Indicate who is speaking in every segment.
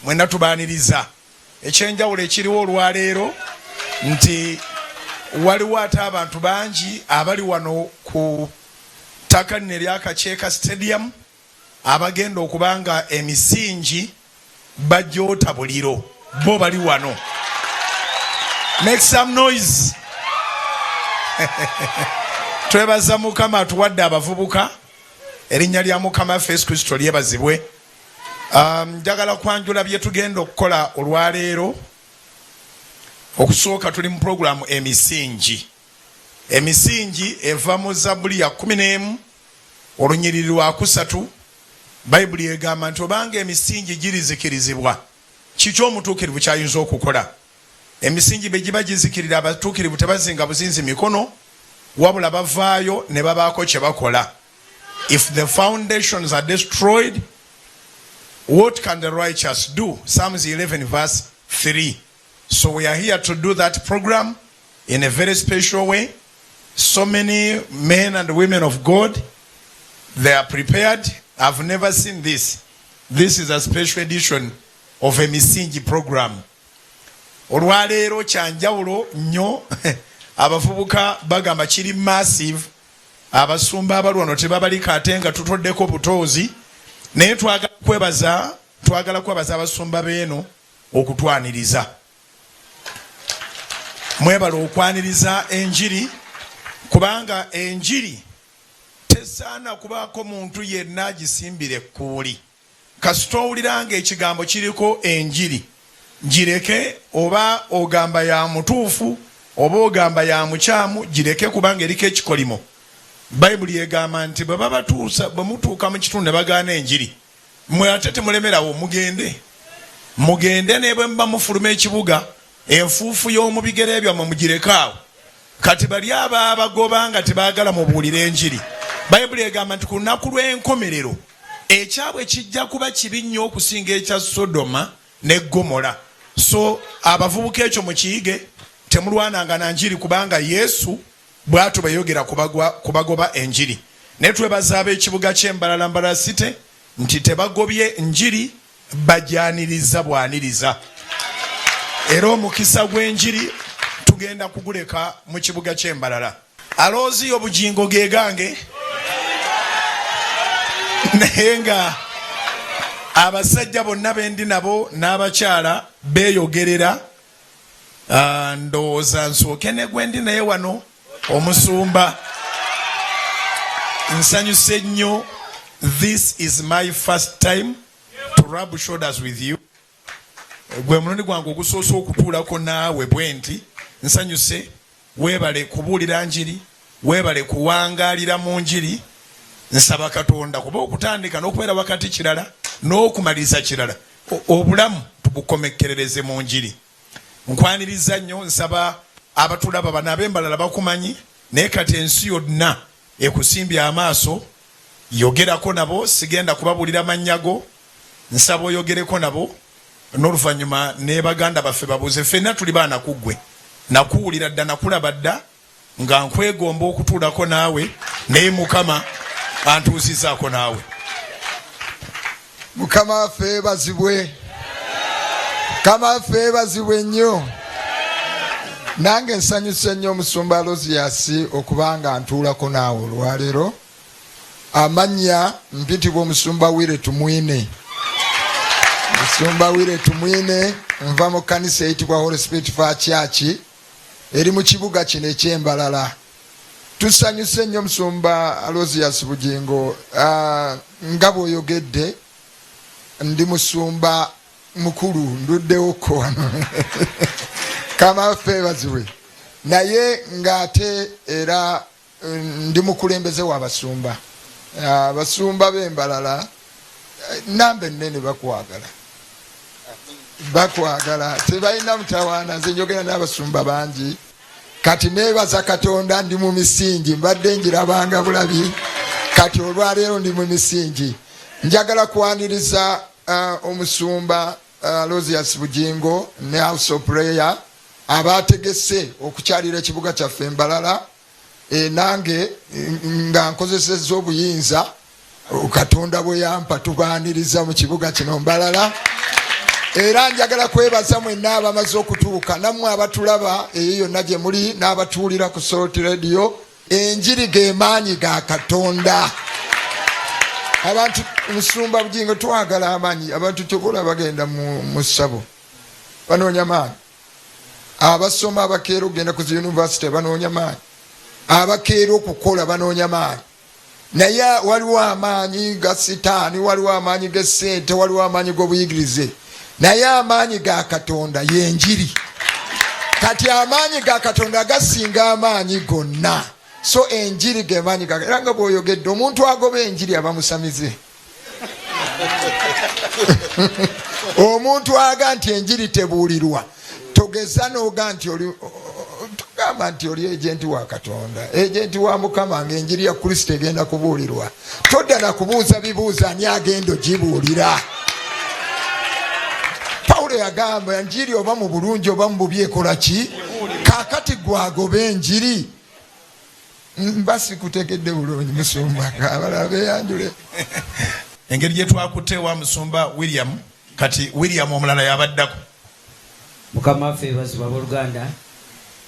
Speaker 1: Mwenna tubaaniriza. Ekyenjawulo ekiriwo olwaleero nti waliwo ate abantu bangi abali wano ku ttaka lino erya Kakyeka Stadium abagenda okuba nga emisingi bagyota buliro, bo bali wano. Make some noise. Twebaza Mukama atuwadde abavubuka. Erinnya lya Mukama waffe Yesu Kristo lyebazibwe. Njagala kwanjula bye tugenda okukola olwaleero. Okusooka tuli mu pulogulaamu Emisingi. Emisingi eva mu Zabbuli ya 11 olunyiriri lwa kusatu. Bayibuli egamba nti obanga emisingi girizikirizibwa, kiki omutuukirivu ky'ayinza okukola? Emisingi bwe giba gizikirira, abatuukirivu tebazinga buzinzi mikono, wabula bavaayo ne babaako kye bakola. If the foundations are destroyed, what can the righteous do? Psalms 11 verse 3. So we are here to do that program in a very special way. So many men and women of God, they are prepared. I've never seen this. This is a special edition of a Misingi program. Olwaleero kyanjawulo nnyo, abavubuka bagamba kiri massive. Abasumba abali wano tebabalika, ate nga tutoddeko butoozi, naye twagala kwebaza abasumba beeno okutwaniriza. Mwebale okwaniriza enjiri, kubanga enjiri tesaana kubaako muntu yenna agisimbira ekkuuli. Kasita owulira nga ekigambo kiriko enjiri, gireke. Oba ogamba ya mutuufu oba ogamba ya mukyamu, gireke, kubanga eriko ekikolimo. Bayibuli egamba nti bwe babatuusa, bwe mutuuka mu kitundu ne bagaana enjiri, mwe ate temulemerawo, mugende, mugende. Ne bwe muba mufuluma ekibuga, enfuufu y'omu bigere byammwe mugireke awo. Kati bali abaabagoba nga tebaagala mubuulire enjiri, Bayibuli egamba nti ku lunaku lw'enkomerero ekyabwe kijja kuba kibi nnyo okusinga ekya Sodoma ne Gomola. So abavubuka, ekyo mukiyige, temulwananga na njiri, kubanga Yesu bw'atyo bwe yayogera kubagoba enjiri. Naye twebaza ab'ekibuga ky'Embalala, Mbarara City, nti tebagobye njiri, bajaniriza bwaniriza, era omukisa gw'enjiri tugenda kuguleka mu kibuga ky'Embalala. Alooziyo Bugingo ge gange, naye nga abasajja bonna bendi nabo n'abakyala beeyogerera. Ndowooza nsooke ne gwendi naye wano, omusumba. Nsanyuse nnyo. This is my first time to rub shoulders with you. Gwe mulundi gwange ogusoose okutuulako naawe bwe nti. Nsanyuse. Weebale kubuulira njiri, weebale kuwangaalira mu njiri. Nsaba Katonda, kuba okutandika n'okubeera wakati kirala, n'okumaliriza kirala. Obulamu tubukomekkerereze mu njiri. Nkwaniriza nnyo. Nsaba abatulaba bano ab'Embalala bakumanyi, naye kati ensi yonna ekusimbye amaaso. Yogerako nabo. Sigenda kubabuulira mannya go, nsaba oyogereko nabo, n'oluvannyuma ne baganda baffe babuuze. Ffenna tuli baana ku ggwe. Nakuwulira dda, nakulaba dda nga nkwegomba okutuulako naawe, naye Mukama antuusizaako naawe.
Speaker 2: Mukama waffe yeebazibwe. Mukama waffe yeebazibwe nnyo. Nange nsanyuse nnyo, omusumba Aloziasi, okuba nga ntuulako naawe olwaleero. Amannya mpitibwa omusumba Wire Tumwine, musumba Wire Tumwine. Nva mu kkanisa eyitibwa Holy Spirit Fire Church eri mu kibuga kino eky'Embalala. Tusanyuse nnyo, musumba Alozias Bugingo. Nga bw'oyogedde, ndi musumba mukulu, nduddewokko wano. Mukama waffe yeebazibwe. Naye ng'ate era ndi mukulembeze w'abasumba. Abasumba b'Embalala namba ennene bakwagala, bakwagala, tebalina mutawaana. Nze njogera n'abasumba bangi. Kati neebaza Katonda, ndi mu misingi. Mbadde njirabanga bulabi, kati olwaleero ndi mu misingi. Njagala kwaniriza omusumba Alozias Bugingo ne House of Prayer abategese okukyalira ekibuga kyaffe Embalala. Nange nga nkozesezza obuyinza Katonda bwe yampa, tubaaniriza mu kibuga kino Mbalala. Era njagala kwebaza mwenna abamaze okutuuka, nammwe abatulaba eyo yonna gye muli n'abatuwulira ku Salt Radio. Enjiri ge maanyi ga Katonda. Abantu Musumba Bugingo twagala amaanyi. Abantu kyobola bagenda mu ssabo banoonya maanyi, abasoma abakeera okugenda ku zi university banoonya maanyi, abakeera okukola banoonya maanyi. Naye waliwo amaanyi ga sitaani, waliwo amaanyi g'essente, waliwo amaanyi g'obuyigirize, naye amaanyi ga Katonda y'enjiri. Kati amaanyi ga Katonda gasinga amaanyi gonna, so enjiri ge maanyi ga, era nga bw'oyogedde, omuntu agoba enjiri aba musamize. Omuntu aga nti enjiri tebuulirwa, togeza n'oga nti oli, togamba nti oli ejenti wa Katonda, ejenti wa Mukama, ng'enjiri ya Kristo egenda kubuulirwa. Todda na kubuuza bibuuzo ani agenda ogibuulira. Pawulo yagamba enjiri oba mu bulungi oba mu bubi ekola ki? Kaakati gwagoba enjiri. Mba sikutegedde bulungi musumba, abalala beyanjule.
Speaker 1: Engeri gye twakutte wa Musumba William, kati William omulala yabaddako.
Speaker 3: Mukama waffe ebazibwa abooluganda.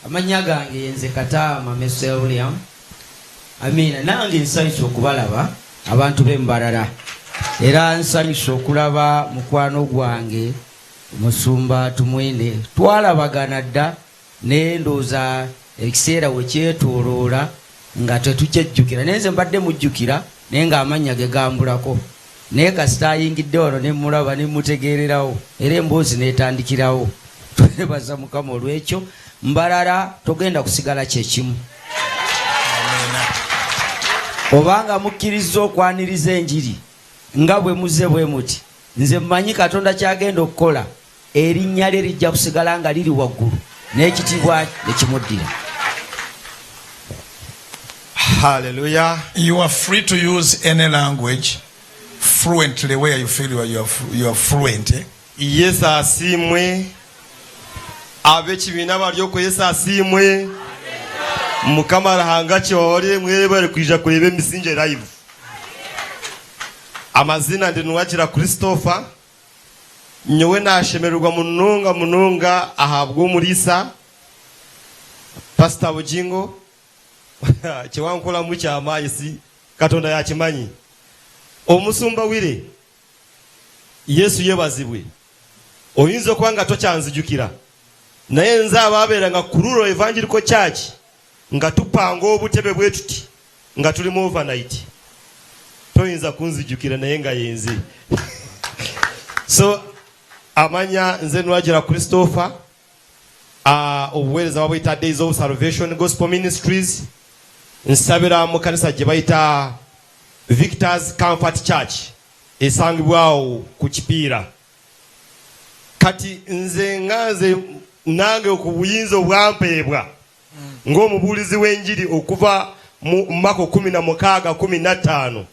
Speaker 3: Amannya gange yenze Kataama Mesel William. Amiina. Nange nsanyusa okubalaba abantu b'Embarara, era nsanyusa okulaba mukwano gwange Musumba Tumwine. Twalabagana dda, naye ndowooza ekiseera we kyetooloola nga tetukyejjukira, naye nze mbadde mujjukira, naye ng'amannya ge gambulako. Naye kasita ayingidde wano ne mulaba ne mutegeererawo, era emboozi n'etandikirawo. Twebaza Mukama olw'ekyo. Mbarara togenda kusigala kyekimu. Obanga mukkirizza okwaniriza enjiri nga bwe muze bwe muti, nze mmanyi Katonda ky'agenda okukola. Erinnya lye lijja kusigala nga liri waggulu n'ekitiibwa ne kimuddira.
Speaker 4: Hallelujah.
Speaker 1: You are free to use any language fluently where you feel you are fluent, eh?
Speaker 4: Yesu asiimwe. Ab'ekibiina bari okwo, Yesu asiimwe. Mukama Ruhanga kyore mwebare kwija kureba Emisingi Live. Amazina ndi Nuwagira Christopher. Nyowe nashemererwa munonga munonga ahabw'omuriisa Pastor Bugingo. Kyewankolamu kyamaanyi, si Katonda yakimanyi. Omusumba Wire, Yesu yebazibwe. Oyinza okuba nga tokyanzijukira, naye nze abaabeeranga ku Rural Evangelical Church nga tupanga obutebe bwe tuti nga tuli mu overnight. Toyinza kunzijukira, naye nga yenze. So amanya nze Nwagira Christopher. Obuweereza babuyita Days of Salvation Gospel Ministries. Nsabira mu kanisa gye bayita Victors Comfort Church, esangibwawo ku Kipiira. Kati nze nga nze nange ku buyinza obwampeebwa ng'omubuulizi w'enjiri okuva mu Mako 16:15,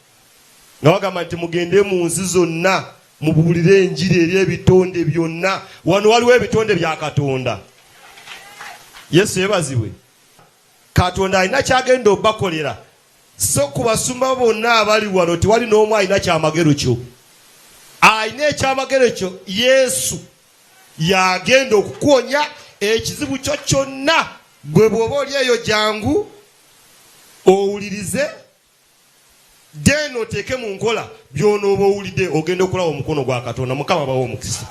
Speaker 4: nga bagamba nti mugende mu nsi zonna mubuulire enjiri eri ebitonde byonna. Wano waliwo ebitonde bya Katonda. Yesu yebazibwe. Katonda alina kyagenda obakolera. So ku basumba bonna abali wano tewali n'omu alina kyamagero kyo. Alina ekyamagero kyo Yesu yagenda okukuwonya ekizibu kyo kyonna. Gwe bw'oba oli eyo, jangu owulirize, then oteeke mu nkola by'onooba owulidde, ogenda okulaba omukono gwa Katonda. Mukama bawe omukisa.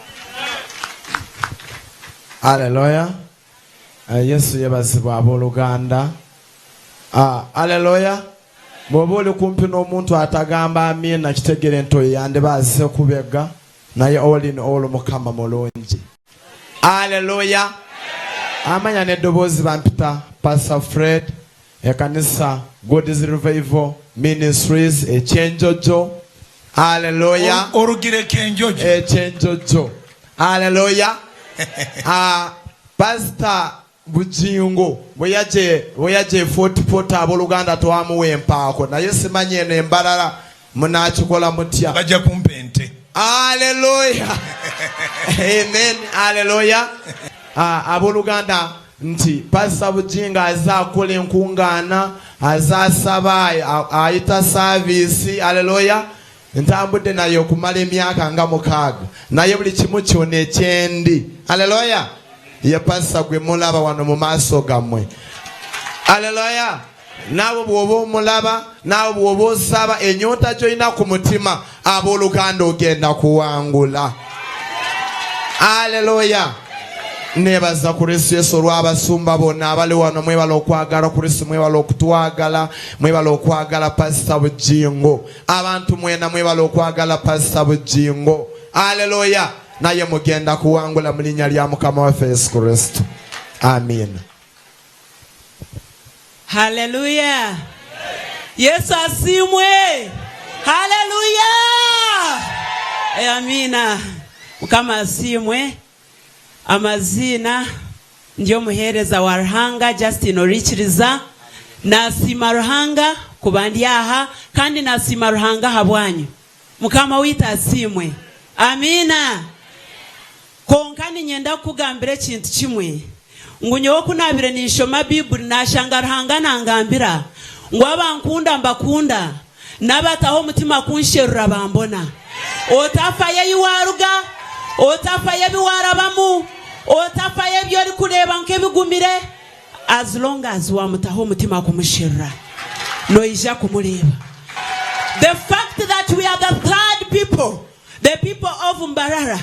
Speaker 5: Aleluya. Yesu yebazibwa abooluganda. Aleluya. Bw'oba oli kumpi n'omuntu atagamba amiina, kitegere nti oyo yandiba azze kubega, naye all in all Mukama mulungi. Aleluya. Amanya n'eddoboozi bampita Pastor Fred, ekanisa God's Revival Ministries ekyenjojo. Aleluya.
Speaker 1: Orugireko enjojo.
Speaker 5: Ekyenjojo. Aleluya. Pastor Bugingo bwe yajja e Fort Portal, abooluganda twamuwa empaako, naye simanyi eno embalala munakikola mutya.
Speaker 1: Bajja kumpa ente.
Speaker 5: Aleluya, amen, aleluya. Abooluganda, nti Pastor Bugingo aze akola enkungaana, aze asaba, ayita service. Aleluya. Ntambudde naye okumala emyaka nga 6, naye buli kimu kyonna ekyendi. Aleluya. Ye pasita gwe mulaba wano mu maaso gammwe. Aleluya. Naawe bw'oba omulaba, naawe bw'oba osaba, ennyonta gy'olina ku mutima, abooluganda ogenda kuwangula. Aleluya. Nebaza Kristo Yesu olw'abasumba bonna abali wano. Mwebala okwagala Kristo, mwebala okutwagala, mwebala okwagala Pasita Bujjingo. Abantu mwena mwebala okwagala Pasita Bujjingo. Aleluya. Naye mugenda kuwangula mu linnya lya Mukama waffe Yesu Kristo. Amiina.
Speaker 6: Haleluya. Yesu asiimwe. Haleluya. Amiina. Mukama asiimwe. Amaziina ndi omuheereza wa Ruhanga Justin Orikiriza. Nasiima Ruhanga kuba ndi aha kandi nasiima Ruhanga ahabwanyu. Mukama waitu asiimwe. Amiina. Kwonka niinyenda kukugambira ekintu kimwe, ngu nyowe ku naabaire ninshoma Baibuli naashanga Ruhanga nangambira ngu abankunda mbakunda, n'abataho omutima kunsherura bambona. Otafayo ei waaruga, otafayo ebi waarabamu, otafayo ebi orikureeba nk'ebigumire, as long as waamutaho omutima kumusherura, noija kumureeba. The fact that we are the third people, the people of Mbarara,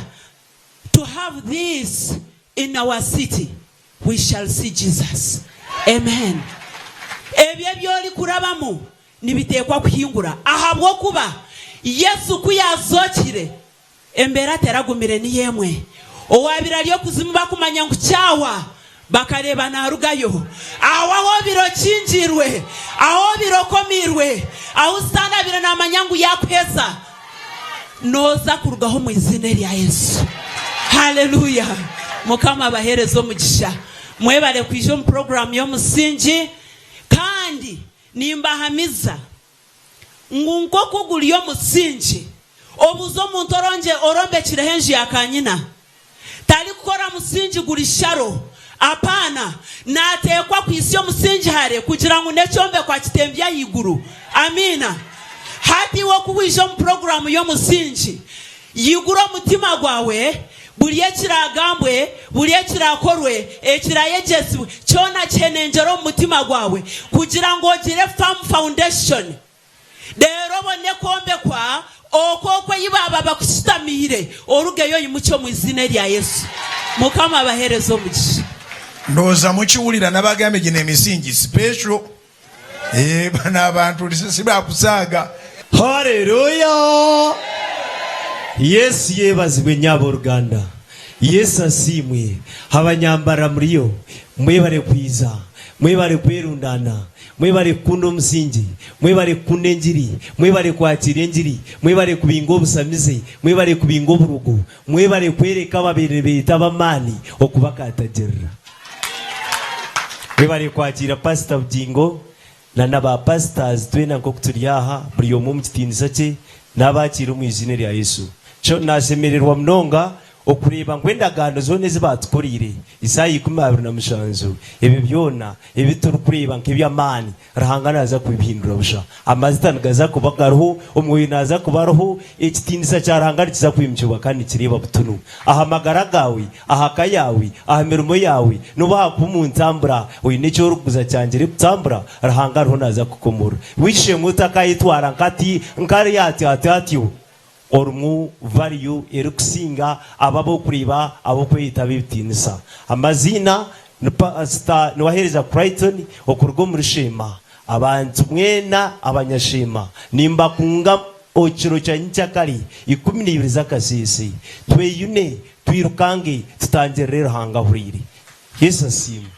Speaker 6: to have this in our city, we shall see Jesus. Amen. Ebyo ebyori kurabamu nibiteekwa kuhingura ahabw'okuba Yesu ku yazookire embeera teragumire niyo emwe. Owaabaire ari okuzimu bakumanya ngu kyahwa bakareeba naarugayo. Aho ahu obaire okingiirwe, ahu obaire okomiirwe, ahu Sitaane abaire naamanya ngu yaakuheza, nooza kurugaho omu iziina erya Yesu. Haleluya! Mukama abaheereze omugisha. Mwebare kwija omu puroguraamu y'omusingi kandi nimbahamiza ngu nk'oku guri omusingi, obuuze omuntu orombekireho enju ya kanyina, tarikukora musingi guri sharo. Apaana, naateekwa kwitsya omusingi hare kugira ngu n'ekyombeko akitembye ahaiguru. Amiina. Hati iwe ku waija omu puroguraamu y'omusingi, yigura omutima gwawe, buri ekiraagambwe, buri ekiraakorwe, ekiraayegyesibwe, kyona kihenengyere omu mutima gwawe kugira ngu ogire firm foundation. Reero obone kwombekwa okwo okwo ei baaba bakushutamiire, orugeyo oimukye omu iziina erya Yesu. Mukama abaheereze omugisha.
Speaker 1: Ndowooza mukiwulira nabagambye gino emisingi special. Eh, bano abantu si bakusaaga.
Speaker 4: Haleluya! Yesu yebazibwe nnyo abooluganda. Yesu asiimwe. Abanyambara muriyo mwebare kwiza, mwebare kwerundaana, mwebare kukunda omusingi, mwebare kukunda engiri, mwebare kwakiira engiri, mwebare kubinga obusamize, mwebare kubinga oburogo, mwebare kwereka ababaire nibeeyeta ab'amaani okubakatagirira. Mwebare kwakiira Pasita Bugingo na na ba pastors twena nk'oku turi aha, buri omwe omu kitiinisa kye, naabakiira omu iziina erya Yesu. Kyo naashemererwa munonga okureeba ngu endagaano zoona ezi baatukoreire esaaha 27, ebyo byona ebi turikureeba nk'eby'amaani, Ruhanga naaza kubihindura busha. Amazita nigaza kuba gariho, Omwoyo naaza kuba ariho, ekitiinisa kya Ruhanga nikiza kwimukibwa kandi nikireebwa butunu aha magara gaawe, aha ka yaawe, aha mirimo yaawe, n'obu haakuba omu ntambura oine eki orikuguza kyangire kutambura, Ruhanga ariho naaza kukukomorora. W'eishe-emwe otakayetwara nk'ati, nk'ari atyo atyo atyo. Orimu value erikusinga abo ab'okureeba ab'okweyeta ab'ebitiinisa. Amaziina ni Pasita Niwaheereza Crichton okuruga omuri Sheema. Abantu mwena abanyasheema nimbakunga okiro kya nyikyakare 12 z'akaseese tweyune twirukange tutangirire Ruhanga ahuriire. Yesu asiimwe.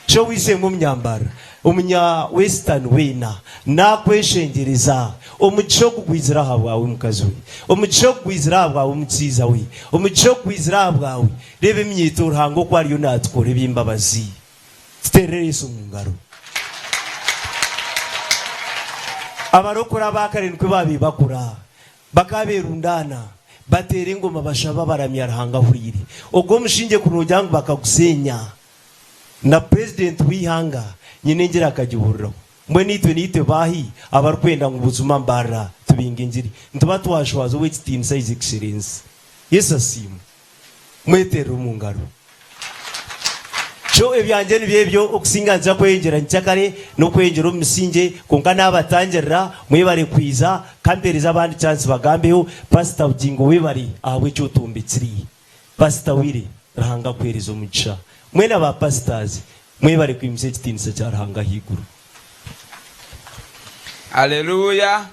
Speaker 4: Sho ow'eishe-emwe omunyambara, omunya Western weena, naakweshengyereza, omugisha ogu gwizire aha bwawe mukazi we. Omugisha ogu gwizire aha bwawe omukiiza we. Omugisha ogu gwizire aha bwawe. Reeba eminyeeto Ruhanga oku ariyo naatukora eby'embabazi. Tuteerere Yesu omu ngaro. Abarokore aba kare nikwo baabaire bakora. Bakaba berundaana, bateera engoma bashaba baramya Ruhanga ahuriire. Ogwo omusingye kuri noogira ngu bakaguseenya, na purezidenti w'eihanga nyine engira akagihuriraho.
Speaker 7: Mbwenu itwe niitwe baahi abarikwenda ngu buzima Mbarara tubinge engiri? Nituba twashwaza Ow'ekitiinisa His Excellency. Yesu asiimwe. Mweterere omu ngaro. So ebyangye nibyo ebyo, okusinga nituza kweyongyera nyikyakare n'okweyongyera omu misingye, kwonka naabatangirira, mwebare kwiza, ka mpeereze abandi chance bagambeho. Pastor Bugingo webare ahabw'eki otumbekire. Pastor Willy, Ruhanga akuheereze omugisha. Mwena ba pastors, mwebare kwimutsya ekitiinisa kya Ruhanga ahaiguru.
Speaker 8: Aleluya!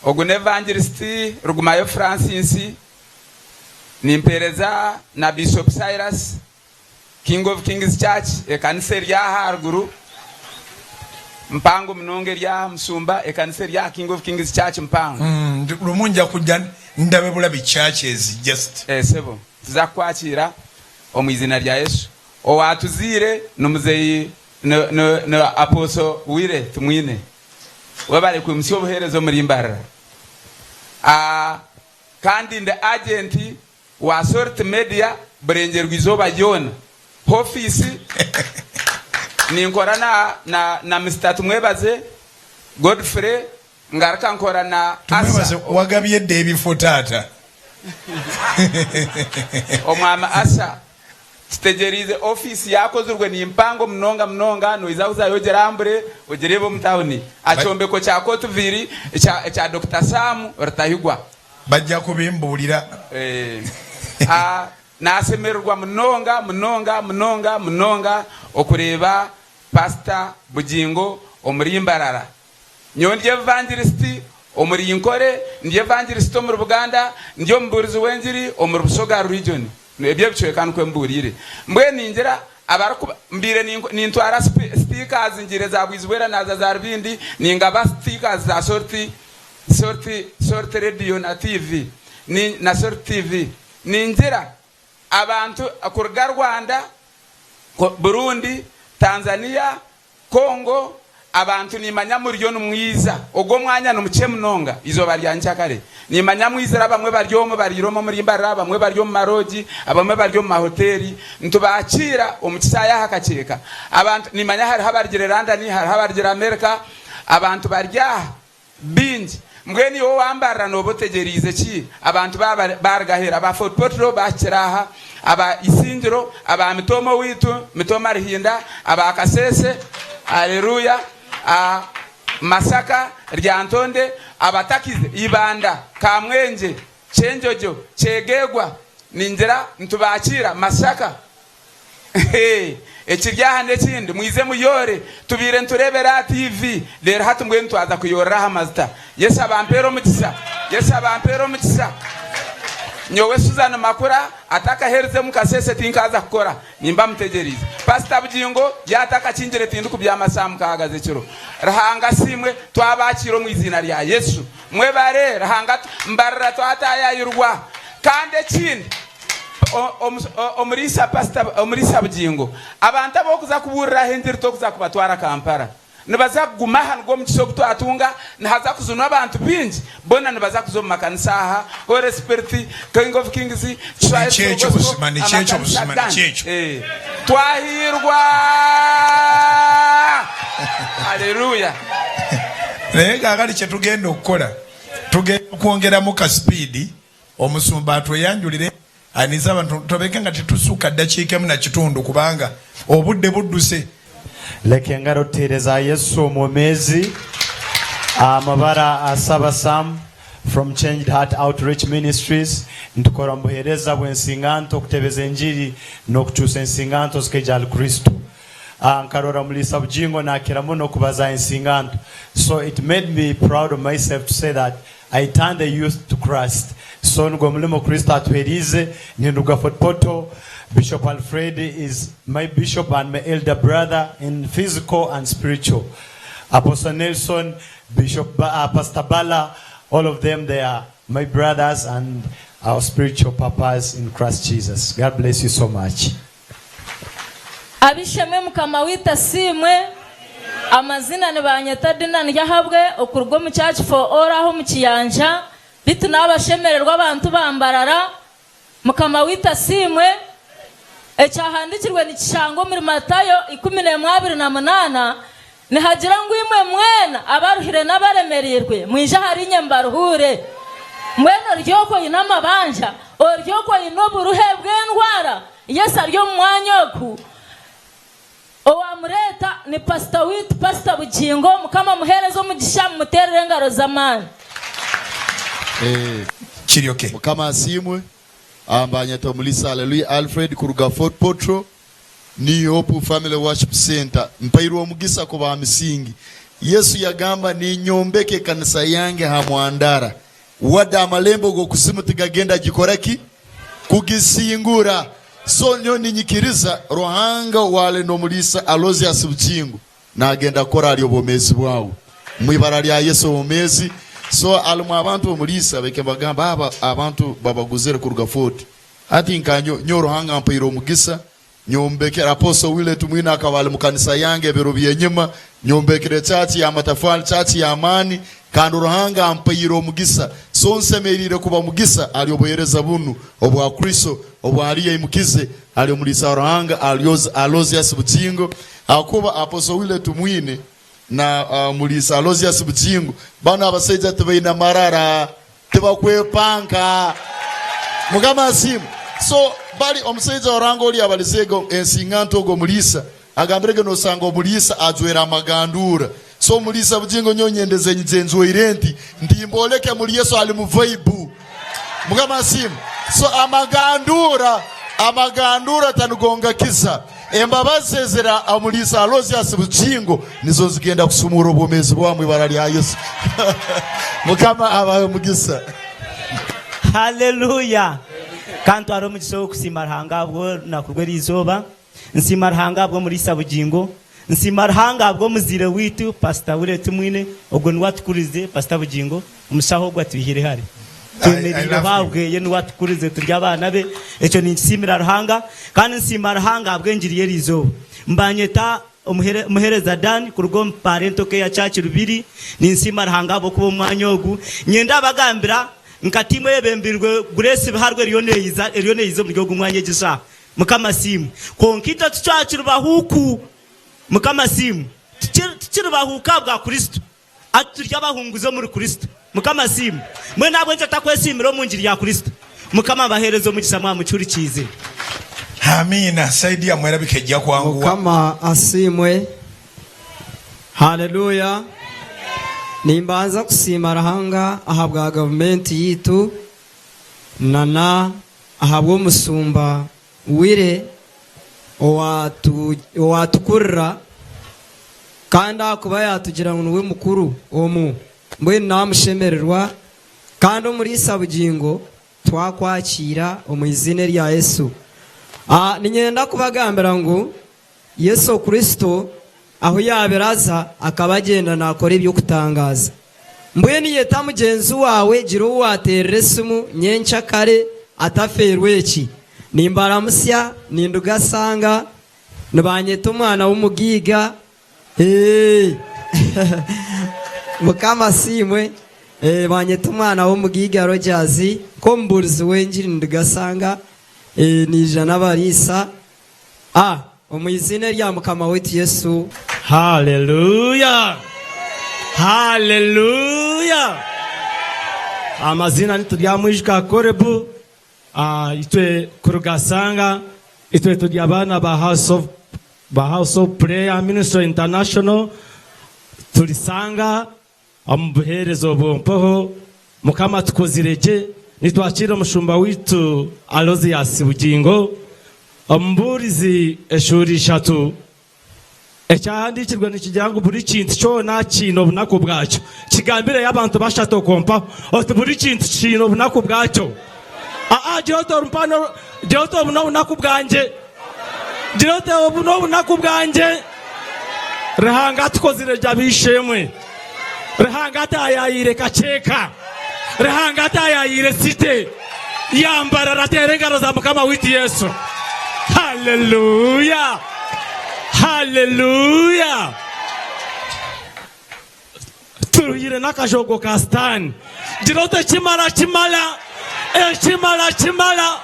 Speaker 8: Ogu n'Evangelist Rugumayo Francis, nimpeereza na Bishop Silas, King of Kings Church, ekanisa eri aha aharuguru mpango munonga eri aha Musumba, ekanisa eri aha King of Kings Church mpango.
Speaker 1: Lumu nja kujja ndabe bulabi churches just.
Speaker 8: Eh sebo, tuza kukwakiira omu iziina rya Yesu. Owatuziire ni muzeyi ni ni ni Apostle Wire Tumwine. Webare kwimutsya obuhereza omuri Mbarara. Ah kandi ndi agent wa Salt Media Burengyerwa izooba ryoona. Hofiisi ninkora na na na Mister Tumwebaze Godfrey ngaruka nkora na
Speaker 1: Tumwebaze
Speaker 8: Asa.
Speaker 1: wagabye dda ebifo taata.
Speaker 8: Omwami Asa tutegyereize ofiisi yakozirwe ni mpango munonga munonga noija kuzayo ogirambure ogireebe omu tawuni. Akyombeko kya Courtville ekya ekya Dokita Sam Rutahigwa.
Speaker 1: Bajja kubimbuulira.
Speaker 8: A Naashemererwa munonga munonga munonga munonga okureeba Pasita Bugingo omuri Mbarara. Nyowe ndi evangilisiti omuri Nkore, ndi evangilisiti omuri Buganda, ndi omubuurizi w'engiri omuri Busoga Region. Ebyo ebicweka nikwo mbuuriire. Mbwenu ningira abarikuba mbaire nintwara stickers ngiire za Bwizibwera naaza za Rubindi ningaba stickers za Salt Salt Salt Radio na TV ni na Salt TV. Ningira abantu kuruga Rwanda, Burundi, Tanzania, Congo, abantu nimanya muriyo nimwiza. Ogwo omwanya nimukye munonga eizooba rya nkyakare. Nimanya mwizire abamwe bari omu bariire omu omuri Mbarara, abamwe bari omu maroogi, abamwe bari omu mahoteeri. Nitubakiira omu kishaayi aha kakyeka. Abantu nimanya hariho abarugire London, hariho abarugire America, abantu bari aha. Bingi. Mbwenu iwe owambarira nooba otegyereize ki? Abantu baaba baaruga aheeru, aba Fort Portal baahikire aha, aba Isingiro, aba Mitooma owaitu, Mitooma Ruhinda, aba Kasese, Haleluya, Masaka, Lyantonde, abatakize, Ibanda, Kamwengye, Kyenjojo, Kyegegwa, ningira nitubaakiira, Masaka. Ekiri aha n'ekindi, mwije muyoore. Tubaire nitureebera aha TV, reero hati mbwenu twaza kuyoorera aha mazita. Yesu abampeere omugisa. Yesu abampeere omugisa. Nyowe Susan Makura atakaherize omu kasheeshe tinkaaza kukora. Nimba mutegyereize. Pasita Bugingo yaatakakingire tindikubyama shaaha mukaaga z'ekiro. Ruhanga asiimwe, twabakiira omu iziina rya Yesu. Mwebare Ruhanga, mbarira twataayaayirwa. Kandi ekindi. Omuriisa Pastor Omuriisa Bugingo, abantu abokuza kuburira aha engiri tokuza kubatwara Kampala. Nibaza kuguma aha nigwo omugisa ogu twatunga, nihaza kujunwa abantu bingi, bona nibaza kuza omu makanisa aha, Holy Spirit, King of Kings, Kiswahili
Speaker 1: Nikyo ekyo
Speaker 8: Full Gospel,
Speaker 1: buzima, nikyo ekyo
Speaker 8: amakanisa
Speaker 1: buzima,
Speaker 8: agandi.
Speaker 1: nikyo ekyo.
Speaker 8: Eh, Twahirwa! Haleluya!
Speaker 1: Naye kaakati kye tugenda okukola, tugenda kwongeramu ka sipiidi. Omusumba atweyanjulire anize abantu tobeke nga tetusukka ddakiika emu na kitundu kubanga obudde budduse.
Speaker 5: Leka engaro tuteere za Yesu omwomeezi. Amabara Asaba Sam from Changed Heart Outreach Ministries. Nitukora omu buheereza bw'ensinganto okutebeza enjiri n'okukyusa ensinganto zikaija ahari Kristo. Nkarora Muliisa Bugingo nakira muno kubaza ensinganto. So it made me proud of myself to say that I turn the youth to Christ. So nigwo mulimo Kristo atuheriize. Ninduga Fort Portal. Bishop Alfred is my bishop and my elder brother in physical and spiritual. Apostle Nelson, Bishop Pastor Bala, all of them, they are my brothers and our spiritual papas in Christ Jesus. God bless you so much.
Speaker 9: Abishemwe Mukama waitu asiimwe. Amazina nibanyeta Dina Ndyahabwe okuruga omu Church for All aha omu Kiyanja. Beitu nabashemererwa abantu ba Mbarara. Mukama waitu asiimwe. Ekyahandikirwe nikishangwa omuri Matayo 11:28. Nihagira ngu imwe mwena abaruhire n'abaremereirwe, mwije ahariinye mbaruhuure. Mbwenu ori okwo oine amabanja, ori okwo oine oburuhe bw'endwara, Yesu ari omu mwanya ogu. Owaamureeta ni pasita waitu, Pasita Bugingo. Mukama amuheereze omugisha, mumuteerere engaro z'amaani.
Speaker 1: Kiri okay.
Speaker 10: Mukama asiimwe. Mbanyeta Omulisa Hallelujah Alfred kuruga Fort Portal. New Hope Family Worship Center. Mpairwe omugisa kuba ha misingi. Yesu yagamba, ninyombeka ekanisa yange ha mwandara. Wade amalembo g'okuzimu tigagenda gikora ki? Kugisingura. So nyowe ninyikiriza Ruhanga owali n'omuliisa Aloysius Bugingo nagenda kukora hali obwomezi bwawe mwibara lya Yesu obwomezi. So alimu abantu omuliisa baike bagamba aba abantu babaguzire kuruga Fort. Hati nka nyowe Ruhanga ampaire omugisa nyombekere Apostle Willet Mwine akaba ali mukanisa yange ebiro byenyima, nyombekere church ya matafali, church ya maani, kandi Ruhanga ampaire omugisa. So nsemeriire kuba mugisa ali obuhereza bunu obwa Kristo obwali yaimukize ali omuliisa wa Ruhanga Aloysius Bugingo, ahakuba Apostle Willet Mwine na Muliisa Aloysius Bugingo banu abasaija tibaina marara. Tibakwepanka. Mukama asiimwe. So bali omusaija wa Ruhanga oli abalizeege ensinganto ogu omuliisa agambirege nosanga omuliisa ajwere amaganduura. So omuliisa Bugingo nyowe nyendeze nyije njwaire nti nti mboleke muli Yesu ali mu vibe. Mukama asiimwe. So amaganduura amaganduura tanigongakiza. Embabazi ezira omuliisa Aloysius Bugingo nizo zigenda kusumura obwomezi bwawe mwibara lya Yesu. Mukama abahe omugisa.
Speaker 7: Haleluya! Ka ntware omugisa ogu kusiima Ruhanga ahabw'orunaku rw'eriizooba. Nsiima Ruhanga ahabw'omuriisa Bugingo. Nsiima Ruhanga ahabw'omuzaire waitu Pasita Willet Tumwine. Ogwo niwe atukurize Pasita Bugingo. Omushaho ogwo atwihire hare. Twemereireho ahabweye niwe atukurize turi abaana be. Ekyo ninkisiimira Ruhanga. Kandi nsiima Ruhanga ahabw'engiri y'eriizooba. Mbanyeta Omuheereza Dan kuruga omu Parental Care Church Lubiri. Ninsiima Ruhanga ahabw'okuba omu mwanya ogu. Nyenda abagambira nka tiimu eyebembirwe Grace Biharwa eriyo neyiza eriyo neyiza omuri ogu mwanya egi shaaha. Mukama asiimwe. Kwonka itwe titukiri bahuuku. Mukama asiimwe. Tikiri bahuuku ahabwa Kristo. Ati turi abahunguzi omuri Kristo. Mukama asiimwe. Mbwenu ahabw'enki otakwesiimira omu ngiri ya Kristo? Mukama abaheereze omugisha mwaba mukihurikiize.
Speaker 1: Amiina side yamwe erabika ejja kwanguwa.
Speaker 11: Mukama asiimwe. Haleluya. Nimbanza kusiima Ruhanga ahabwa gavumenti yaitu nana ahabw'omusumba Wire owatukurira kandi ahakuba yatugira ngu niwe mukuru omu mbwenu namushemererwa kandi omuriisa Bugingo twakwakiira omu iziina erya Yesu. Niinyenda kubagambira ngu Yesu Kristo ahu yaabire aza akaba agyenda naakora eby'okutangaaza. Mbwenu yeta mugyenzi waawe gira ou waateerera esimu nyenkyakare atafeerwa eki. Nimbaramutsya, ninduga Sanga, nibaanyeta omwana w'omugaiga. Eeh! Mukama asiimwe. Banyeta omwana w'omugaiga Rogers, nk'omubuurizi w'engiri ninduga Sanga, naija n'abariisa. A Omu iziina erya Mukama waitu Yesu.
Speaker 12: Haleluya! Haleluya! Amaziina nituryamwijuka Korebu, itwe kuruga Sanga, itwe turi abaana ba House of, ba House of Prayer Ministry International, turi Sanga Omu buheereza obu mpoho, Mukama atukozire gye, nitwakiira omushumba waitu Alozius Bugingo, omubuurizi eshuura ishatu. Ekyahandiikirwe nikigira ngu buri kintu kyona kiine obunaku bwakyo. Kigambireyo abantu bashatu okwo mpaho oti buri kintu kiine obunaku bwakyo. Aa, gira oti orumpano, gira oti obu n'obunaku bwangye. Gira oti obu n'obunaku bwangye. Ruhanga atukozire gye ab'eishe-emwe. Ruhanga ataayaayire kakyeka. Ruhanga ataayaayire site. Yambarara teera engaro za Mukama waitu Yesu. Haleluya! Haleluya! Turuhire n'akajoogo ka Sitaane. Gira oti ekimara kimara, ekimara kimara,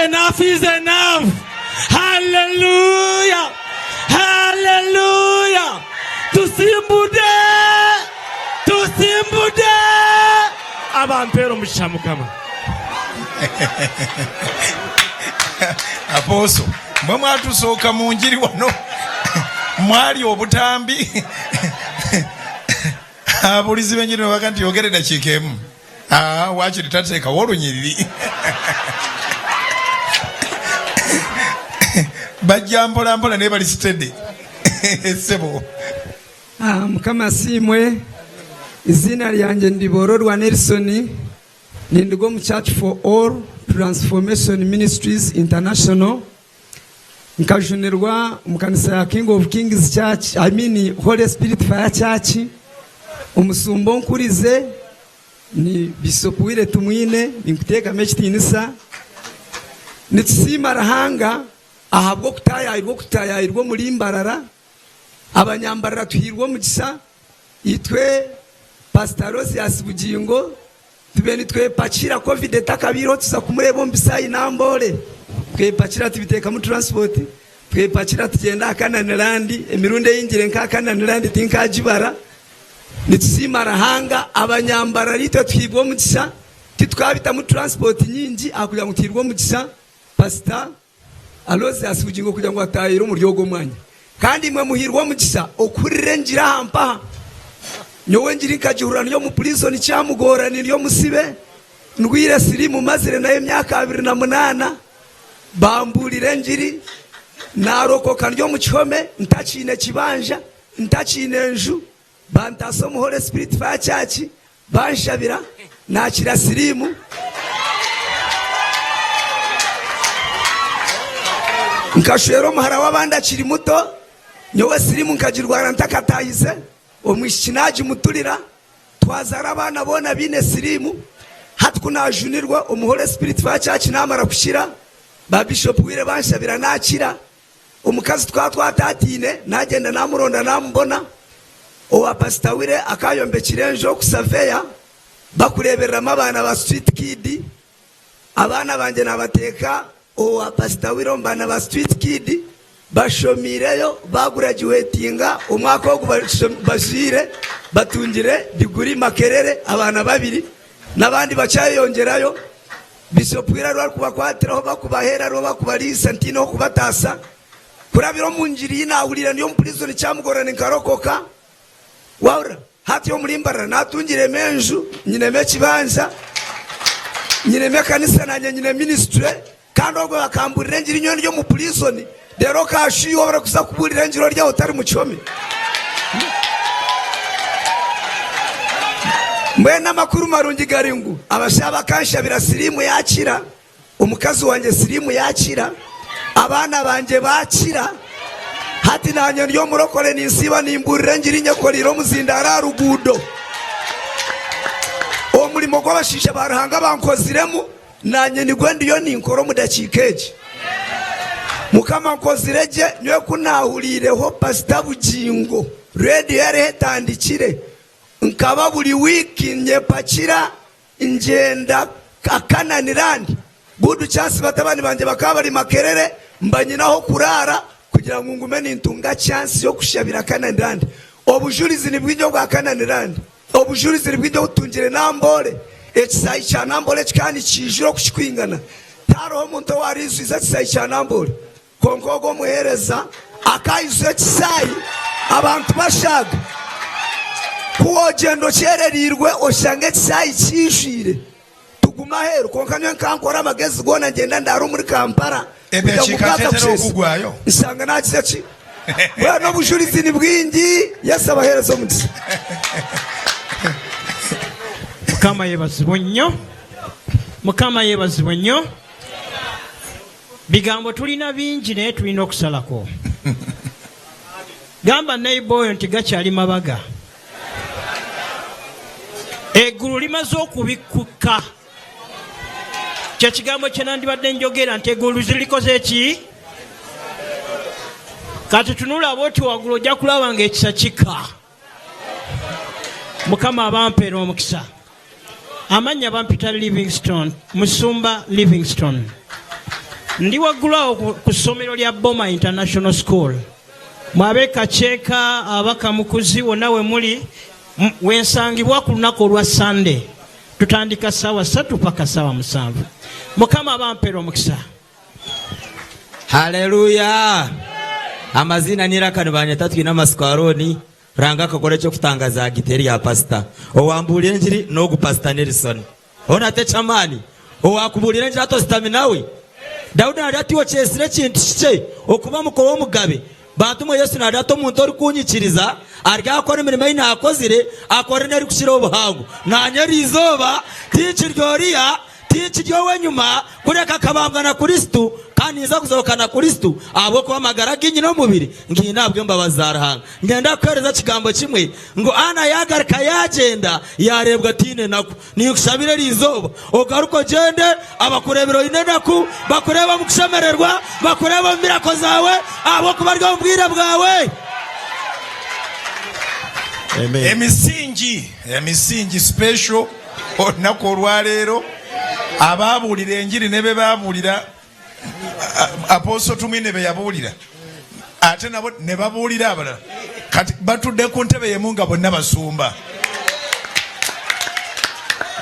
Speaker 12: enough is enough. Hallelujah! Hallelujah! Abampeera omugisha mukama.
Speaker 1: Apooso, mwe mwatusooka mu njiri wano, mwali obutambi abulizi b'enjiri nebaga nti yogere dakiika emu. Ah, wakiri tateekawo olunyiriri, bajja mpola mpola naye bali sitede sebo.
Speaker 13: Ah, mukama asiimwe. Izina ryanjye ndibororwa Nelson, nindigo mu Church for All Transformation Ministries International, nkajunirwa mu kanisa ya King of Kings Church, I mean Holy Spirit Fire Church. Omusumba onkurize ni Bishop Wire Tumwine, ninkuteekamu ekitiinisa. Nitusiima Ruhanga ahabw'okutayaayirwa okutayaayirwa omuri Mbarara. Abanyambarara tuhirwe omugisha. Itwe Pastor Rosius Bugingo tube nitwepakira, COVID etakabiireho, tuza kumureeba omu Bisaayi Namboole. Twepakira, tubiteekamu transport, twepakira, tugyenda aha Kananirandi. Emirundi eyingire nka Kananirandi tinkagibara. Nitusiima Ruhanga. Abanyambarara itwe tuhirwe omugisha, titwabitamu transport nyingi aha kugira ngu tuhirwe omugisha Pastor Aloysius Bugingo kugira ngu atahire omuri ogwo mwanya. Kandi imwe muhirwe omugisha okuhurira enjiri aha mpaha. Nyowe enjiri nkagihurira ndi omu prison, kyamugora, ndi omusibe, ndwire sirimu, mazire nayo emyaka 28. Bamburira enjiri, narokoka ndi omu kihome, ntakiine kibanja, ntakiine enju. Bantasa omu Holy Spirit Fire Church, banshabira, nakira sirimu. Nkashwera omuhara w'abandi akiri muto. Nyowe sirimu nkagirwara ntakatahize, omwishiki nagimuturira, twazara abaana boona biine sirimu. Hati ku najunirwa omu Holy Spirit Fire Church, namara kukira, ba Bishop Wire banshabira, nakira. Omukazi twaba twatatiine, nagenda namuronda, namubona owa Pastor Wire, akayombekire enju okusaveya bakurebereramu abaana ba street kid. Abaana bangye nabateeka owa Pastor Wire omu baana ba street kid, bashomiireyo, bagurajuwetinga omwaka ogu, bajwire batungire diguri Makerere, abaana babiri, n'abandi bakyayeyongyerayo. Bishop Wire ariwe arikubakwatiraho, bakubaheera, ariwe bakubariisa, ntiineho kubataasa. Kurabira omu ngiri ei naahuriire ndi omu prison kyamugorora, nkarokoka. Wahurira? Hati omuri Mbarara naatungiremu enju, nyinemu ekibanja, nyinemu ekanisa, naanye nyine ministry. Kandi obwo bakambuurira engiri nyowe ndi omu prison, reero okaashuuya ou barikuza kubuurira engiri ori aho otari mu kihome. Mbwenu amakuru marungi gari ngu abashaho bakanshabira siriimu yaakira, omukazi wangye siriimu yaakira, abaana bangye baakira. Hati naanye ndi omurokore, ninsiiba nimbuurira engiri nyekoreire omuzindaaro aha ruguudo. Omurimo gw'abashaija ba Ruhanga bankoziremu Naanye nigwo ndiyo ninkora omu dakiika egi. Mukama nkozire gye nyowe ku naahuriireho Pasita Bugingo rediyo yariho etandikire, nkaba buri wiiki nyepakira ngyenda Kananirandi. Good chance batabani bangye bakaba bari Makerere mba nyine ah'okuraara kugira ngu ngume nintunga chance y'okushabira Kananirandi. Obujurizi ni bwingi obwa Kananirandi. Obujurizi nibwija obutungire Namboole. Ekisaayi kya Namboole kikaba nikiijura oku kikwingana. Tihariho omuntu owaariizwize ekisaayi kya Namboole. Kwonka ogwo omuheereza akaijuza ekisaayi abantu bashaaga. Ku wogyenda okyerereirwe oshanga ekisaayi kiijwire. Tuguma aheeru. Kwonka nyowe nkankora amagezi goona ngyenda ndaara omuri Kampala kugira ngu
Speaker 1: Edakiika
Speaker 13: bwaka
Speaker 1: tetera
Speaker 13: kusheesa
Speaker 1: okugwayo.
Speaker 13: nshanga naakiza ki. Mbwenu obujurizi ni bwingi. Yesu abaheereze omugisa.
Speaker 14: Mukama yebazibwe nnyo. Mukama yebazibwe nnyo. Bigambo tulina bingi naye tulina okusalako. Gamba neighbor oyo nti gakyali mabaga. Eggulu limaze okubikkuka. Kye kigambo kye nandibadde njogera nti eggulu likoze ki? Kati tunula bw'oti waggulu ojja kulaba ng'ekisa kika. Mukama abampeera omukisa. Amannya bampita Livingstone, Musumba Livingstone. Ndi waggulu awo ku ssomero lya Boma International School. Mwabe Kakyeka, abakamukuzi wonna we muli, wensangibwa ku lunaku olwa Sunday. Tutandika ssaawa 3 paka ssaawa 7. Mukama abampera omukisa.
Speaker 15: Haleluya! Amazina ni Rakani banyeta twine amasiko Arooni Ruhanga akakora eky'okutangaza aha gita erya pasita. Owambuurira engiri n'ogu pasita Nelson. Hoona ati eky'amaani owaakubuurira engiri ati ositami nawe. Daudi naagira ati okyetsire ekintu kikye okuba muko w'omugabe. Bantu mwe Yesu naagira ati omuntu orikunyikiriza aryakora emirimo ei naakozire akore n'erikukira obuhango. Naanye eri izooba tinkiri oriya. Tinkiri ow'enyima, kureka akabambwa na Kristo, kandi ninza kuzooka na Kristo, ahabw'okuba amagara agu nyine omu mubiri ngaine ahabw'embabazi za Ruhanga. Niinyenda kukuheereza ekigambo kimwe, ngu Anna yaagaruka yaagyenda, yaareebwa ataine naku. Ninkushabira eri izooba, ogaruke ogyende, abakureebire oine enaku, bakureebe omu kushemererwa, bakureebe omu mirako zaawe, ahabw'okuba ari omu bwire bwawe.
Speaker 1: Emisingi, emisingi special. Olunaku olwaleero abaabuulira enjiri ne be baabuulira Apostle Tumwine be yabuulira ate nabo ne babuulira abalala kati batudde ku ntebe yemu nga bonna basumba.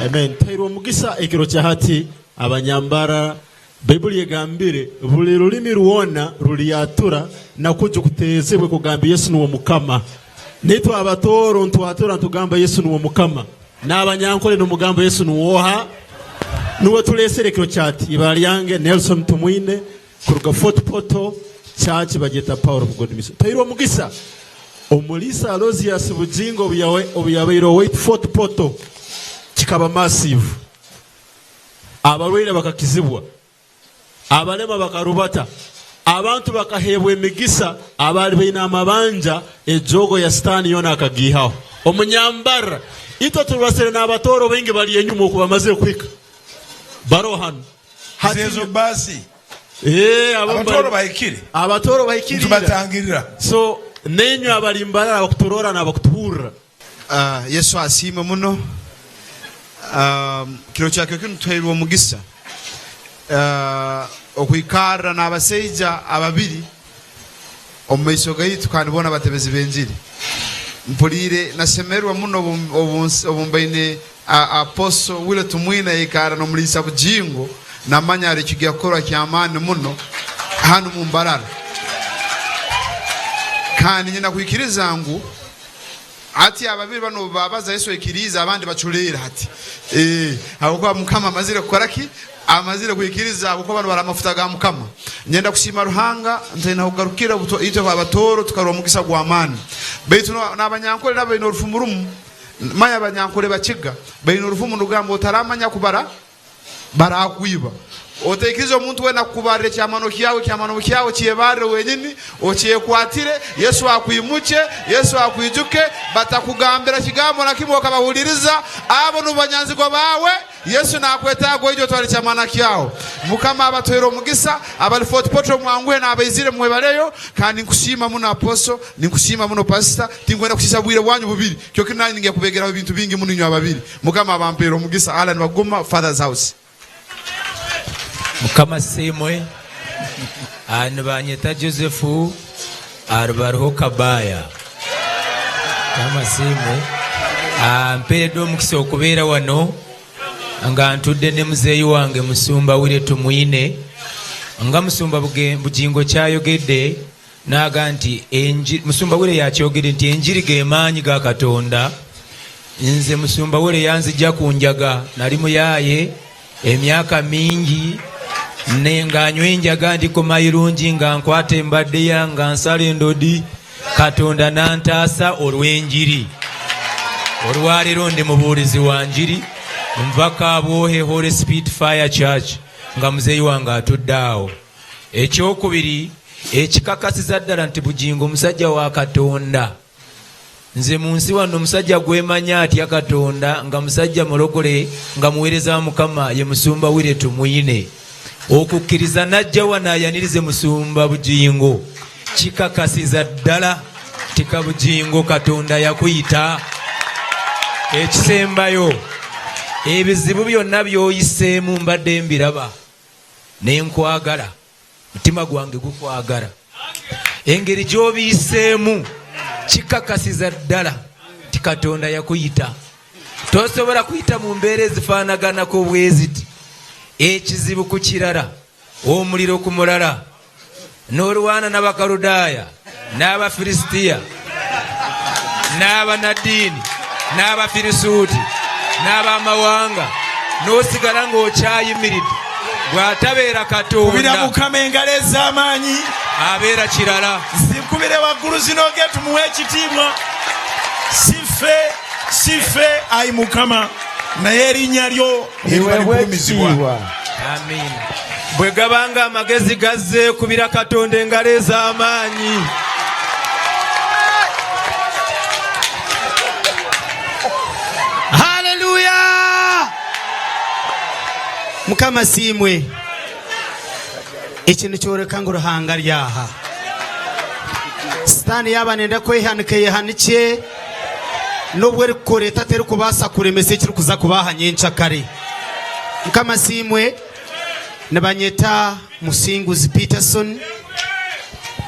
Speaker 16: Amen. Tuhairwe omugisa ekiro kya hati abanyambara. Baibuli egambire buli rulimi rwona rulyatura na kuju kuteezebwe kugamba Yesu nuwe Mukama. Naitwe Abatooro ntwatura ntugamba Yesu nuwe Mukama. N'Abanyankole numugamba Yesu nuwe oha? Nuwe tulesere ekiro kyati. Ibara lyange Nelson Tumwine kuruga Fort Portal Church bagyeta Power of God Mission. Tuhairwe omugisa Omulisa Aloysius Bugingo obuyabaire owaitu Fort Portal kikaba massive. Abarwaire bakakizibwa, abalema bakarubata, abantu bakaheebwa emigisa, abaali baine amabanja ejoogo ya Sitaani yoona akagiihaho. Omunyambarra, itwe turubasire n'Abatooro baingi bali enyuma oku bamazire kuhika. Baroho hanu.
Speaker 1: Hati Ezo baasi. Abatooro bahikire.
Speaker 16: Abatooro bahikire.
Speaker 1: Nitubatangirira.
Speaker 16: So, nainywe abali Mbarara abakuturoora n'abakutuhurra.
Speaker 17: Yesu asiimwe muno. Kiro kya kiro kinu tuhairwe omugisa okwikarra n'abasaija ababiri omu maiso gaitu kandi boona batebezi b'enjiri. Mpuliire nasemererwa muno obu mbaine Apostle Willy Tumwine yaikarra n'Omuliisa Bujingo, namanya hali ekigya kukorwa ky'amaani muno hanu mu Mbarara. Kandi nyina kwikiriza ngu Hati ababiri banu obu babaza, Yesu aikiriize, abandi baculeera hati. Ee, habwokuba Mukama amazire kukora ki? Amazire kwikiriza, habwokuba banu bari amafuta ga Mukama. Nyenda kusiima Ruhanga, ntaine ahokugarukira obu itwe Abatooro tukarora omugisa gw'amaani. Baitu n'Abanyankole nabo baine orufumu rumu. Manya Abanyankole Bakiga baine orufumu nirugamba otaramanya kubara Baraakwiba. Otaikiriza omuntu weena kukubarira ekyamano kyawe, ekyamano kyawe kyebarre wenyini, okyekwatire, Yesu akwimukye, Yesu akwijuke, batakugambira kigambo na kimwe okabahuliriza, abo nubo banyanzigwa baawe, Yesu nakwetaaga oije otwale ekyamana kyawe. Mukama abatuhere omugisa, abali Fort Portal mwanguhe n'abaizire mwebaleyo, kandi nkusiima muno Apostle, ninkusiima muno Pastor, tinkwenda kusiisa bwire bwanyu bubiri, kyo kinu nanye ningya kubegeraho ebintu bingi muno inywe ababiri. Mukama abampere omugisa Allan Baguma Father's House.
Speaker 18: Mukama asiimwe. Ah, nibanyeta Joseph Arubariho Kabaya. Mukama asiimwe. Ah, mpeereddwa omukisa okubeera wano nga ntudde ne muzeeyi wange Musumba Willy Tumwine. Nga Musumba Bugingo kyayogedde N'aga nti, Enjiri, Musumba Were yakyogedde nti enjiri ge maanyi ga Katonda. Nze Musumba Were yanzija ku njaga, nali muyaaye emyaka mingi ne nga nywa enjaga ndi ku mayirungi nga nkwata embaddeya nga nsala endodi Katonda n'antaasa olw'enjiri. Olwaleero ndi mubuulizi wa njiri nva Kabwohe Holy Spirit Fire Church nga muzeeyi wange atudde awo. Ekyokubiri ekikakasiza ddala nti Bugingo musajja wa Katonda, nze mu nsi wano omusajja gwemanya atya Katonda nga musajja mulokole nga muweereza wa Mukama ye Musumba Willy Tumwine. Okukkiriza n'ajja wano ayanirize Musumba Bugingo kikakasiza ddala nti Kabugingo Katonda yakuyita. Ekisembayo, ebizibu byonna by'oyiseemu mbadde mbiraba. Ne nkwagala, mutima gwange gukwagala. Engeri gy'obiyiseemu kikakasiza ddala nti Katonda yakuyita. Tosobola kuyita mu mbeera ezifaanaganako bweziti, ekizibu ku kirala, omuliro ku mulala, n'olwana n'Abakaludaaya n'Abafilisitiya n'Abanaddiini n'Abafirisuuti n'abamawanga, n'osigala ng'okyayimiridde. Bw'atabeera
Speaker 1: Kubira
Speaker 18: Katonda,
Speaker 1: Mukama engalo ez'amaanyi.
Speaker 18: Abeera kirala.
Speaker 1: Zikubire waggulu zinoge, tumuwe ekitiibwa. Si ffe, si ffe, ayi Mukama, naye erinnya lyo lyeriba ligulumizibwa.
Speaker 18: Amiina. Bwe gabanga amagezi gazze, kubira Katonda engalo ez'amaanyi.
Speaker 19: Haleluya! Mukama siimwe. Eki nikyoreka ngu Ruhanga ari aha. Sitaani yaaba nenda kwehanika, eyehanikye. N'obu erikukora eta, terikubaasa kuremesa ekirikuza kuba aha nyencakare. Mukama siimwe. Nibanyeta Musinguzi Peterson,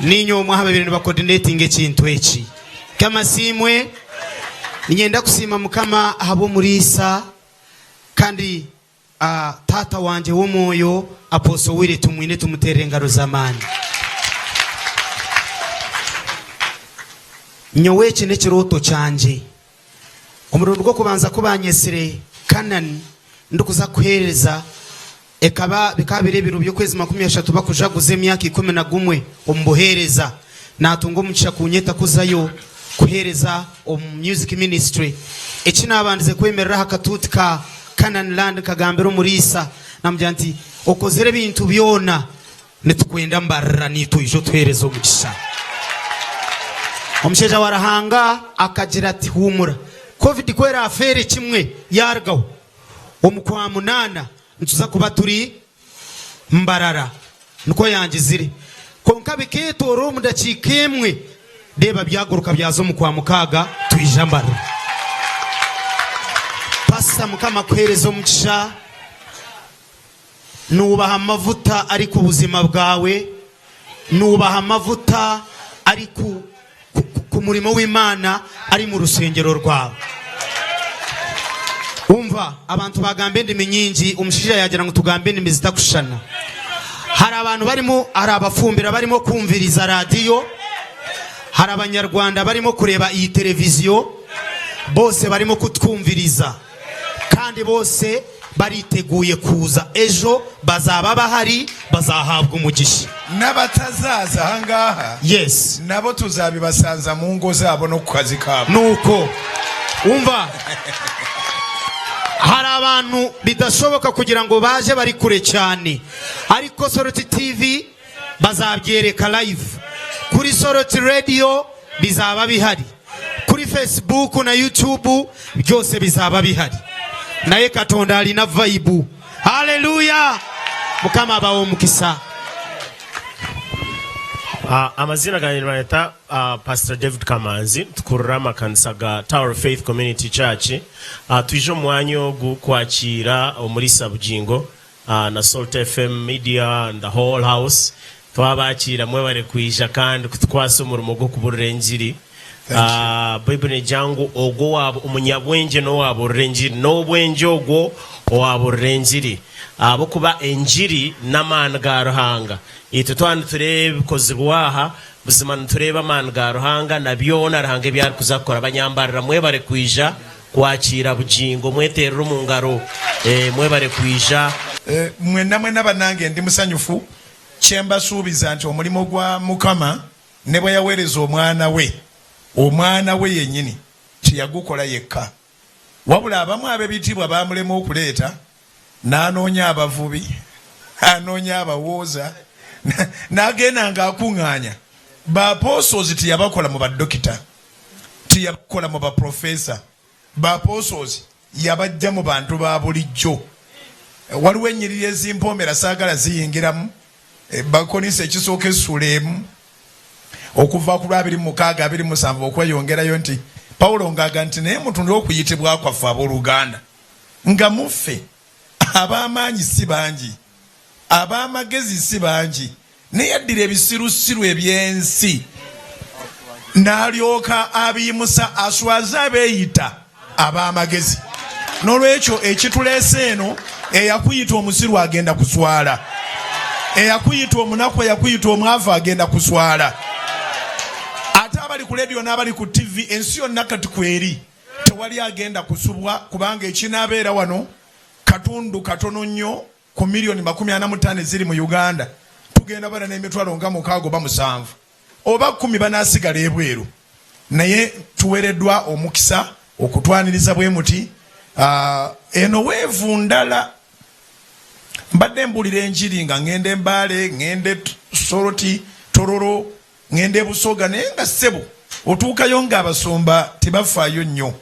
Speaker 19: ninye omwe aha babire nibacoordinatinga ekintu eki. Mukama siimwe. Niinyenda kusiima Mukama ahabw'omuriisa kandi taata wangye w'omwoyo, Apostle Willy Tumwine. Tumuteere engaro z'amaani. Nyowe eki n'ekirooto kyangye. Omurundi gw'okubanza ku banyesire Canaan ndikuza kuheereza, ekaba bikaba biri ebiro by'okwezi 30 bakujaguza emyaka 11 omu buheereza. Natunga omugisha kunyeta kuzayo kuheereza omu music ministry. Eki nabandize kwemerera aha katuuti ka Canaan land, nkagambira omuriisa, namugira nti, "Okozere ebintu byona, nitukwenda Mbarara, nitwija otuheereza omugisha." Omushaija wa Ruhanga akagira ati, "Huumura, COVID ku erafeere kimwe yarugaho, omu kwa munaana nituza kuba turi Mbarara." Nikwo yangizire, konka bikeetoorora omu dakiika emwe, reeba byaguruka byaza omu kwa mukaaga, twija Mbarara. Pasita, Mukama akuheereza omugisha. Nubaha amavuta ari ku buzima bwawe, nubaha amavuta ari ku murimo w'Imana ari mu rusengero rwawe. Umva, abantu bagamba endimi nyingi, omushaija yagira ngu tugambe endimi zitakushushana. Hari abantu barimo, hari abafumbira barimo kumviriza radiyo, hari Abanyarwanda barimo kureba iyi televiziyo, bose barimo kutwumviriza kandi bose bariteguye kuza ejo, bazaba bahari, bazahabwa umugisha.
Speaker 1: N'abatazaza ahangaha, nabo tuzabibasanza mu ngo zabo no ku kazi kabo.
Speaker 19: Nuko umva, hari abantu bidashoboka kugira ngo baje, bari kure cyane, ariko Soroti TV bazabyereka live, kuri Soroti Radio bizaba bihari, kuri Facebook na YouTube byose bizaba bihari. Naye Katonda alina vibe. Haleluya! Mukama abawe omukisa.
Speaker 20: Amazina gange nibayeta Pastor David Kamanzi, tukurira amakanisa ga Tower of Faith Community Church. Twije omu mwanya ogu kwakiira omuriisa Bugingo na Salt FM Media and the whole house. Twabakiira, mwebare kwija kandi kutukwasa omurimo gw'okuburira enjiri. Baibuli negira ngu ogwo owaaba omunyabwengye n'owaaburira enjiri, n'obwengye ogwo owaaburira enjiri, ahabw'okuba enjiri n'amaani ga Ruhanga. Itwe twaba nitureeba ebikozirwe aha, buzima nitureeba amaani ga Ruhanga na byona Ruhanga ebi arikuza kukora. Banyambarira, mwebare kwija kwakiira Bugingo, mweterere omu ngaro, mwebare kwija.
Speaker 1: Mwenna mwenna bannange, ndi musanyufu. Kye mbasuubiza nti omulimu gwa Mukama, ne bwe yaweereza omwana we, omwana we yennyini, teyagukola yekka, wabula abamu ab'ebitiibwa baamulema okuleeta, n'anoonya abavubi, anoonya abawooza, n'agenda ng'akuŋŋaanya ba apostles. Teyabakola mu badokita, teyabakola mu baprofesa. Ba apostles yabajja mu bantu ba bulijjo. Waliwo ennyiriri ezimpoomera, saagala ziyingiramu. Bakolinso ekisooka essula 1, okuva ku lwa 26, 27 okweyongerayo, nti Pawulo ng'aga nti, "Naye mutunule okuyitibwa kwaffe, abooluganda, nga muffe ab'amaanyi si bangi, ab'amagezi si bangi, naye addira ebisirusiru eby'ensi n'alyoka abiyimusa aswaze abeeyita ab'amagezi." N'olwekyo ekituleese eno, eyakuyita omusiru agenda kuswala, eyakuyita omunaku, eyakuyita omwavu agenda kuswala. Ate abali ku lediyo n'abali ku TV, ensi yonna kati kweri, tewali agenda kusubwa, kubanga ekinaabeera wano katundu katono nnyo ku miliyoni 45 eziri mu Uganda. Tugenda bana n'emitwalo nga 6 oba 7 oba 10 banaasigala ebweru, naye tuwereddwa omukisa okutwaniriza bwe muti. Eno weevu ndala. Mbadde mbulira enjiri nga ŋŋenda Embaale, ŋŋenda Soroti, Tororo, ŋŋenda Ebusoga, naye nga ssebo otuukayo ng'abasumba tebafaayo nnyo.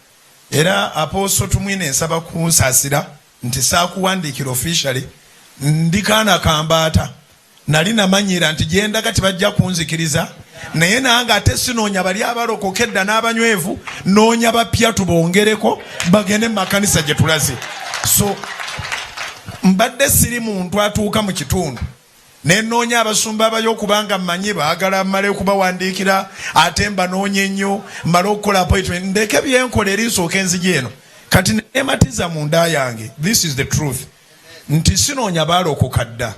Speaker 1: Era Apostle Tumwine, nsaba kunsaasira nti saakuwandiikira officially. Ndi kaana kambaata, nali namanyira nti gyendaga tebajja kunzikiriza, naye nange ate sinoonya bali abalokoka edda n'abanywevu, noonya bapya tubongereko bagende mu makanisa gye tulaze. So mbadde siri muntu atuuka mu kitundu nenoonya abasumba abayo, okubanga mmanyi baagala mmale okubawandiikira, ate mbanoonya ennyo, mmale okukola appointment, ndeke byenkola eri nsooka enzigi eno. Kati nematiza munda yange, this is the truth, nti sinoonya baalokoka dda,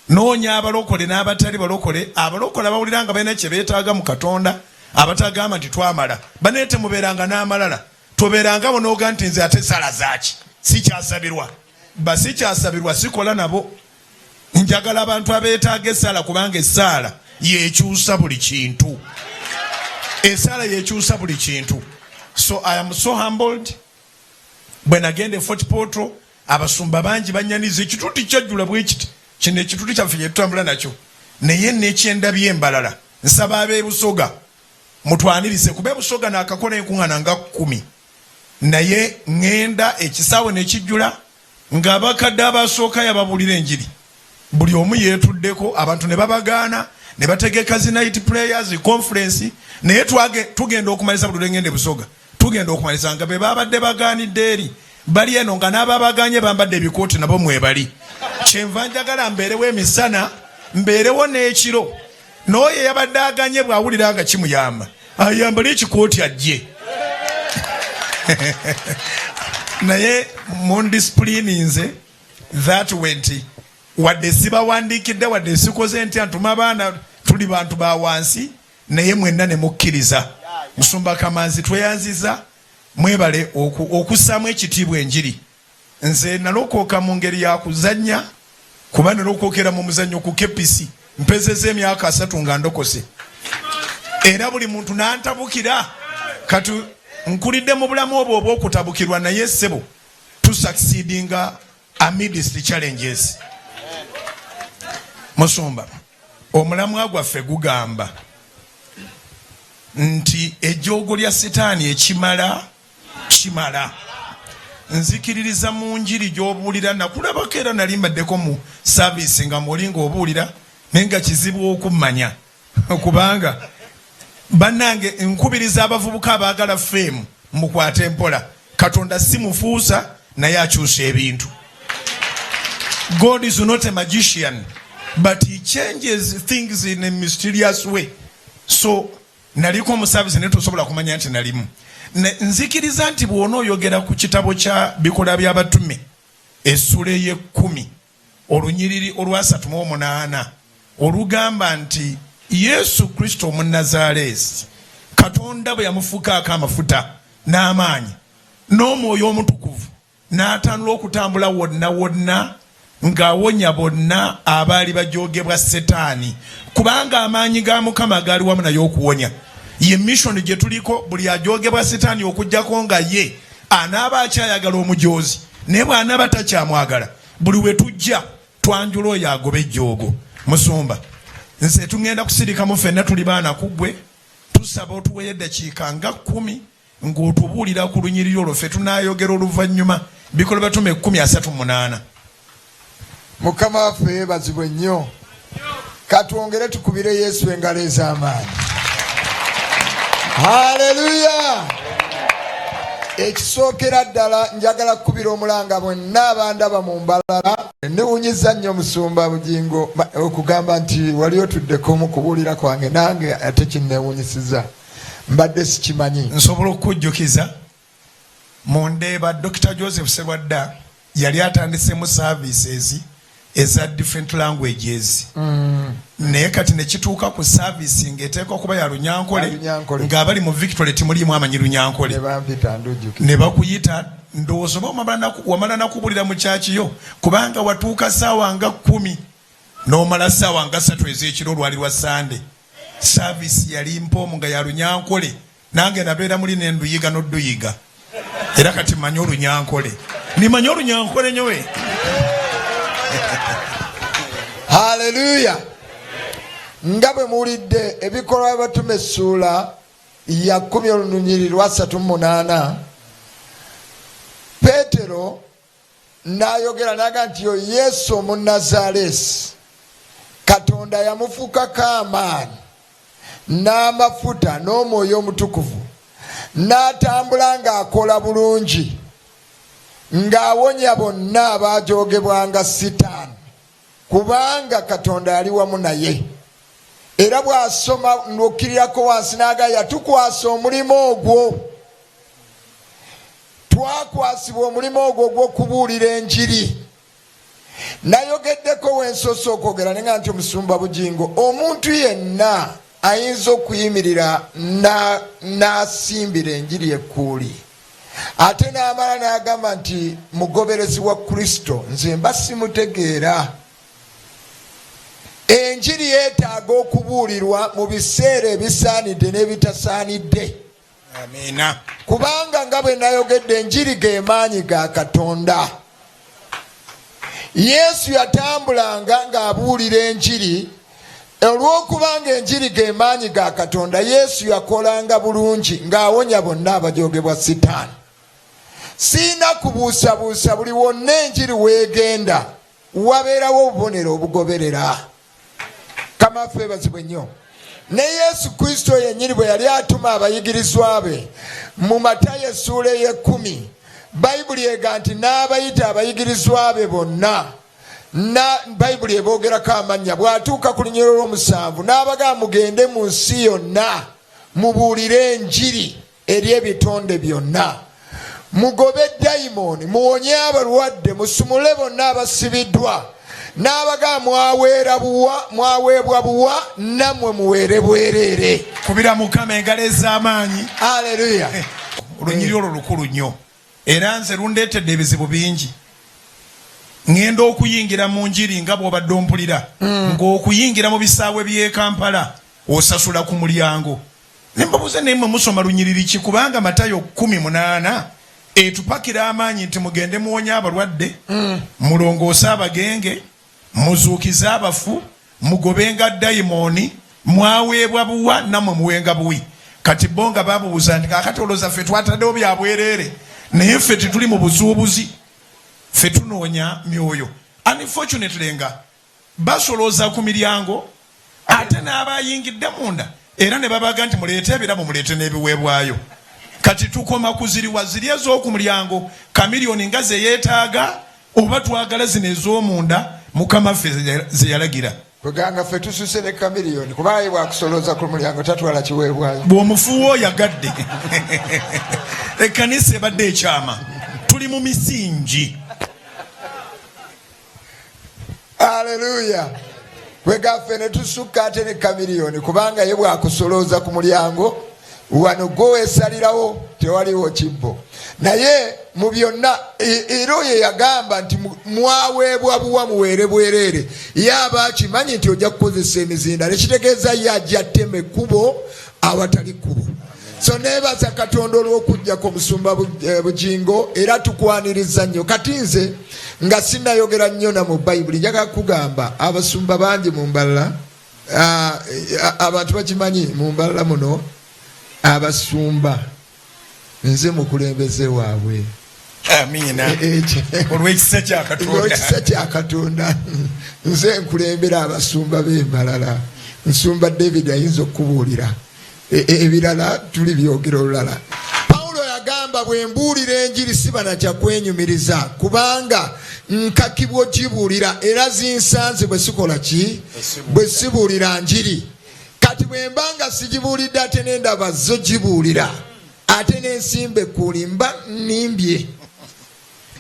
Speaker 1: noonya abalokole n'abatali balokole. Abalokole abawulira nga balina kye beetaaga mu Katonda, abatagamba nti twamala. Banaye temubeeranga n'amalala, tobeeranga bonooga nti nze ate sala zaaki, sikyasabirwa, basikyasabirwa, sikola nabo. Njagala abantu abeetaaga essaala, kubanga essaala yekyusa buli kintu, essaala yekyusa buli kintu. So I am so humbled. Bwe nagenda e Fort Portal, abasumba bangi banyaniza, ekituti kyajjula bwe kiti. Kino ekituti kyaffe kyetutambula nakyo, naye nekyendabye embalala. Nsaba ab'ebusoga mutwanirize, kuba ebusoga nakakola enkuŋŋaana nga 10, naye ŋŋenda ekisaawe nekijjula ng'abakadde abasooka yababulira enjiri, buli omu yeetuddeko, abantu ne babagaana, ne bategeka zi night prayers, conference. Naye tugenda okumalisa, buli lwengenda ebusoga tugenda okumalisa nga be babadde bagaanidde eri bali eno, nga n'ababaganye bambadde ebikooti nabo mwebali. Kyenva njagala mbeerewo emisana, mbeerewo n'ekiro, n'oyo eyabadde aganye bw'awulira nga kimuyamba ayambale ekikooti ajje. Naye mundisciplininze that way nti wadde sibawandiikidde, wadde sikoze ntya, ntuma abaana, tuli bantu ba wansi, naye mwenna ne mukkiriza. Musumba Kamanzi, tweyanziza, mwebale okussaamu ekitiibwa enjiri. Nze nalokooka mu ngeri ya kuzannya, kuba nalokookera mu muzannyo ku KPC. Mpezeza emyaka 30 nga ndokose, era buli muntu nantabukira. Kati nkulidde mu bulamu obwo obw'okutabukirwa, naye ssebo tusucceedinga amidst challenges. Musumba, omulamwa gwaffe gugamba nti ejjoogo lya Sitaani ekimala kimala. Nzikiririza mu njiri gy'obuulira. Nakulabako era nali mbaddeko mu service nga mwoli ng'obuulira, naye nga kizibu okummanya, kubanga bannange nkubiriza abavubuka abaagala fame, mukwate mpola. Katonda si mufuusa, naye akyusa ebintu. God is not a magician, but he changes things in a mysterious way. So naliko mu service naye tosobola kumanya nti nalimu. Nzikiriza nti bw'ona oyogera ku kitabo kya Bikola by'Abatume essula ey'e-10, olunyiriri olwa-38, olugamba nti Yesu Kristo Omunnazaaleesi, Katonda bwe yamufukaako amafuta n'amaanyi n'Omwoyo Omutukuvu, n'atandula okutambula wonna wonna ng'awonya bonna abaali bajogebwa Setaani, kubanga amaanyi ga Mukama gaali wamu naye okuwonya. Ye mission gye tuliko, buli ajogebwa Setaani, okugjako nga ye anaaba akyayagala omujoozi, naye bw'anaaba takyamwagala, buli we tujja twanjula oyo agoba ejjoogo. Musumba, nze tugenda kusirikamu ffenna, tuli baana ku ggwe. Tusaba otuweyo eddakiika nga 10 ng'otubuulira ku lunyiriri olwo, ffe tunaayogera oluvannyuma. Bikolwa Batume 10:38.
Speaker 2: Mukama waffe yeebazibwe nnyo. Katwongere tukubire Yesu engalo ez'amaanyi. Haleluya! Ekisookera ddala, njagala kukubira omulanga bwenna abandaba mu Mbalala. Newunyiza nnyo Musumba Bugingo okugamba nti wali otuddeko mu kubuulira kwange, nange ate kinnewunyisiza, mbadde sikimanyi.
Speaker 1: Nsobola okukujjukiza. Mu Ndeeba, Dokita Joseph Serwadda yali atandisemu services eza different languages. Naye kati ne kituuka ku service ng'eteekwa kuba ya Lunyankole, ng'abali mu Victory temuliimu amanyi Lunyankole. Ne bakuyita, ndowooza oba wamala nakubulira mu kyaki yo, kubanga watuuka ssaawa nga 10 n'omala ssaawa nga 3 ez'ekiro, olwali lwa Sande. Service yali mpoomu nga ya Lunyankole. Nange nabeera muli nenduyiga n'odduyiga, era kati mmanyi Olunyankole, nimanyi Olunyankole nyowe.
Speaker 2: Haleluya! Nga bwe muwulidde Ebikolwa by'Abatume essuula ya 10 olunyiriri lwa 38, Peetero n'ayogera n'agamba nti yo Yesu Omunnazaaleesi, Katonda yamufukako amaanyi n'amafuta n'Omwoyo Omutukuvu, n'atambula ng'akola bulungi, ng'awonya bonna abaajoogebwanga Sitaani, kubanga Katonda yali wamu naye. Era bw'asoma ng'okkirirako wansi n'agamba, yatukwasa omulimu ogwo, twakwasibwa omulimu ogwo ogw'okubuulira enjiri. Nayogeddeko wensoose okwogera nenga nti omusumba Bugingo, omuntu yenna ayinza okuyimirira n'asimbira enjiri ekkuuli, ate n'amala n'agamba nti mugoberezi wa Kristo, nze mba simutegeera. Enjiri yeetaaga okubuulirwa mu biseera ebisaanidde n'ebitasaanidde.
Speaker 1: Amiina.
Speaker 2: Kubanga nga bwe nayogedde, enjiri ge maanyi ga Katonda. Yesu yatambulanga ng'abuulira enjiri. Olw'okubanga enjiri ge maanyi ga Katonda, Yesu yakolanga bulungi ng'awonya bonna abajoogebwa Sitaani. Siina kubuusabuusa, buli wonna enjiri weegenda wabeerawo obubonero obugoberera. Mukama waffe yeebazibwe nnyo. Ne Yesu Kristo yennyini bwe yali atuma abayigirizwa be mu Matayo essuula ey'ekkumi, Bayibuli ega nti n'abayita abayigirizwa be bonna, na Bayibuli eboogerako amannya, bw'atuuka ku lunyiriri olw'omusanvu n'abagamba, mugende mu nsi yonna mubuulire enjiri eri ebitonde byonna, mugobe dayimooni, muwonye abalwadde, musumule bonna abasibiddwa. N'abagamba, mwaweebwa buwa, nammwe muweere bwereere.
Speaker 1: Kubira Mukama engalo ez'amaanyi.
Speaker 2: Aleluya.
Speaker 1: Olunyiriri olwo lukulu nnyo, era nze lundeetedde ebizibu bingi. Ŋŋenda okuyingira mu njiri nga bw'obadde ompulira, ng'okuyingira mu bisaawe by'e Kampala osasula ku mulyango. Ne mbabuuza, naye mmwe musoma lunyiriri ki? Kubanga Matayo 18 etupakira amaanyi nti mugende muwonye abalwadde, mulongoose abagenge, muzuukize abafu, mugobenga dayimooni, mwaweebwa buwa nammwe muwenga buwi. Kati bo nga babuuza nti kaakati olowooza ffe twataddewo bya bwereere? Naye ffe tetuli mu busuubuzi, ffe tunoonya myoyo. Unfortunately nga basolooza ku miryango, ate n'abayingidde munda era ne babaga nti muleete ebirabo, muleete n'ebiweebwayo. Kati tukoma ku ziriwa? Ziri ez'oku mulyango Kamiliyoni nga ze yeetaaga, oba twagala zino ez'omunda Mukama ffe ze yalagira?
Speaker 2: Kweganga ffe tususe ne Kamiliyoni, kubanga ye bwakusolooza ku mulyango tatwala kiweebwayo.
Speaker 1: Bw'omufuuwa oyagadde. Ekkanisa ebadde ekyama, tuli mu misingi.
Speaker 2: Aleluya. Kwegaffe ne tusukka ate ne Kamiliyoni, kubanga ye bwakusolooza ku mulyango wano gwe weesalirawo, tewaliwo kibbo. Naye mu byonna era oyo yagamba nti mwaweebwa buwa, muweere bwereere. Ye aba akimanyi nti ojja kukozesa emizinda, nekitegeeza ye ajja attema ekkubo awatali kkubo. So neebaza Katonda olw'okujjako omusumba Bugingo, era tukwaniriza nnyo. Kati nze nga sinnayogera nnyo na mu Bayibuli, njagala kugamba abasumba bangi mu Mbalala, abantu bakimanyi mu Mbalala muno abasumba nze mukulembeze waabwe.
Speaker 1: Amiina. Olw'ekisa kya Katonda.
Speaker 2: Olw'ekisa kya Katonda nze nkulembera abasumba b'Embalala. Nsumba David ayinza okukubuulira ebirala, tuli byogera olulala. Pawulo yagamba, bwe mbuulira enjiri siba na kya kwenyumiriza, kubanga nkakibwa ogibuulira, era zinsanze bwe sikola ki, bwe sibuulira njiri. Kati bwe mba nga sigibuulidde ate nendaba zo gibuulira. Ate n'ensimba ekkuuli mba nnimbye.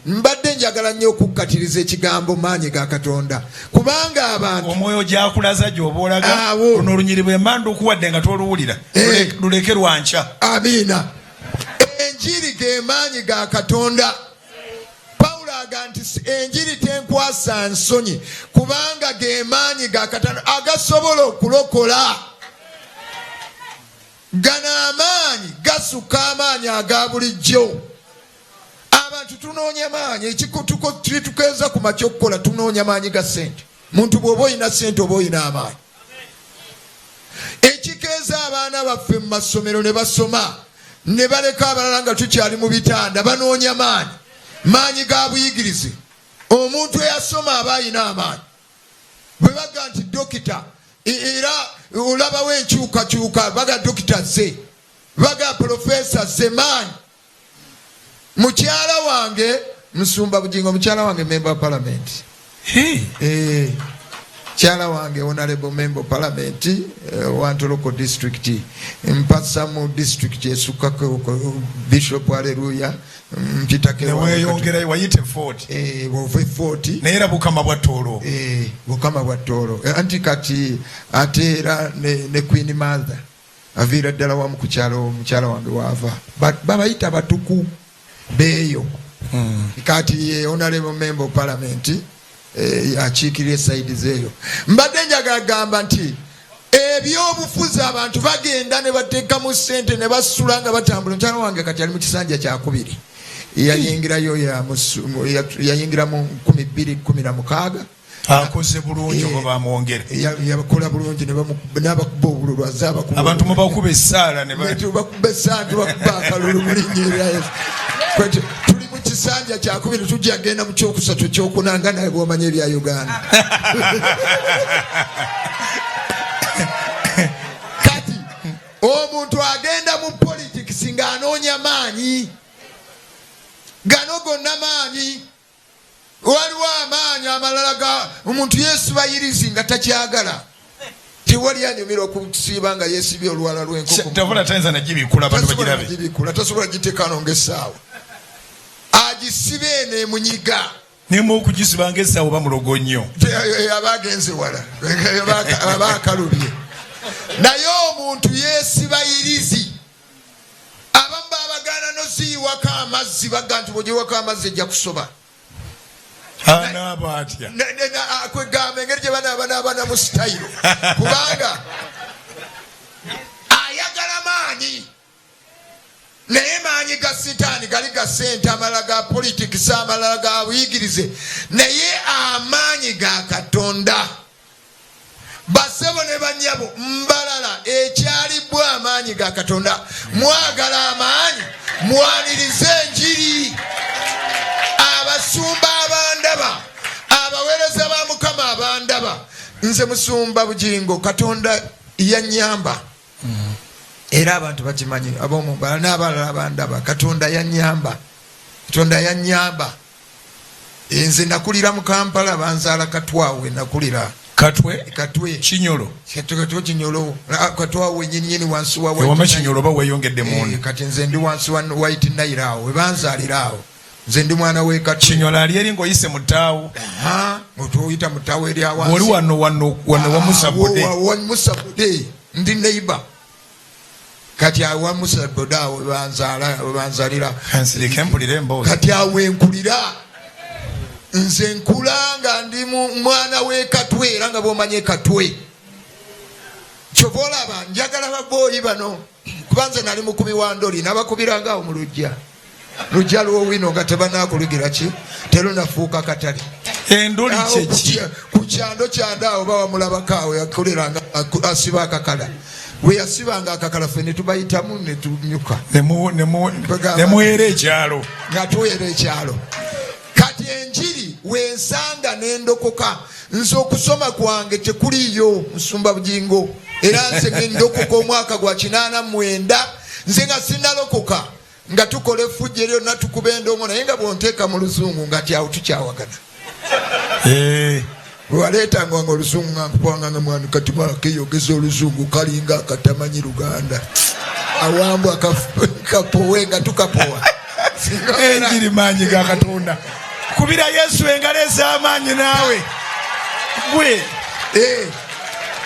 Speaker 2: Mbadde njagala nnyo okukkatiriza ekigambo maanyi ga Katonda, kubanga abantu
Speaker 1: Omwoyo gyakulaza gy'oba olaga. Luno olunyiri bwe mba ndukuwadde nga toluwulira, luleke lwa nkya.
Speaker 2: Amiina. Enjiri ge maanyi ga Katonda. Pawulo aga nti enjiri tenkwasa nsonyi, kubanga ge maanyi ga Katonda agasobola okulokola. Gano amaanyi gasukka amaanyi aga bulijjo. Abantu tunoonya maanyi, ekitukeeza ku makya okukola tunoonya maanyi ga ssente. Muntu bw'oba olina ssente oba olina amaanyi. Ekikeeza abaana baffe mu masomero ne basoma ne baleka abalala nga tukyali mu bitanda, banoonya maanyi, maanyi ga buyigirize. Omuntu eyasoma aba alina amaanyi. Bwe baga nti dokita, era olabawo enkyukakyuka, baga dokita ze, baga profesa ze, maanyi. Mukyala wange Musumba Bugingo, mukyala wange member of parliament. Mukyala wange honorable member of parliament, Wantoloko district, mpasa mu district esukkako Bishop Hallelujah, mpitako
Speaker 1: Ne weeyongerayo, wayita Fort.
Speaker 2: Bw'ova e Fort.
Speaker 1: Naye era Bukama bwa Tooro.
Speaker 2: Bukama bwa Tooro. Anti kati ate era ne Queen Mother aviira ddala wamu ku kyalo mukyala wange waava. Babayita batuku beeyo. Kati ye honorable member of parliament, akiikirira esayidi zeeyo. Mbadde njagala gamba nti ebyobufuzi abantu bagenda ne bateekamu ssente ne basula nga batambula. Mukyala wange kati ali mu kisanja kyakubiri, yayingirayo yayingira mu nkumi bbiri kumi na mukaaga.
Speaker 1: Akoze bulungi oba bamwongere?
Speaker 2: Yakola bulungi n'abakuba obululu, azze abakuba.
Speaker 1: Abantu mubakuba essaala ne
Speaker 2: Tubakuba essaala, tubakuba akalulu mu linnya erya Yesu. Kati tuli mu kisanja kyakubiri, tujja genda mu kyokusatu, ekyokuna, nga naye bw'omanyi ebya Uganda. Kati omuntu agenda mu politics ng'anoonya maanyi, gano gonna maanyi. Waliwo amaanyi amalala ga omuntu yeesiba yirizi nga takyagala. Tewali anyumira okusiiba nga yeesibye oluwala lw'enkoko.
Speaker 1: Tavola tayinza nagibikula abantu bagirabe.
Speaker 2: Gibikula tasobola giteekano ng'essaawa, agisiba eno emunyiga.
Speaker 1: Nemu okugisiba ng'essaawa oba mulogo nnyo.
Speaker 2: Aba agenze wala, aba akalubye. Naye omuntu yeesiba yirizi. Abamu babagaana noziyiwako amazzi, baga nti bw'ogiyiwako amazzi ejja kusoba.
Speaker 1: Anaaba atya?
Speaker 2: Kwegamba engeri gye banaaba n'abaana mu sitayiro, kubanga ayagala maanyi, naye maanyi ga sitaani gali ga ssente, amalala ga politikisi, amalala ga buyigirize, naye amaanyi ga Katonda. Basebo ne banyabo, Mbarara ekyalibbwa amaanyi ga Katonda. Mwagala amaanyi, mwanirize enjiri. Abasumba abandaba, abaweereza ba Mukama abandaba, nze Musumba Bugingo, Katonda yannyamba. Era abantu bakimanyi, ab'omu Mbarara n'abalala abandaba, Katonda yannyamba. Katonda yannyamba. Nze nakulira mu Kampala, banzaala Katwawe, nakulira
Speaker 1: Katwe?
Speaker 2: Katwe.
Speaker 1: Kinyolo.
Speaker 2: Katwe Kinyolo. Katwawe nyini nyini wansi wa White
Speaker 1: Ewama
Speaker 2: Nile.
Speaker 1: Kinyolo oba weeyongedde munda.
Speaker 2: Kati nze ndi wansi wa White Nile awo, we banzaalira awo. Nze ndi mwana w'e Katwe.
Speaker 1: Kinyolo ali eri ng'oyise mu ttaawo.
Speaker 2: Aha, otuyita mu ttaawo eri awansi.
Speaker 1: Oli wano, wano, wano wa Musa Bode.
Speaker 2: Wa Musa Bode, ndi neighbor. Kati awa Musa Bode awo we banzaalira.
Speaker 1: Nsirike mpulire emboozi.
Speaker 2: Kati awo enkulira. Nze nkula nga ndi mwana w'e Katwe, era nga bw'omanyi e Katwe. Kyova olaba njagala babooyi bano, kuba nze nali mukubi wa ndoli, nabakubiranga awo mu luggya. Luggya lw'owino nga tebanakulugira ki, terunafuuka katale.
Speaker 1: Endoli
Speaker 2: Awo
Speaker 1: kye ki?
Speaker 2: ku kyando kyando awo bawamulabako awo, yakoleranga asiba akakala. Bwe yasibanga akakala ffe ne tubayitamu ne tunyuka.
Speaker 1: Ne muweera ekyalo.
Speaker 2: Nga tuweera ekyalo. Kati enjiri wensanga ne ndokoka. Nze okusoma kwange tekuliiyo, Musumba Bugingo. Era nze ne ndokoka omwaka gwa 89, nze nga sinnalokoka. Nga tukola effujjo eryo lyonna, tukuba endongo, naye nga bw'onteeka mu luzungu nga ti awo tukyawagana. Bwe waleetanga nga oluzungu nga nkubanga nga mwana kati mwakeyogeza oluzungu kalinga akatamanyi Luganda. Awambwa kapowe nga tukapowa.
Speaker 1: Enjiri maanyi ga Katonda. Kubira Yesu engalo ez'amaanyi naawe gwe.
Speaker 2: Eh,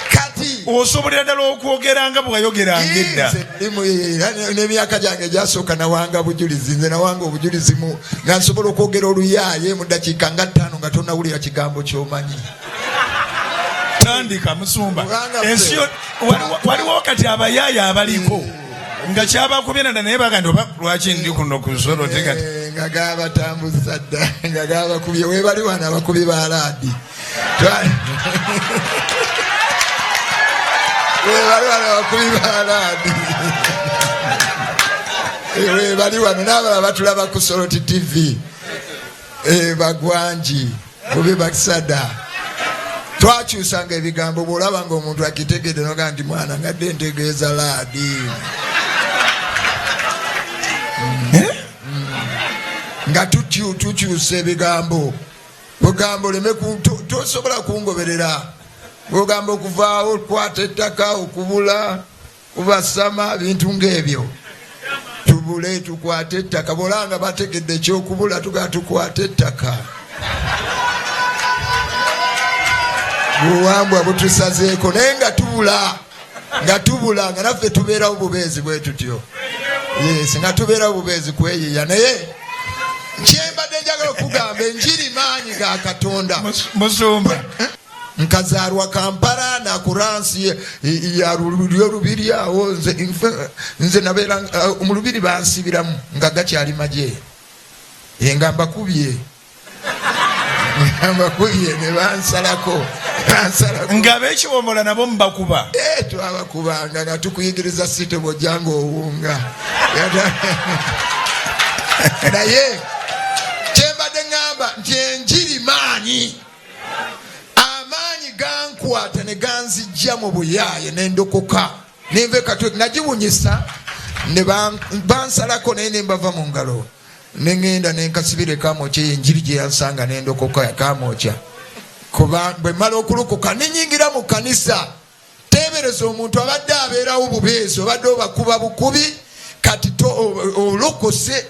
Speaker 2: kati
Speaker 1: osobolera ddala okwogera nga bwewayogeranga edda.
Speaker 2: N'emyaka gyange egyasooka nawanga bujulizi, nze nawanga obujulizi mu nga nsobola okwogera oluyaaye mu ddakiika nga ttaano nga tonawulira kigambo ky'omanyi.
Speaker 1: Tandika musumba. Ensi waliwo kati abayaaye abaliko nga kyabakubye nada naye bagamba oba lwaki ndi kuno ku nsolo te kati
Speaker 2: eh, nga gabatambuza dda nga gabakubye webali wano abakubi ba laadi webali wano abakubi ba laadi eh, webali wano n'abalala batulaba ku Soloti TV eh, bagwangi bubi bakisada twakyusanga ebigambo bwolaba nga omuntu akitegedde noga nti mwana ngadde ntegeeza laadi mm. nga tukyusa ebigambo bwegamba oleme tosobola kungoberera bwogamba okuvaawo okukwata ettaka okubula kubasama bintu ngaebyo tubule tukwate ettaka bwolaba nga bategedde ekyokubula tugaa tukwate ettaka buwambwa butusazeeko naye nga tubula nga tubula nga naffe tubeerawo bubeezi bwe tutyo yes nga tubeerawo bubeezi kweyiya naye kyembadde njagala okugamba enjiri maanyi ga Katonda.
Speaker 1: Musumba
Speaker 2: nkazaalwa Kampala nakuransi ya lulyo lubiri awo nze nze nabeera eh, mu lubiri bansibiramu nga gakyali magye eh, nga mbakubye nga mbakubye ne bansalako
Speaker 1: nga bekiwomola nabo mubakuba
Speaker 2: eh, twabakubanga nga tukuyigiriza site bwojja nga owunga naye kyembadde ŋŋamba nti enjiri maanyi amaanyi gankwata ne ganzijja mu buyaaye ne ndokoka nenva ekatwe nagiwunyisa ne bansalako naye ne mbava mu ngalo ne ŋŋenda ne nkasibira ekamwokya eyo enjiri gye yansanga ne ndokoka ekamwokya kuba bwe mmala okulokoka ne nyingira mu kkanisa teebereza omuntu abadde abeerawo bubeezi obadde obakuba bukubi kati olokose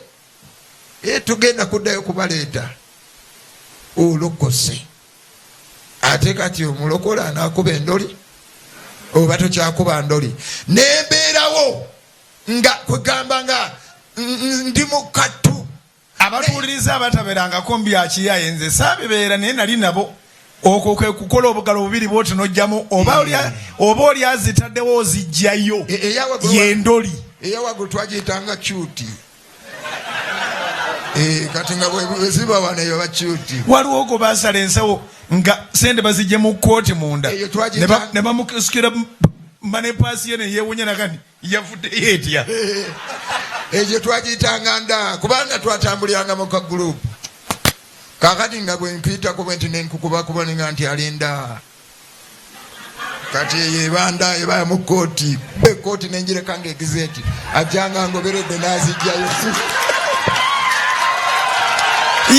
Speaker 2: eh, tugenda kuddayo kubaleeta olokose ate kati omulokole anakuba endoli oba tokyakuba ndoli nembeerawo nga kwegamba nga ndi mukattu
Speaker 1: abatuwuliriza abatabeerangako mbyakiyaye nze saabibeera naye nali nabo okwo kwe kukola obugalo bubiri bwoti nojjamu oba oba oli azitaddewo ozijjayo
Speaker 2: e,
Speaker 1: yendoli
Speaker 2: eyawaggulu twagiyitanga cuti eh, kati nga bweziba wano eyo bacuti
Speaker 1: waliwo gwe basala ensawo nga sente bazijje mu kkooti munda ne bamusikira manepaasi ye neyewunya nakati yavuddeyo etya
Speaker 2: eh, egyo twagiyitanga nda kubanga twatambuliranga mu kagurupu kakati nga bwempitako bwenti nenkukubakuba ninga nti alinda kati eyo ebanda eba mu kooti ekooti nenjireka nga egize nti ajjanga ngoberedde n'azijjayo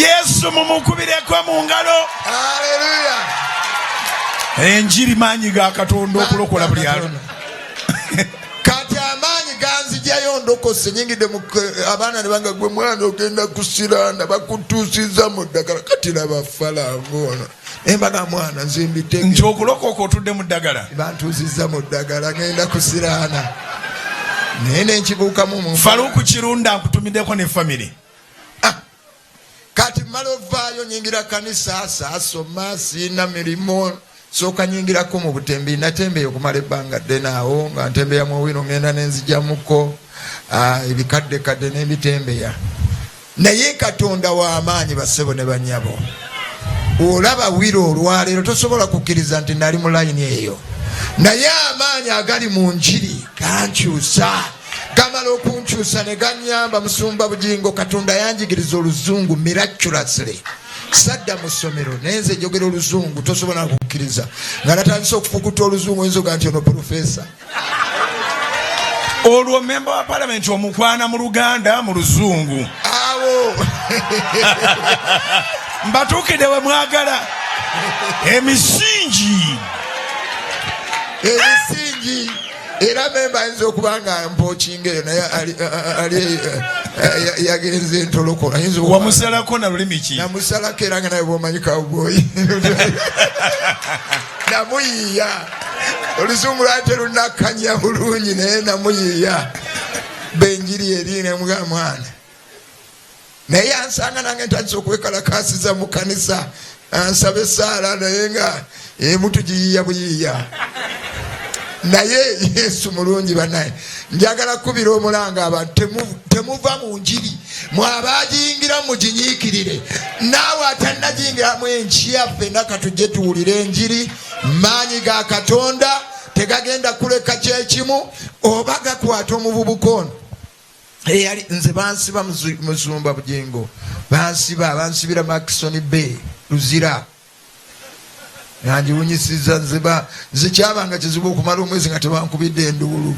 Speaker 1: yesu mumukubireko mu ngalo
Speaker 2: aleluya
Speaker 1: enjiri maanyi ga katonda okulokola buli alo
Speaker 2: kati amaanyi ganzijayo ndokose nyingidde abaana ne banga gwe mwana ogenda kusirana bakutuusiza mu ddagala kati laba falango ono embaga mwana nze mbitege
Speaker 1: nti okulokoka otudde mu ddagala
Speaker 2: bantuusiza mu ddagala ngenda kusiraana naye nenkibuukamu mu
Speaker 1: faluku kirunda nkutumiddeko ne famire
Speaker 2: ah, kati mala ovaayo nyingira kanisa saasoma siina mirimu sooka nyingirako mu butembeyi natembeya okumala ebbanga ddene awo nga ntembeya mu wino ngenda nenzijamuko ah, ebikadde kadde nembitembeya naye katonda w'amaanyi basebo ne banyabo olaba wiro olwaleero tosobola kukkiriza nti nali mu layini eyo naye amaanyi agali mu njiri gankyusa gamala okunkyusa ne ganyamba musumba bugingo katonda yanjigiriza oluzungu miraculously sadda mu ssomero naye nze njogera oluzungu tosobola kukkiriza nga natandise okufukuta oluzungu oyinza oga nti ono profesa
Speaker 1: olwo memba wa palamenti omukwana mu luganda mu luzungu
Speaker 2: awo
Speaker 1: mbatuukidde we mwagala emisingi
Speaker 2: emisingi Era memba ayinza okuba nga mpokinga eyo naye ali yagenze entoloko.
Speaker 1: Wamusalako na lulimi ki?
Speaker 2: Namusalako era nga naye bwomanyi cowboy. Namuyiiya. Oluzungu lwali terunakkanya bulungi naye namuyiiya. Benjiri eri nemuga mwana. Naye ansanga nange ntandise okwekalakasiza mu kanisa, ansaba essaala naye nga emu tugiyiiya buyiiya. Naye Yesu mulungi banaye. Njagala kukubira omulanga abantu, temuva mu njiri, mwabagiyingira muginyiikirire. Naawe atannagiyingiramu enkya ffenna katujje tuwulire enjiri. Maanyi ga Katonda tegagenda kuleka kyekimu oba gakwata omuvubuka ono. Eyali nze bansiba Musumba Bugingo, bansiba, bansibira Maxon Bay Luzira. Nandiwunyisiza nze nze kyabanga kizibu okumala omwezi nga tebankubidde enduulu.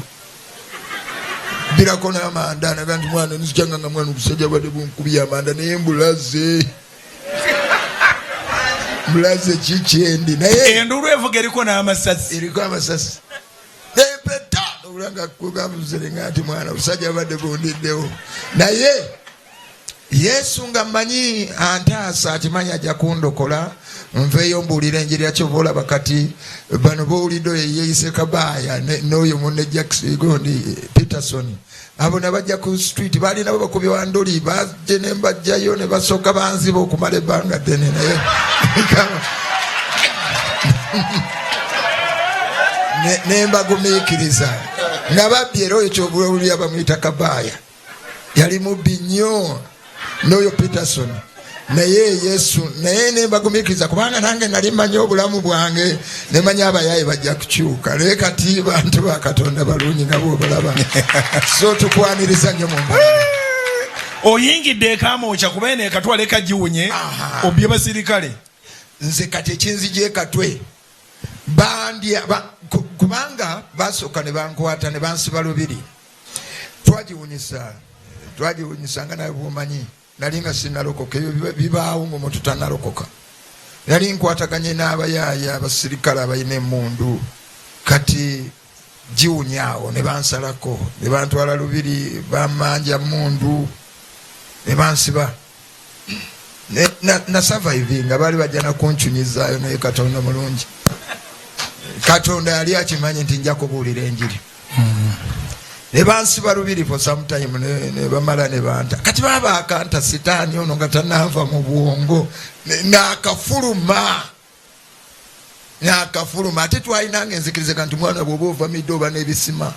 Speaker 2: Birako n'amanda naga nti mwana nzikyanga nga mwana obusajja bwadde bunkubye amanda naye mbulaze. Mbulaze kikyendi naye
Speaker 1: enduulu evuga eriko n'amasasi.
Speaker 2: Eriko amasasi. Empeta olanga kugamuzerenga nti mwana obusajja bwadde bundiddewo. Naye Yesu nga mmanyi antaasa, akimanyi ajja kundokola nveeyo mbuulira enjiri ya kyova olaba kati bano b'owulidde oyo yeeyise Kabaaya n'oyo munne Jackson gundi Peterson, abo nabajja ku street baali nabo bakubi wa ndoli, bajje ne mbajjayo ne basooka banziba okumala ebbanga ddene naye ne mbagumiikiriza nga babbi. Era oyo kyova owulira bamuyita Kabaaya, yali mubbi nnyo n'oyo Peterson. Naye Yesu naye ne mbagumiikiriza kubanga nange nali mmanyi obulamu bwange, ne mmanyi abayaaye bajja kukyuka. Naye kati bantu ba Katonda balungi nga bw'obalaba. So tukwaniriza nnyo mu mbalala.
Speaker 1: Oyingidde ekamwokya kuba eno ekatwale kagiwunye obye basirikale.
Speaker 2: Nze kati ekinzija ekatwe bandya kubanga basooka ne bankwata ne bansiba Lubiri. Twagiwunyisa nga nawe bw'omanyi nali nga sinnalokoka. Ebyo bibaawo ng'omuntu tannalokoka. Nali nkwataganye n'abayaaya abasirikale abalina emmundu, kati giwunya awo ne bansalako ne bantwala Lubiri, bamanja mundu ne bansiba. Nasurvivinga, baali bajja nakuncunyizaayo, naye Katonda mulungi. Katonda yali akimanyi nti nja kubuulira enjiri. Ne bansiba Lubiri for some time, ne bamala ne banta. Kati baba akanta sitaani ono nga tananva mu bwongo, n'akafuluma. Ate twalinanga enzikiriza nti mwana bw'oba ova midde oba n'ebisima.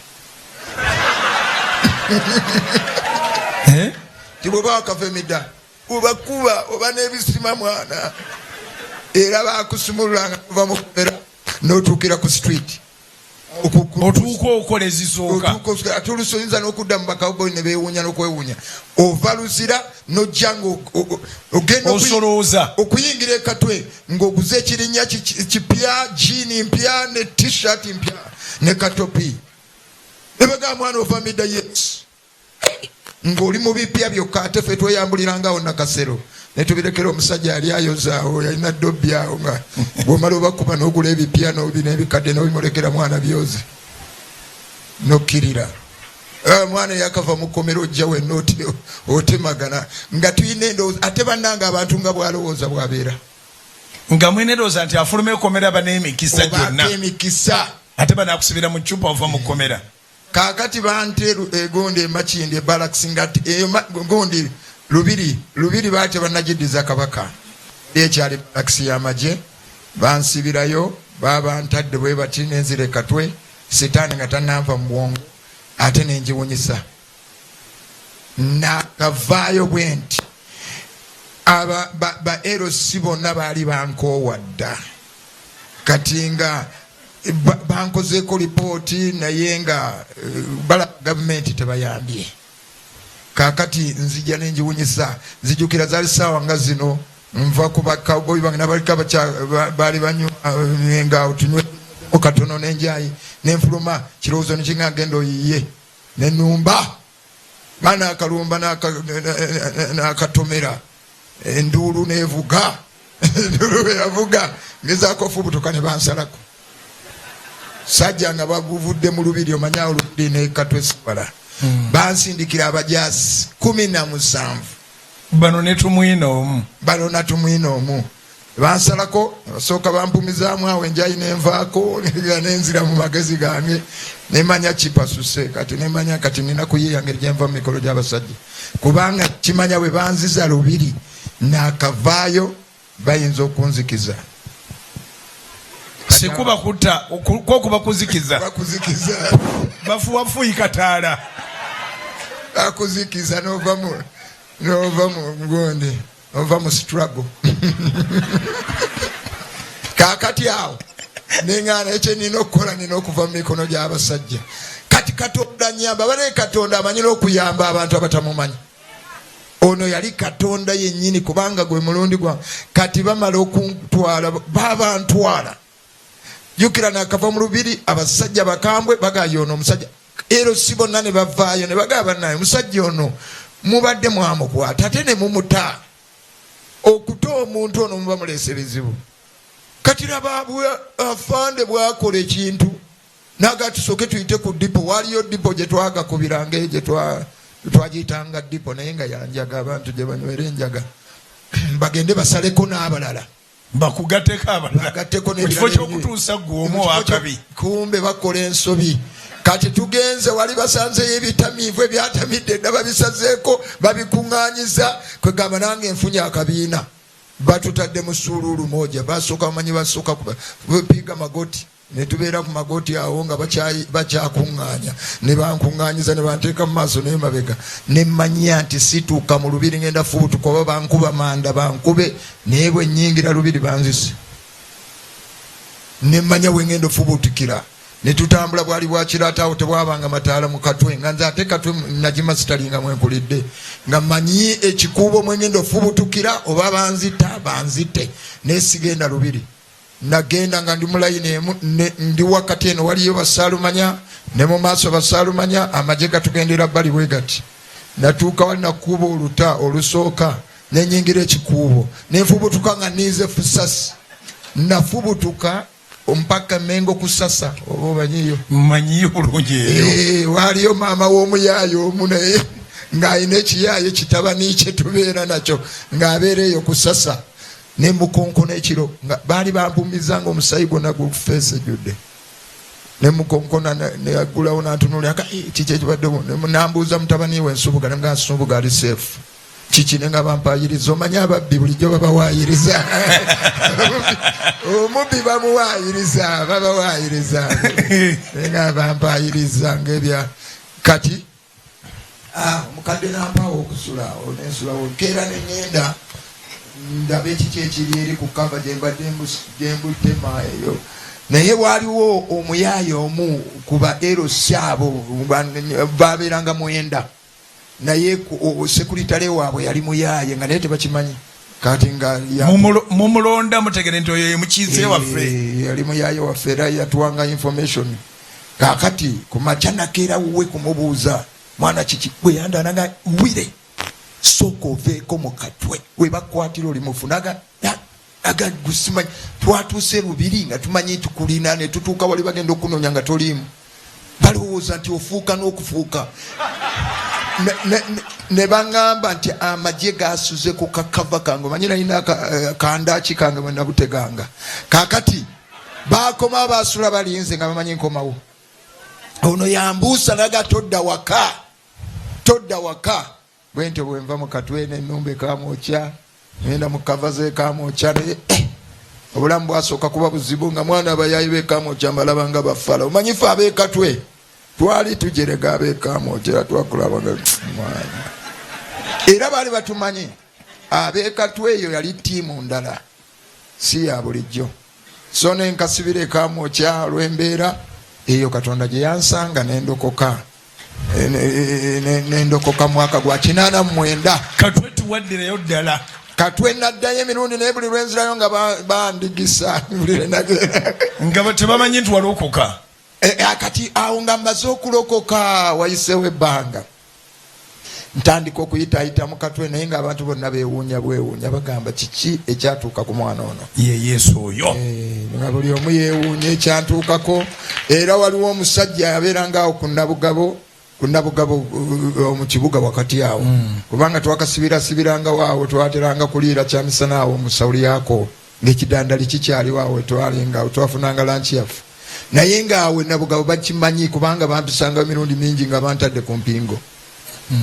Speaker 2: Ti bw'oba wakava emidda obakuba oba n'ebisima mwana, era bakusumululanga kuva mu kkomera n'otuukira ku street.
Speaker 1: Otuuka okola ezisooka.
Speaker 2: Ate oluusi oyinza n'okudda mu bakawboyi ne beewuunya n'okwewuunya. Ova Luzira n'ojja ng'ogenda
Speaker 1: Osolooza.
Speaker 2: okuyingira ekatwe ng'oguze ekirinnya kipya, jiini mpya ne t-shirt mpya ne katopi. Ne bagamba mwana ova midda, yes. Ng'oli mu bipya byokka, ate ffe tweyambuliranga awo Nakasero ne tubirekera omusajja yali ayozaawo, yalina dobbi awo, nga bw'omala obakuba n'ogula ebipya n'ebikadde n'obimulekera mwana byoze n'okkirira. Mwana yakava mu kkomera ojja wenna otemagana nga tulina endowooza, ate bannange abantu nga bw'alowooza bw'abeera.
Speaker 1: Nga mwene endowooza nti afuluma ekkomera aba n'emikisa
Speaker 2: Obaako
Speaker 1: gyonna.
Speaker 2: emikisa.
Speaker 1: Ate banaakusibira mu ccupa ova mu kkomera.
Speaker 2: Kaakati bante egundi emakindi ebalakisi nga eyo gundi Lubiri, Lubiri baate bannagiddiza Kabaka. Ekyali balakisi y'amagye, bansibirayo, babantadde bwe bati nenzira ekatwe, sitaani nga tannanva mu bwongo, ate ne ngiwunyisa. Nakavaayo bwe nti aba ba LC bonna baali bankoowa dda. Kati nga bankozeeko lipooti naye nga bala gavumenti tebayambye. Kaakati nzija ne ngiwunyisa, nzijukira zaali ssaawa nga zino, nva ku ba cowboy bange n'abaliko baali banywa nga tunywe katono n'enjayi n'enfuluma, kirowoozo ne kinga ngenda oyiye ne nnumba. Baana akalumba n'akatomera, enduulu n'evuga, enduulu bwe yavuga ngezaako ofubutuka ne bansalako. Sajja nga baguvudde mu lubiri, omanya olubiri nekatwesibala. Bansindikira abajaasi 17.
Speaker 1: Bano ne Tumwine omu.
Speaker 2: Bano na Tumwine omu. Bansalako, basooka bampumizaamu awo enjayi nenvaako nenzira mu magezi gange, nemanya kipasuse. Kati nemanya kati nina kuyiiya ngeri gyenva mu mikolo gy'abasajja, kubanga kimanya bwe banziza lubiri nakavaayo bayinza okunzikiza.
Speaker 1: Sikuba kutta kwo kuba kuzikiza.
Speaker 2: Bakuzikiza.
Speaker 1: Bafuwafuyi kataala.
Speaker 2: Bakuzikiza nova mu gundi, nova mu struggle. Kaakati awo neŋŋaana ekyo nina okukola, nina okuva mu mikono gy'abasajja. Kati Katonda nyamba, bale Katonda amanyira okuyamba abantu abatamumanyi. Ono yali Katonda yennyini, kubanga gwe mulundi gwa kati bamala okuntwala, babantwala. Jjukira nakava mu lubiri, abasajja bakambwe bagaya ono omusajja. Ero si bonna ne bavaayo ne bagamba bannaye omusajja ono mubadde mwamukwata ate ne mumuta. Okuta omuntu ono muba muleese ebizibu. Kati laba afande bw'akola ekintu naga tusooke tuyite ku dipo. Waliyo dipo gye twagakubiranga eyo gye twagiyitanga dipo, naye nga yanjaga abantu gye banywera enjaga. Bagende basaleko n'abalala.
Speaker 1: Bakugatteko abalala.
Speaker 2: Bagatteko
Speaker 1: Mu kifo ky'okutuusa ggwe omu ow'akabi.
Speaker 2: Kumbe bakola ensobi. Kati tugenze wali basanzeyo ebitamiivu ebyatamidde dda, babisazeeko babikuŋŋaanyiza. Kwegamba nange nfunye akabiina. Batutadde mu ssuuluulu moja, basooka bamanyi basooka kupiga magoti. Ne tubeera ku magoti awo nga bakyakuŋŋaanya, ne bankuŋŋaanyiza ne banteeka mu maaso n'emabega. Ne mmanya nti situuka mu lubiri ngenda fubutuka, oba bankuba manda bankube, naye bwe nnyingira lubiri banzise. Ne mmanya bwe ngenda ofubutukira. Ne tutambula, bwali bwa kiraata awo, tebwabanga mataala mu Katwe, nga nze ate Katwe nagimasitalinga mwe nkulidde, nga mmanyi ekikuubo mwe ngenda ofubutukira, oba banzita banzite, naye sigenda lubiri. Nagenda nga ndi mu layini emu, ndi wakati eno waliyo basaalumanya, ne mu maaso basaalumanya, amagye gatugendera bbali bwe gati. Natuuka wali nakuuba oluta olusooka, ne nnyingira ekikuubo, ne nfubutuka nga nninze fusasi. Nafubutuka mpaka Mengo kusasa, oba omanyiyo?
Speaker 1: Mmanyiyo bulungi eyo.
Speaker 2: Waaliyo maama w'omuyaayo omu naye ng'alina ekiyaayo kitabani kye tubeera nakyo, ng'abeera eyo kusasa. Ne mukonkona ekiro, nga baali bampumiza ng'omusaayi gwonna gufeesa ejjudde. Ne mukonkona, ne aggulawo n'antunuulira, aka, kiki ekibaddewo? Ne nambuuza mutabani we Nsubuga, ne mugamba Nsubuga ali safe. Kiki? Ne nga bampaayiriza. Omanyi ababbi bulijjo babawaayiriza. Omubbi bamuwaayiriza, babawaayiriza. Ne nga bampaayiriza ng'ebya kati. Omukadde n'ampaawo okusula awo, ne nsulawo. Nkeera ne ŋŋenda ndaba ekiki ekiri eri ku kava gye mbadde gye mbutema eyo. Naye waaliwo omuyaaye omu ku ba LC abo, baabeeranga mwenda, naye sekuritale waabwe yali muyaaye nga naye tebakimanyi. Kati nga ya-
Speaker 1: Mumulonda mutegere nti oyo ye mukiise waffe.
Speaker 2: Yali muyaaye waffe era yatuwanga information. Kaakati ku makya nakeera wuwe kumubuuza mwana kiki, bwe yandaana nga wire sooka oveeko mu Katwe we bakwatira oli mufu. Naga, aga gusimanyi twatuuse lubiri nga tumanyi nti kulina, ne tutuuka wali bagenda okunoonya nga toliimu, balowooza nti ofuuka n'okufuuka. Ne baŋŋamba nti amagye gasuze ku kakava kange, omanyi nalina kandaaki kange bwe nabuteganga. Kaakati baakoma baasula balinze nga bamanyi nkomawo. Ono yambuusa naga todda waka, todda waka. Bwe ntyo bwe nva mu Katwe n'ennumba ekamwokya, ngenda mu kava z'ekamwokya, naye obulamu bwasooka kuba buzibu nga mwana abayaayi b'ekamwokya mbalaba nga bafala. Omanyi ffe ab'ekatwe twali tujerega ab'ekamwokya, era twakulaba nga mwana, era baali batumanyi ab'ekatwe. Eyo yali ttiimu ndala, si ya bulijjo. So ne nkasibira ekamwokya olw'embeera eyo Katonda gye yansanga ne ndokoka. Ne ndokoka mwaka gwa 89.
Speaker 1: Katwe tuwaddireyo ddala.
Speaker 2: Katwe naddayo emirundi, naye buli lwenzirayo nga bandigisa. Buli lwe nagenda.
Speaker 1: Nga tebamanyi nti walokoka.
Speaker 2: Kati awo nga mmaze okulokoka wayiseewo ebbanga. Ntandika okuyitaayita mu katwe, naye ng'abantu bonna beewuunya bwewuunya, bagamba kiki ekyatuuka ku mwana ono?
Speaker 1: Ye Yesu oyo.
Speaker 2: Nga buli omu yeewuunya ekyantuukako. Era waliwo omusajja yabeeranga awo ku Nabugabo, ku Nabugabo, mu kibuga wakati awo, kubanga twakasibirasibirangawo awo, twateranga kuliira kyamisana awo mu sawuli yako ng'ekidandali kikyaliwo awo, twalinga awo twafunanga lanki yaffe. Naye ng'awo Nabugabo bakimanyi, kubanga bampisanga emirundi mingi nga bantadde ku mpingo.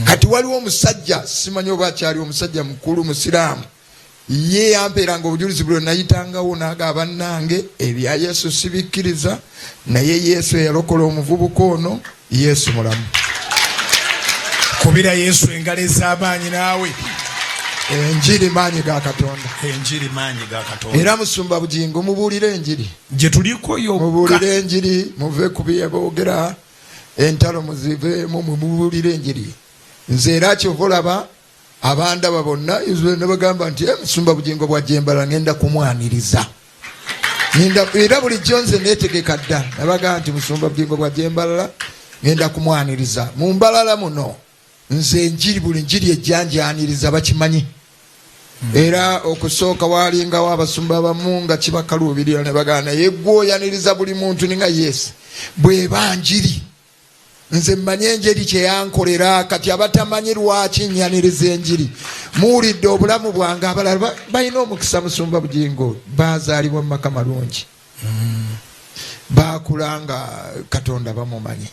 Speaker 2: Kati waliwo omusajja, simanyi oba akyali, omusajja mukulu musiraamu, ye yampeeranga obujulizi buli nayitangawo, n'agamba bannange ebya Yesu sibikkiriza, naye Yesu eyalokola omuvubuka ono Yesu mulamu.
Speaker 1: Kubira Yesu engalo ez'amaanyi naawe.
Speaker 2: Enjiri maanyi ga Katonda.
Speaker 1: Enjiri maanyi ga Katonda.
Speaker 2: Era musumba Bugingo, mubuulire enjiri
Speaker 1: gye tuliko yokka.
Speaker 2: Mubuulire enjiri, muve ku byeboogera, entalo muziveemu, mubuulire enjiri. Nze era kyova olaba abandaba bonna ne bagamba nti, musumba Bugingo bwajja embala ngenda kumwaniriza. Era bulijjo nze neetegeka dda, nabagamba nti musumba Bugingo bwajja embalala ngenda kumwaniriza. Mu mbalala muno nze enjiri, buli njiri ejjanjaniriza bakimanyi. Era okusooka walingawo abasumba abamu nga kibakaluubirira ne bagamba naye gwe oyaniriza buli muntu, ninga yes, bw'eba njiri nze mmanyi enjiri kyeyankolera. Kati abatamanyi lwaki nyaniriza enjiri, muwulidde obulamu bwange. Abalala balina omukisa, musumba Bugingo, bazaalibwa mu maka malungi, bakula nga Katonda bamumanyi.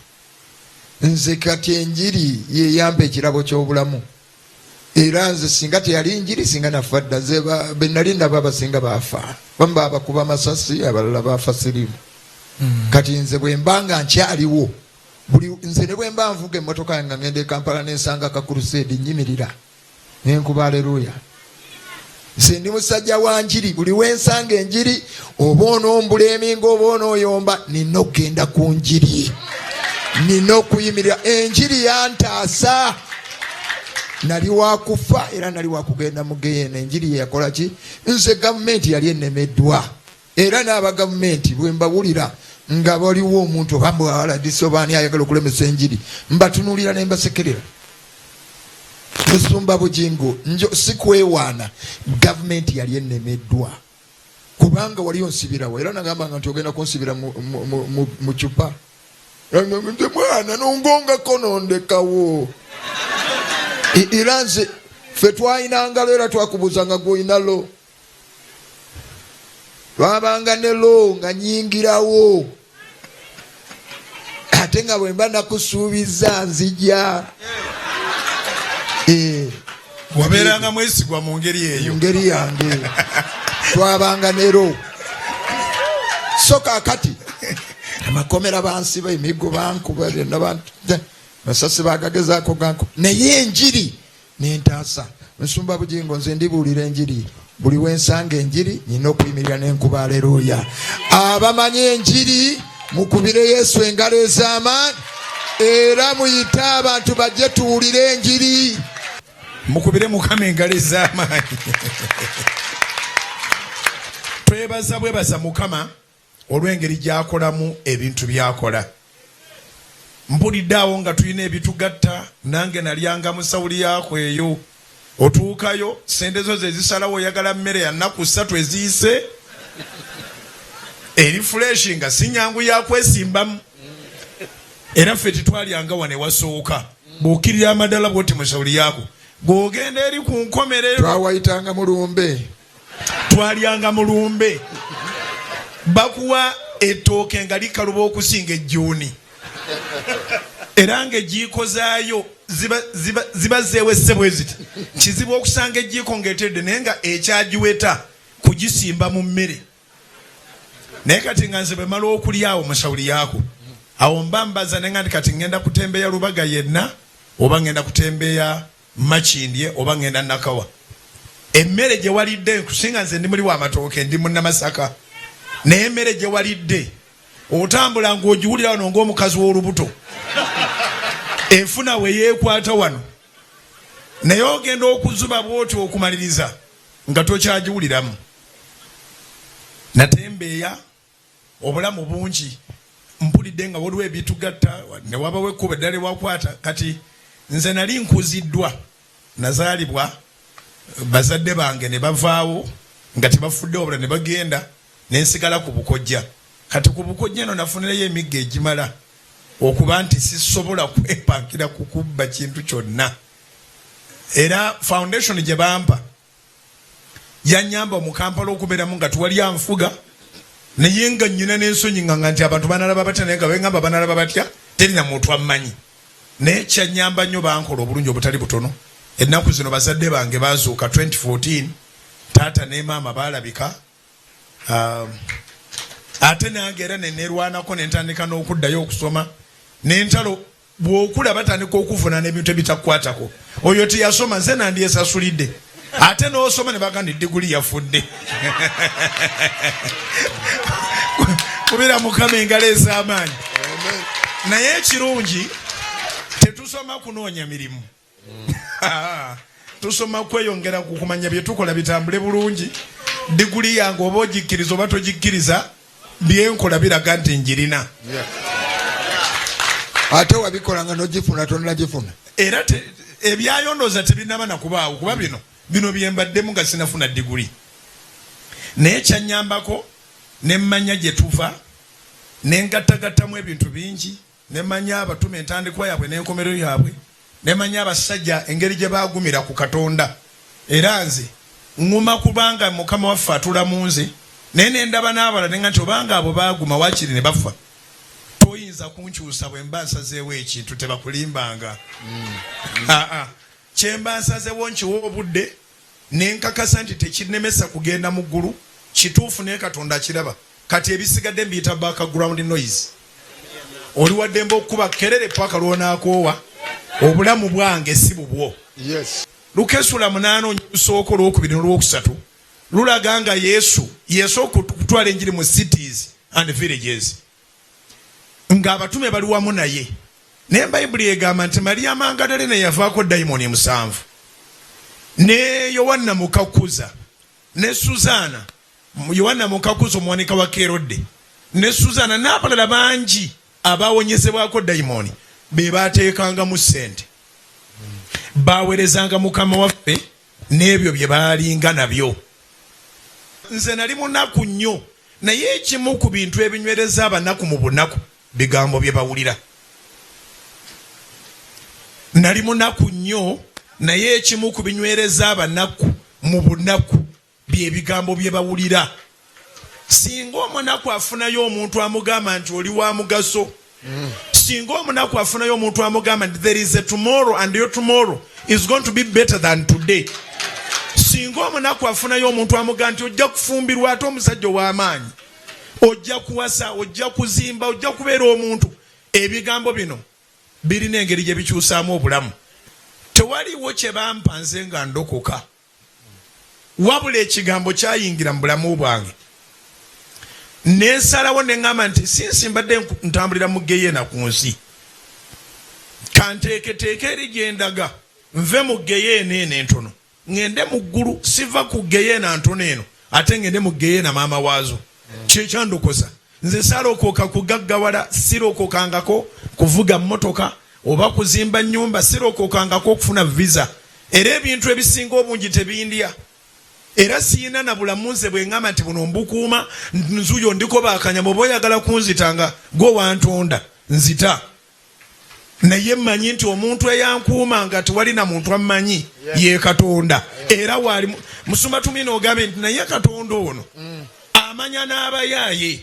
Speaker 2: Nze kati enjiri yeyampa ekirabo ky'obulamu, era nze singa teyali njiri singa nafa dda. Nze be nali ndaba abasinga baafa, bamu babakuba masasi, abalala bafa sirimu. Kati nze bwe mba nga nkyaliwo, buli nze ne bwe mba nvuga emmotoka yange nga ngenda e Kampala nensanga kakuruseedi, nyimirira nenkuba aleluya. Nze ndi musajja wa njiri, buli wensanga enjiri, oba onombula emingo oba onooyomba, nina okugenda ku njiri, nina okuyimirira. Enjiri yantaasa, nali wakufa era nali wakugenda mu geyeena. Enjiri yeyakola ki? Nze gavumenti yali enemeddwa, era n'aba gavumenti bwe mbawulira nga waliwo omuntu oba mbwaladisi oba ani ayagala okulemesa enjiri, mbatunuulira ne mbasekerera. Musumba Bugingo, njo sikwewaana, gavumenti yali enemeddwa, kubanga wali onsibirawo, era nagambanga nti ogenda kunsibira mu cupa. Nze mwana nongongako nondekawo. Era nze ffe twayinangalo, era twakubuuzanga gwolina lo, twabanga ne lo nga nyingirawo, ate nga bwe mba nakusuubiza nzija.
Speaker 1: Wabeeranga mwesigwa mu ngeri eyo.
Speaker 2: Mu ngeri yange twabanga nero. So kaakati amakomera bansiba, emiggo bankuba, byonna masasi bagagezaako gankuba, naye enjiri nentaasa. Nsumba Bugingo, nze ndibuulira enjiri, buli wensanga enjiri nina okuyimirira n'enkuba aleluya. Abamanyi enjiri mukubire Yesu engalo ez'amaanyi, era muyite abantu bajje tuwulire enjiri.
Speaker 1: Mukubire Mukama engalo ez'amaanyi. Twebaza bwebaza Mukama olw'engeri gy'akolamu ebintu by'akola. Mpulidde awo nga tulina ebitugatta, nange nalyanga mu sawuli yaako eyo. Otuukayo sente zo ze zisalawo, oyagala mmere ya nnaku 3 eziyise, eri fuleshi nga si nyangu ya kwesimbamu. Era ffe tetwalyanga wano ewasooka, bw'okkirira amadala bw'oti mu sawuli yaako bw'ogenda eri ku nkomerero.
Speaker 2: Twawayitanga mulumbe.
Speaker 1: Twalyanga mulumbe. Bakuwa ettooke nga likaluba okusinga ejjuuni, era ng'ejjiiko zaayo ziba zeewesse bwe ziti. Kizibu okusanga ejjiiko ng'etedde, naye nga ekyagiweta kugisimba mu mmere. Naye kati nga nze bwe mala okulya awo mu sawuli yaako awo mba mbaza, naye nga nti kati ngenda kutembeya Lubaga yenna, oba ngenda kutembeya Makindye, oba ngenda Nakawa. Emmere gye walidde, nkusinga nze ndi muli wa matooke, ndi munnamasaka, naye emmere gye walidde otambula ng'ogiwulira wano ng'omukazi w'olubuto enfuna we yeekwata wano, naye ogenda okuzuba bw'oti okumaliriza nga tokyagiwuliramu. Natembeeya obulamu bungi, mpulidde nga waliwo ebitugatta, ne wabawo ekkubo eddala ewakwata. Kati Nze nali nkuziddwa, nazaalibwa bazadde bange ne bavaawo nga tebafudde, wabula ne bagenda nensigala ku bukojja. Kati ku bukojja eno nafunirayo emiggo egimala okuba nti sisobola kwepankira kukubba kintu kyonna. Era foundation gye bampa yanyamba mu Kampala okubeeramu nga tewali anfuga, naye nga nnyina n'ensonyi nga nti abantu banalaba batya, naye nga bengamba banalaba batya, terina muntu ammanyi. Naye kyanyamba nnyo, bankola obulungi obutali butono. Ennaku zino bazadde bange bazuuka 2014, taata ne maama baalabika. Ate nange era nenerwanako nentandika n'okuddayo okusoma n'entalo. Bw'okula batandika okuvunaana ebintu ebitakukwatako. Oyo teyasoma, nze nandyesasulidde. Ate n'osoma ne bagamba diguli yafudde. Kubira Mukama engalo ez'amaanyi. Naye ekirungi tetusoma kunoonya mirimu, tusoma kweyongera ku kumanya bye tukola bitambule bulungi. Diguli yange oba ogikkiriza oba togikkiriza, byenkola biraga nti njirina.
Speaker 2: Ate wabikola nga nogifuna tonagifuna.
Speaker 1: Era ebyayondooza tebinaba nakubaawo, kuba bino byembaddemu nga sinafuna diguli. Naye kyanyambako nemmanya gye tuva, nengattagattamu ebintu bingi, nemanya abatume entandikwa yaabwe n'enkomerero yaabwe, nemanya abasajja engeri gye baagumira ku Katonda. Era nze ŋŋuma kubanga Mukama waffe atula mu nze, naye nendaba n'abalala nenga nti obanga abo baaguma waakiri ne bafa, toyinza kunkyusa bwe mba nsazeewo ekintu. Tebakulimbanga. Aa, kyemba nsazeewo nkiwa obudde nenkakasa nti tekinemesa kugenda mu ggulu. Kituufu, naye Katonda akiraba. Kati ebisigadde mbiyita background noise. Oli waddembe okukuba kerere paka lwonaakoowa. Obulamu bwange si bubwo. Luka essula 8 olusooka, olwokubiri n'olwokusatu lulaga nga Yesu yesooka okutwala enjiri mu cities and villages ng'abatume bali wamu naye. Naye Bayibuli egamba nti Mariya Mangadalena yavaako dayimooni 7, ne Yowanna mukakuza, ne Suzaana, Yowanna mukakuza omuwanika wa Kerode, ne Suzaana n'abalala bangi abawonyezebwako dayimooni be bateekangamu ssente. Baweerezanga Mukama waffe n'ebyo bye baalinga nabyo. Nze nali munaku nnyo, naye ekimu ku bintu ebinywereza abanaku mu bunaku bigambo bye bawulira. Nali munaku nnyo, naye ekimu ku binywereza abanaku mu bunaku bye bigambo bye bawulira. Singa omunaku afunayo omuntu amugamba nti oli wa mugaso, singa omunaku afunayo omuntu amugamba nti there is a tomorrow and your tomorrow is going to be better than today, singa omunaku afunayo omuntu amugamba nti ojja kufumbirwa ate omusajja ow'amaanyi, ojja kuwasa, ojja kuzimba, ojja kubeera omuntu, ebigambo bino birina engeri gye bikyusaamu obulamu. Tewaliwo kye bampa nze nga ndokoka, wabula ekigambo kyayingira mu bulamu bwange nensalawo neŋŋamba nti sinsi mbadde ntambulira mu geyeena ku nsi, kanteeketeeke eri gyendaga, nve mu geyeena eno entono ŋŋende mu ggulu. Siva ku geyeena ntono eno ate ŋŋende mu geyeena maama waazo. Kyekyandokoza nze. Saalokooka kugaggawala, sirokokangako kuvuga mmotoka oba kuzimba nnyumba, sirokokangako okufuna visa. Era ebintu ebisinga obungi tebindya, era siyina na bulamu nze bwe ŋŋamba nti buno mbukuuma nzuyo ndiko bakanyama. Oba oyagala kunzita nga gwe wantonda, nzita, naye mmanyi nti omuntu eyankuuma nga tewali na muntu ammanyi ye Katonda. Era waali musumba Tumina ogambe nti naye Katonda ono amanya n'abayaaye,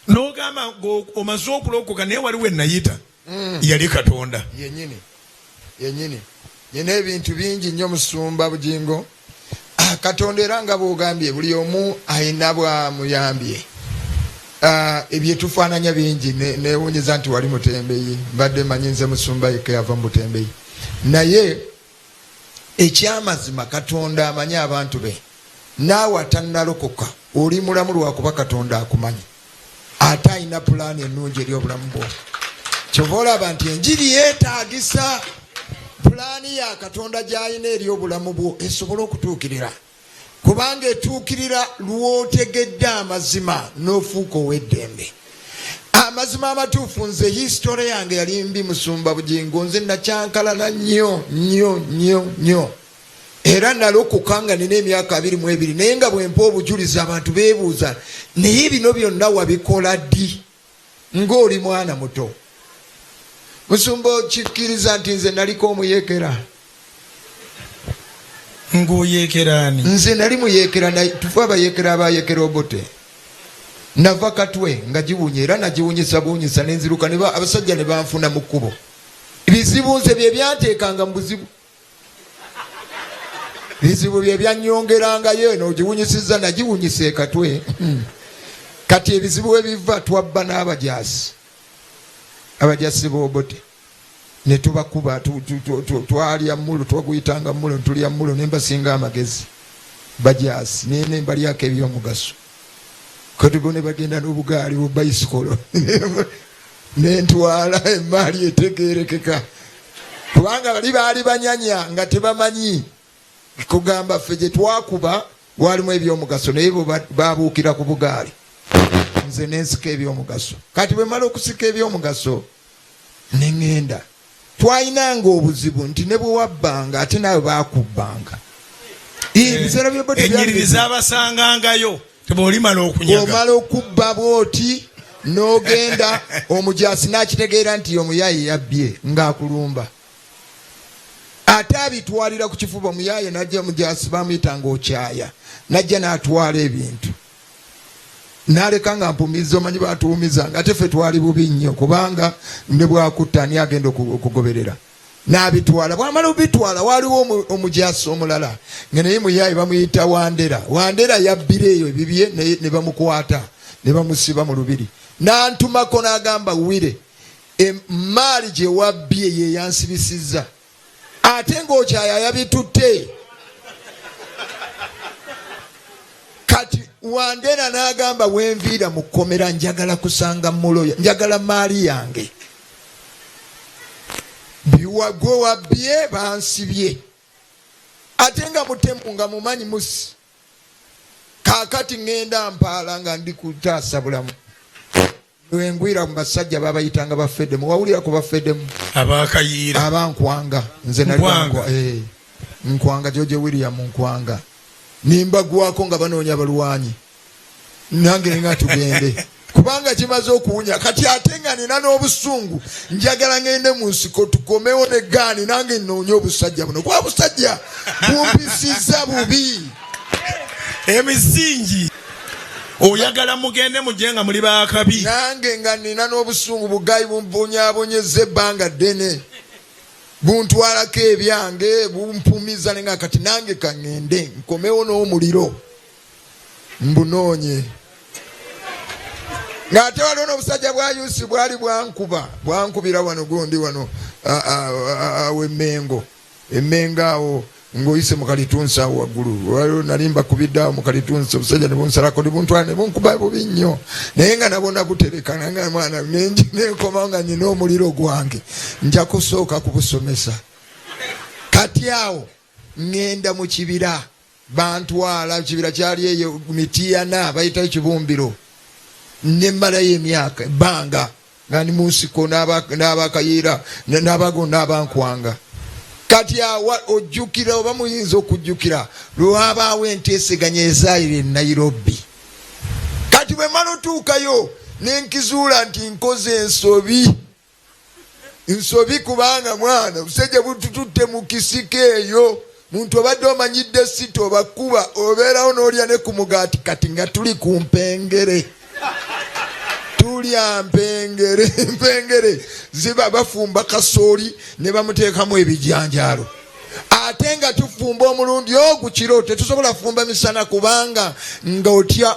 Speaker 1: n'ogamba omaze okulokoka, naye waliwo enayita yali Katonda.
Speaker 2: Yenyini yenyini nyina ebintu bingi nnyo, musumba Bugingo. Katonda era nga bwogambye, buli omu ayina bwamuyambye. Ebyetufaananya bingi. Newunyeza nti wali mutembeyi, mbadde manyi nze musumba yekka yava mu butembeyi, naye ekyamazima Katonda amanyi abantu be. Naawe atannalokoka, oli mulamu lwakuba Katonda akumanyi, ate alina pulaani ennungi eri obulamu bwo. Kyova olaba nti enjiri yeetagisa pulaani ya Katonda gy'alina eri obulamu bwo esobole okutuukirira, kubanga etuukirira lw'otegedde amazima n'ofuuka ow'eddembe. Amazima amatuufu, nze history yange yali mbi, musumba Bugingo. Nze nakyankalana nnyo nnyo nnyo nnyo, era nalokoka nga nina emyaka 22, naye nga bwempa obujulizi abantu beebuuza, naye bino byonna wabikola ddi ng'oli mwana muto? Musumba, okikkiriza nti nze naliko omuyekera?
Speaker 1: Ng'oyeekeraani?
Speaker 2: Nze nali muyekera, tufe abayekera abayekera Obote. Nava Katwe nga giwunya, era nagiwunyisa buwunyisa nenziruka, abasajja ne banfuna mu kkubo. Bizibu nze bye byanteekanga mu buzibu, bizibu bye byanyongerangayo. Eno ogiwunyisiza, nagiwunyisa ekatwe. Kati ebizibu we biva, twabba n'abajaasi, abajaasi b'Obote ne tubakuba. Twalya mulo, twaguyitanga mulo, ntulya mulo, ne mbasinga amagezi bajaasi, nene mbalyako ebyomugaso. Kati bo ne bagenda n'obugaali bubayisikolo, nentwala emaali etegerekeka, kubanga bali baali banyanya nga tebamanyi kugamba ffe gye twakuba walimu ebyomugaso, naye bo babuukira ku bugaali, nze nensika ebyomugaso. Kati bwe mala okusika ebyomugaso neŋŋenda, twayinanga obuzibu nti ne bwe wabbanga ate naawe baakubbanga. Ebiseera by'Obote byali
Speaker 1: Enyiriri zabasangangayo tebwolimala okunyaga.
Speaker 2: Omala okubba bwoti n'ogenda, omujasi n'akitegeera nti omuyaye yabbye, ng'akulumba ate abitwalira ku kifuba. Omuyaye najja, omujasi bamuyitanga Okyaya, najja n'atwala ebintu n'aleka nga mpumiza. Omanyi batuwumiza nga ate ffe twali bubi nnyo, kubanga ne bwakutta ani agenda okugoberera? N'abitwala. Bwamala obitwala, waliwo omujasi omulala nga naye muyaye, bamuyita Wandera. Wandera yabbira eyo ebibye ne bamukwata ne bamusiba mu lubiri. N'antumako n'agamba, "Wire, emaali gye wabbye ye yansibisizza, ate ng'okyaya yabitutte." Kati Wandera n'agamba, "Wenviira mu kkomera njagala kusanga muloya, njagala maali yange. Gwe wabbye bansibye, ate nga mutemu nga mumanyi musi. Kaakati ŋŋenda mpaala nga ndi kutaasa bulamu." Lwengwira mu basajja babayitanga bafedemu. Wawulira ku bafedemu?
Speaker 1: Abakayiira.
Speaker 2: Abankwanga. Nze nali
Speaker 1: Nkwanga.
Speaker 2: Nkwanga, George William Nkwanga. Nimbagwako nga banoonya balwanyi, nange nga tugende, kubanga kimaze okuwunya. Kati ate nga nina n'obusungu, njagala ngende mu nsiko tukomewo ne gaani, nange noonye obusajja buno, kuba busajja bumpisiza bubi.
Speaker 1: Emisingi oyagala mugende mujje nga muli bakabi.
Speaker 2: Nange nga nina n'obusungu, bugayi bumbonyabonyeza ebbanga ddene, buntwalako ebyange, bumpumiza, nenga kati nange kaŋŋende nkomewo n'omuliro mbunoonye. Ng'ate waliwo n'obusajja bwa yusi bwali bwankuba, bwankubira wano gundi wano awo Emmengo, Emmengo awo ng'oyise mu kalitunsi awo waggulu, waliwo nali mbakubidde awo mu kalitunsi, obusajja ne bunsalako ne buntwala ne bunkuba bubi nnyo, naye nga nabwo nabutereka nga mwana nenkomawo nga nyina omuliro gwange, nja kusooka kubusomesa. Kati awo ŋŋenda mu kibira, bantwala kibira kyali eyo Mitiyana, bayitayo Kibumbiro, nemmalayo emyaka ebbanga nga ndi mu nsiko n'abakayiira n'abago n'abankwanga. Kati awa ojjukira oba muyinza okujjukira lwabaawo enteeseganya ezaayira e Nairobi. Kati bwe mala otuukayo nenkizuula nti nkoze ensobi, nsobi, kubanga mwana busajja butututte mu kisiko eyo. Muntu obadde omanyidde sita obakuba obeerawo n'olya ne ku mugaati, kati nga tuli ku mpengere, tulya mpengere, mpengere ziba bafumba kasooli ne bamuteekamu ebijanjaalo, ate nga tufumba omulundi ogu kiro, tetusobola kufumba misana kubanga nga otya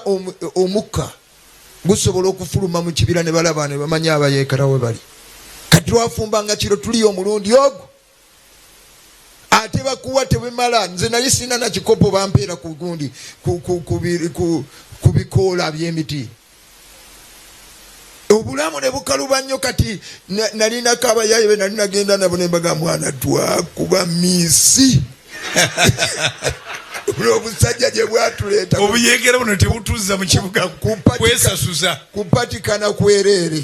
Speaker 2: omukka gusobola okufuluma mu kibira ne balaba ne bamanya abayeekera we bali. Kati twafumbanga kiro, tuliyo omulundi ogwo, ate bakuwa tebimala. Nze naye sina na kikopo, bampeera ku gundi ku bikoola by'emiti. Obulamu ne bukaluba nnyo. Kati nalinako abayaye be nali nagenda nabo, ne mbaga, "Mwana, twakuba miisi." Obusajja gye bwatuleeta
Speaker 1: Obuyegera buno tebutuzza mu kibuga kwesasuza.
Speaker 2: Kupatikana kwereere.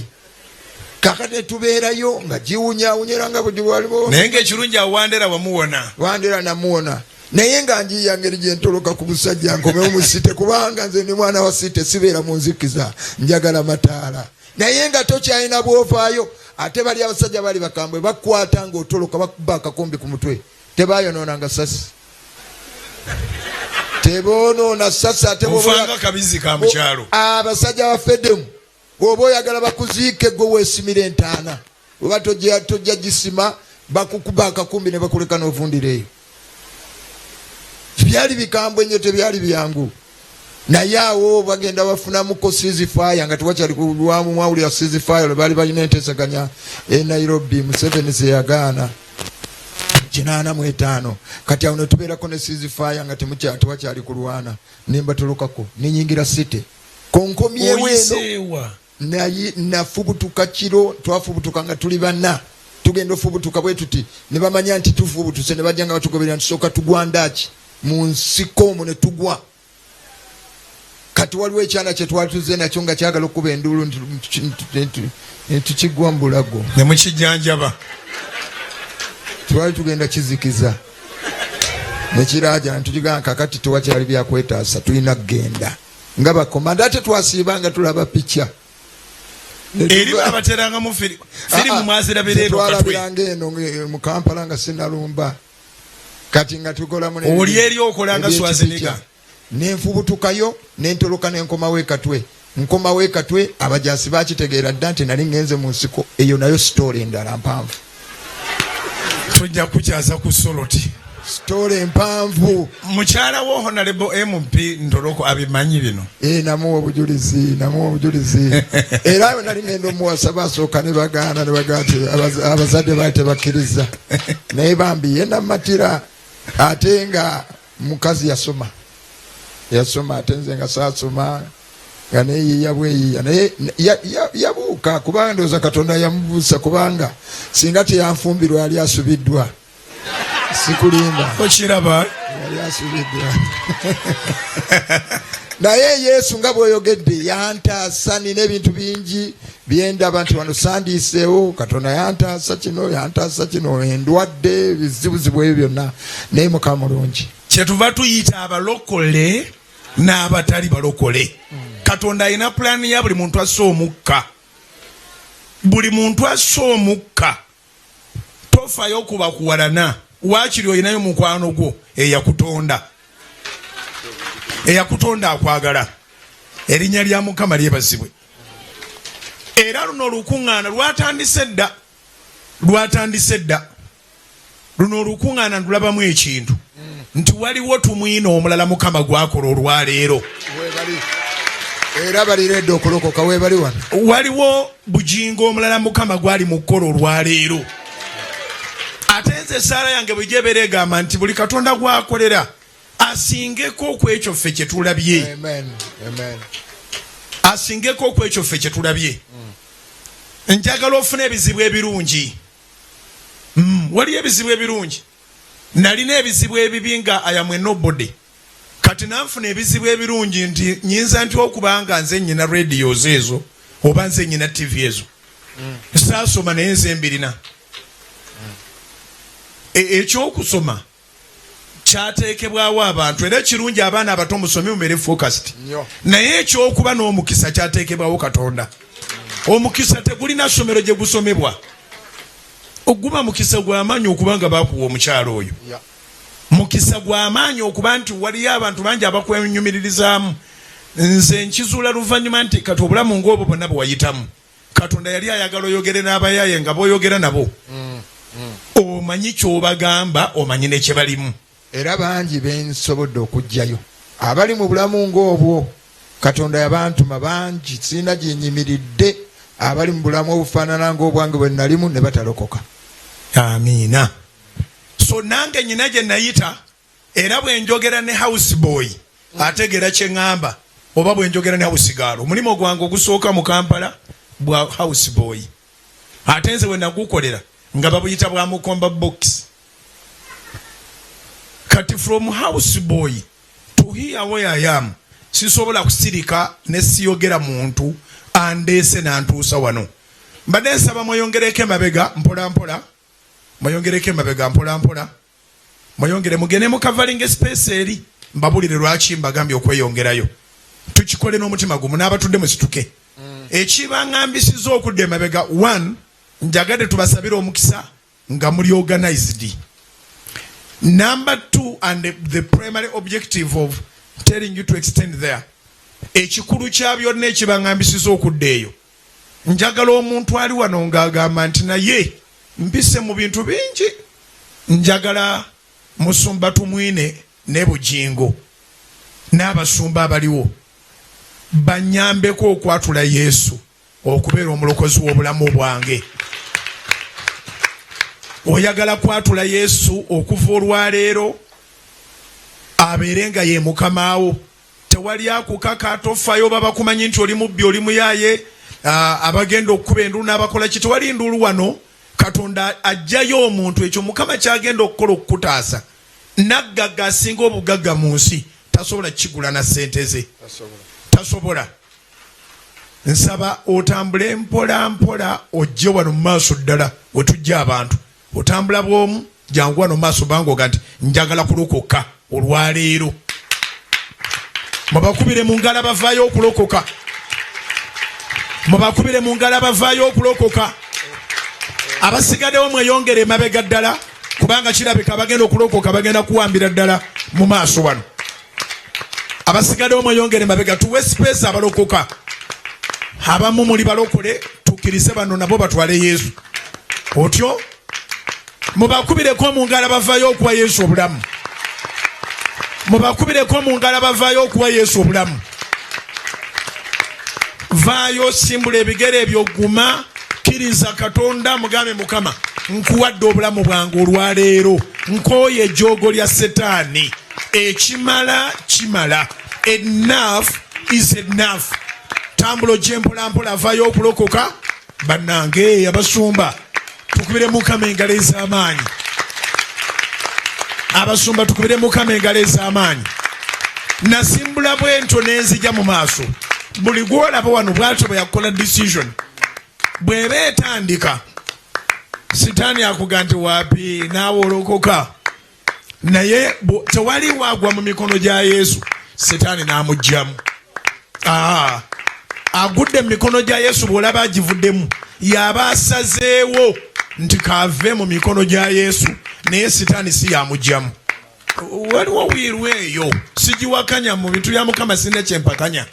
Speaker 2: Kakati netubeerayo nga giwunyawunya nga buli waliwo.
Speaker 1: Naye ngaekirungi awo Wandera wamuwona.
Speaker 2: Wandera namuwona, naye nga njiya ngeri gyentoloka ku busajja nkomewo mu site, kubanga nze ndi mwana wa site, sibeera mu nzikiza, njagala mataala. Naye nga tokyalina bwovaayo, ate bali abasajja bali bakambwe, bakwata ngaotoloka, bakuba akakumbi ku mutwe. Tebayonoonanga sasi, tebonoona sasi. Ate
Speaker 1: ofanga kabizi ka mukyalo.
Speaker 2: Abasajja ba fedemu, bw'oba oyagala bakuziike, gwe weesimira entaana, oba tojja gisima, bakukuba akakumbi ne bakuleka n'ovundira eyo. Byali bikambwe nnyo, tebyali byangu. Naye awo bagenda bafunamuko ceasefire, nga tewakyali kulwamu. Mwawulira ceasefire lwe baali balina enteesaganya e Nairobi, Museveni zeyagaana 85. Kati awo netubeerako ne ceasefire nga tewakyali kulwana, nembatolokako nenyingira city konkomyewo eno.
Speaker 1: Oyiseewa?
Speaker 2: Naye nafubutuka kiro, twafubutuka nga tuli bana, tugenda ofubutuka bwe tuti ne bamanya nti tufubutuse, ne bajja nga batugoberera, ntusooka tugwa ndaki mu nsiko omwo ne tugwa. Kati waliwo ekyana kye twali tuze nakyo nga kyagala okuba enduulu, nti tukigwa mu bulago.
Speaker 1: Ne mukijjanjaba.
Speaker 2: Twali tugenda kizikiza nekiraja, ntugigamba kakati tewakyali byakwetaasa, tulina kugenda nga bakomanda, ate twasiiba nga tulaba picha.
Speaker 1: Eri babaterangamu firimu, mwazirabira eno Katwe?
Speaker 2: Twalabiranga eno mu Kampala nga sinalumba, kati nga tukolamu
Speaker 1: Oli eri okola nga Schwarzenegger.
Speaker 2: Nenfubutukayo nentoloka nenkomawo ekatwe. Nkomawo ekatwe, abajasi bakitegeera dda nti nali ngenze mu nsiko eyo. Nayo story endala mpanvu.
Speaker 1: Tujja kukyaza ku soloti.
Speaker 2: Story empanvu.
Speaker 1: Mukyala wo Honorable MP Ntoloko abimanyi bino?
Speaker 2: Eh, namuwa obujulizi, namuwa obujulizi. Era ayo nali ngenda omuwasa, basooka ne bagaana, ne bagaa nti abazadde baali tebakkiriza, naye bambi ye namatira. Ate nga mukazi yasoma, yasoma, ate nze nga saasoma, nga neyiiya bweyiiya. Naye yabuuka, kubanga ndowooza Katonda yamubuusa, kubanga singa teyanfumbirwa yali asubiddwa, sikulimba.
Speaker 1: Okiraba.
Speaker 2: Yali asubiddwa. Naye Yesu, nga bw'oyogedde, yantaasa. Nina ebintu bingi byendaba nti wano sandiiseewo, Katonda yantaasa kino, yantaasa kino, endwadde, ebizibuzibu ebyo byonna, naye Mukama mulungi.
Speaker 1: Kyetuva tuyita abalokole n'abatali balokole, Katonda alina pulaani ya buli muntu assa omukka. Buli muntu assa omukka, tofayo kuba kuwalana, waakiri olinayo mukwano gwo eyakutonda, eyakutonda akwagala. Erinnya lya Mukama lyebazibwe. Era luno olukuŋŋaana lwatandise dda, lwatandise dda. Luno olukuŋŋaana ndulabamu ekintu nti waliwo tumwina omulala Mukama gwakola olwaleero.
Speaker 2: Webali, era baliredde okulokoka, webali wano.
Speaker 1: Waliwo Bugingo omulala Mukama gwali mu kukola olwaleero. Ate nze esaala yange bwe gyebeera egamba nti buli Katonda gwakolera asingeko ku ekyo ffe kye tulabye.
Speaker 2: Amen. Amen.
Speaker 1: Asingeko ku ekyo ffe kye tulabye. Njagala ofune ebizibu ebirungi. Waliyo ebizibu ebirungi. Nalina ebizibu ebibi nga I am a nobody. Kati nanfuna ebizibu ebirungi nti nyinza nti okubanga nze nyina radios ezo oba nze nyina TV ezo. Saasoma, naye nze mbirina. Ekyokusoma kyateekebwawo abantu, era ekirungi abaana abato musome, mumere focused.
Speaker 2: Nnyo.
Speaker 1: Naye ekyokuba n'omukisa kyateekebwawo Katonda. Omukisa tegulina ssomero gye gusomebwa, oguba mukisa gw'amaanyi okuba nga bakuwa omukyalo oyo. Mukisa gw'amaanyi okuba nti waliyo abantu bangi abakwenyumiririzaamu. Nze nkizuula luvannyuma nti kati obulamu ng'obwo bwonna bwe wayitamu, Katonda yali ayagala oyogere n'abayaye nga b'oyogera nabo omanyi ky'obagamba, omanyi ne kye balimu.
Speaker 2: Era bangi bensobodde okuggyayo abali mu bulamu ng'obwo. Katonda yabantuma bangi, sirina gyenyimiridde, abali mu bulamu obufaanana ng'obwange bwe nalimu ne batalokoka.
Speaker 1: Amiina. So nange nyina gye nayita, era bwe njogera ne house boy ategeera kye ŋŋamba, oba bwe njogera ne house girl. Omulimu gwange ogusooka mu Kampala bwa house boy, ate nze bwe nagukolera nga babuyita bwa mukomba box. Kati from house boy to here where I am, sisobola kusirika ne siyogera muntu andeese nantuusa wano. Mbadde nsaba mweyongereko emabega mpola mpola, mweyongereko emabega mpola mpola, mweyongere mugende mu covering space eri, mbabulire lwaki mbagambye okweyongerayo. Tukikole n'omutima gumu n'abatudde musituke. Ekibangambisiza okudda emabega, one, njagadde tubasabire omukisa nga muli organized. Number two, and the primary objective of telling you to extend there, ekikulu kya byonna ekibangambisiza okudda eyo, njagala omuntu ali wano ng'agamba nti naye mpise mu bintu bingi, njagala Musumba Tumwine ne Bugingo n'abasumba abaliwo banyambeko okwatula Yesu okubeera omulokozi w'obulamu bwange. Oyagala kwatula Yesu okuva olwaleero abeere nga ye mukamaawo. Tewali akukaka, tofayo baba kumanyi nti oli mubbi, oli muyaaye, abagenda okukuba enduulu n'abakola ki. Tewali nduulu wano. Katonda ajjayo omuntu, ekyo Mukama kyagenda okukola okukutaasa. Naggagga asinga obugagga mu nsi tasobola kukigula na ssente ze, tasobola. Nsaba otambule mpola mpola ojje wano mu maaso ddala wetujja abantu. Otambula bw'omu, jangu wano mu maaso bangoga nti njagala kulokoka olwaleero. Mubakubire mu ngalo abavaayo okulokoka, mubakubire mu ngalo abavaayo okulokoka. Abasigaddewo mweyongere emabega ddala, kubanga kirabika abagenda okulokoka bagenda kuwambira ddala mu maaso wano. Abasigaddewo mweyongere emabega, tuwe space abalokoka. Abamu muli balokole, tukkirize bano nabo batwale Yesu. Otyo mubakubireko mu ngalo abavaayo okuwa Yesu obulamu, mubakubireko mu ngalo abavaayo okuwa Yesu obulamu. Vaayo osimbula ebigere ebyo, guma, kkiriza Katonda, mugambe Mukama nkuwadde obulamu bwange olwaleero, nkooye ejjoogo lya Setaani, ekimala kimala, enough is enough. Tambula ojje mpolampola, avaayo okulokoka. Bannange abasumba, tukubire Mukama engalo ez'amaanyi. Abasumba tukubire Mukama engalo ez'amaanyi. Nasimbula bwentyo nenzija mu maaso. Buli gwolaba wano bwatyo bwe yakola decision, bw'eba etandika Sitaani akuga nti wapi naawe olokoka, naye tewali wagwa mu mikono gya Yesu Sitaani n'amugjamu. Agudde mu mikono gya Yesu, bw'olaba agivuddemu yaba asazeewo nti kave mu mikono gya Yesu, naye Sitaani si yamugjamu. Waliwo wiiru eyo sigiwakanya, mu bintu bya Mukama sirina kyempakanya,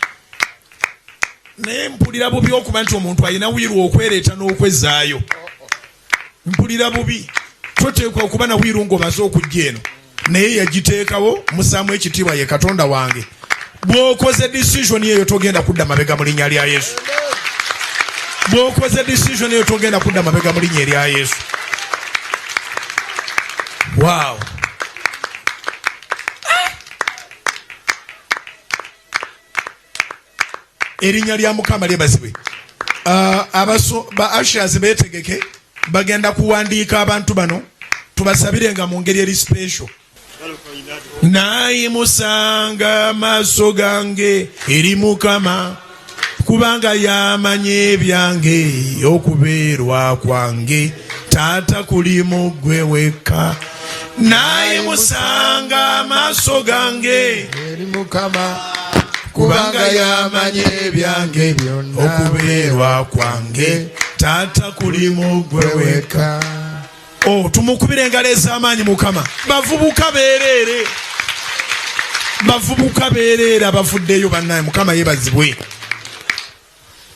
Speaker 1: naye mpulira bubi okuba nti omuntu alina wiiru okwereeta n'okwezzaayo. Mpulira bubi. Toteekwa okuba na wiiru ng'omaze okujja eno, naye yagiteekawo, musaamu ekitiibwa, ye Katonda wange. Bw'okoze decision eyo togenda kudda mabega mu linnya lya Yesu. Bw'okoze decision eyo togenda kudda mabega mu linnya erya Yesu. Wow. Erinnya lya Mukama lyebazibwe. Ba ushers betegeke, bagenda kuwandiika abantu bano, tubasabire nga mu ngeri eri special. Nayimusanga amaaso gange eri Mukama, kubanga yamanyi ebyange, okubeerwa kwange taata kuli mu ggwe wekka. Nayimusanga amaaso gange
Speaker 2: eri Mukama,
Speaker 1: kubanga yamanyi ebyange, okubeerwa kwange taata kuli mu ggwe wekka. Oh, tumukubire engalo ez'amaanyi Mukama. Bavubuka beereere, bavubuka beereere abavuddeyo bannaye, Mukama yeebazibwe.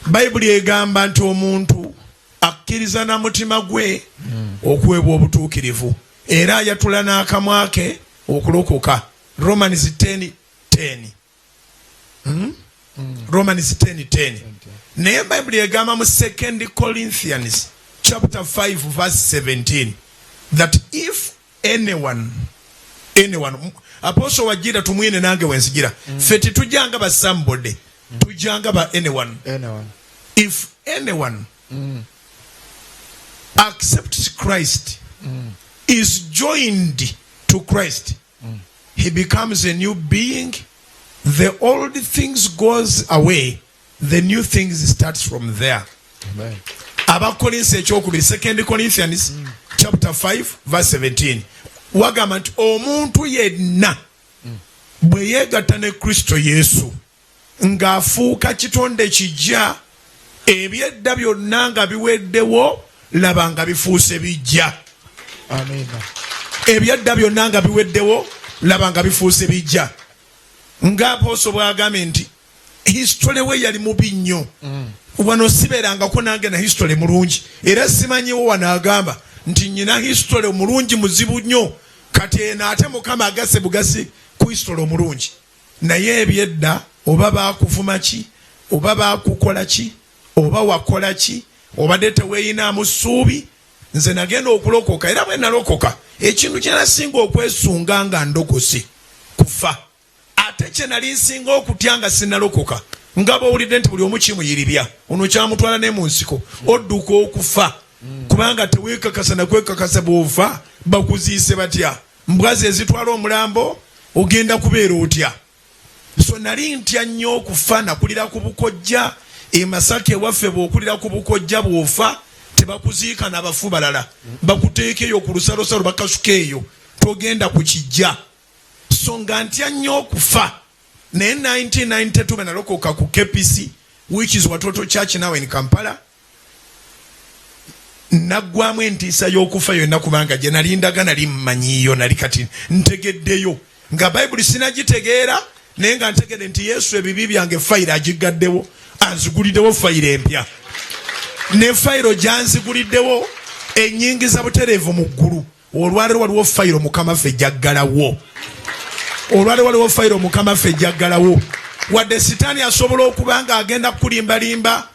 Speaker 1: Bayibuli egamba nti omuntu akkiriza na mutima gwe okuweebwa obutuukirivu, era ayatula n'akamwa ke okulokoka. Romans 10:10. Romans 10:10. Naye Bayibuli egamba mu 2 Corinthians chapter 5 verse 17 that if anyone, anyone, Apostle Wajira Tumwine nange wenzigira, ffe tetujjanga ba somebody, tujjanga ba anyone.
Speaker 2: Anyone.
Speaker 1: If anyone accepts Christ, is joined to Christ. He becomes a new being. The old things goes away, the new things starts from there. Abakolinso ekyokubiri, Second Corinthians chapter 5 verse 17, wagamba nti omuntu yenna bwe yeegatta ne Kristo Yesu ng'afuuka kitonde kijja, ebyedda byonna nga biweddewo, laba nga bifuuse bijja. Ebyedda byonna nga biweddewo, laba nga bifuuse bijja. Nga apostle bw'agambye nti history we yali mubi nnyo, wano sibeerangako nange na history mulungi, era simanyiwo. Wano agamba nti nyina history mulungi muzibu nnyo. Kati eno ate Mukama agase bugasi ku history omulungi. Naye ebyedda, oba bakuvuma ki, oba bakukola ki, oba wakola ki, obadde teweeyinaamu ssuubi. Nze nagenda okulokoka, era bwe nalokoka, ekintu kye nasinga okwesunga nga ndokose kufa. Ate kye nali nsinga okutya nga sinalokoka, nga bwowulidde nti buli omu kimuyiribya, ono kyamutwala ne mu nsiko, odduka okufa kubanga teweekakasa nakwekakasa. Bw'ofa bakuziise batya? Mbwazi ezitwala omulambo, ogenda kubeera otya? So nali ntya nnyo okufa. Nakulira ku bukojja e Masaka ewaffe. Bw'okulira ku bukojja, bw'ofa tebakuziika n'abafu balala, bakuteeka eyo ku lusalosalo, bakasuka eyo, togenda ku kijja. So nga ntya nnyo okufa. Naye 1992 bwe nalokoka ku KPC, which is Watoto Church now in Kampala, naggwamu entiisa y'okufa yonna, kubanga gye nalindaga nali mmanyiiyo, nali kati ntegeddeyo nga Bayibuli sinagitegeera, naye nga ntegedde nti Yesu ebibi byange fayiro agigaddewo, anziguliddewo fayiro empya, ne fayiro gyanziguliddewo enyingiza butereevu mu ggulu. Olwaleero waliwo fayiro Mukama ffe gyaggalawo. Olwaleero waliwo fayiro Mukama ffe gyaggalawo. Wadde Sitaani asobola okuba nga agenda kukulimbalimba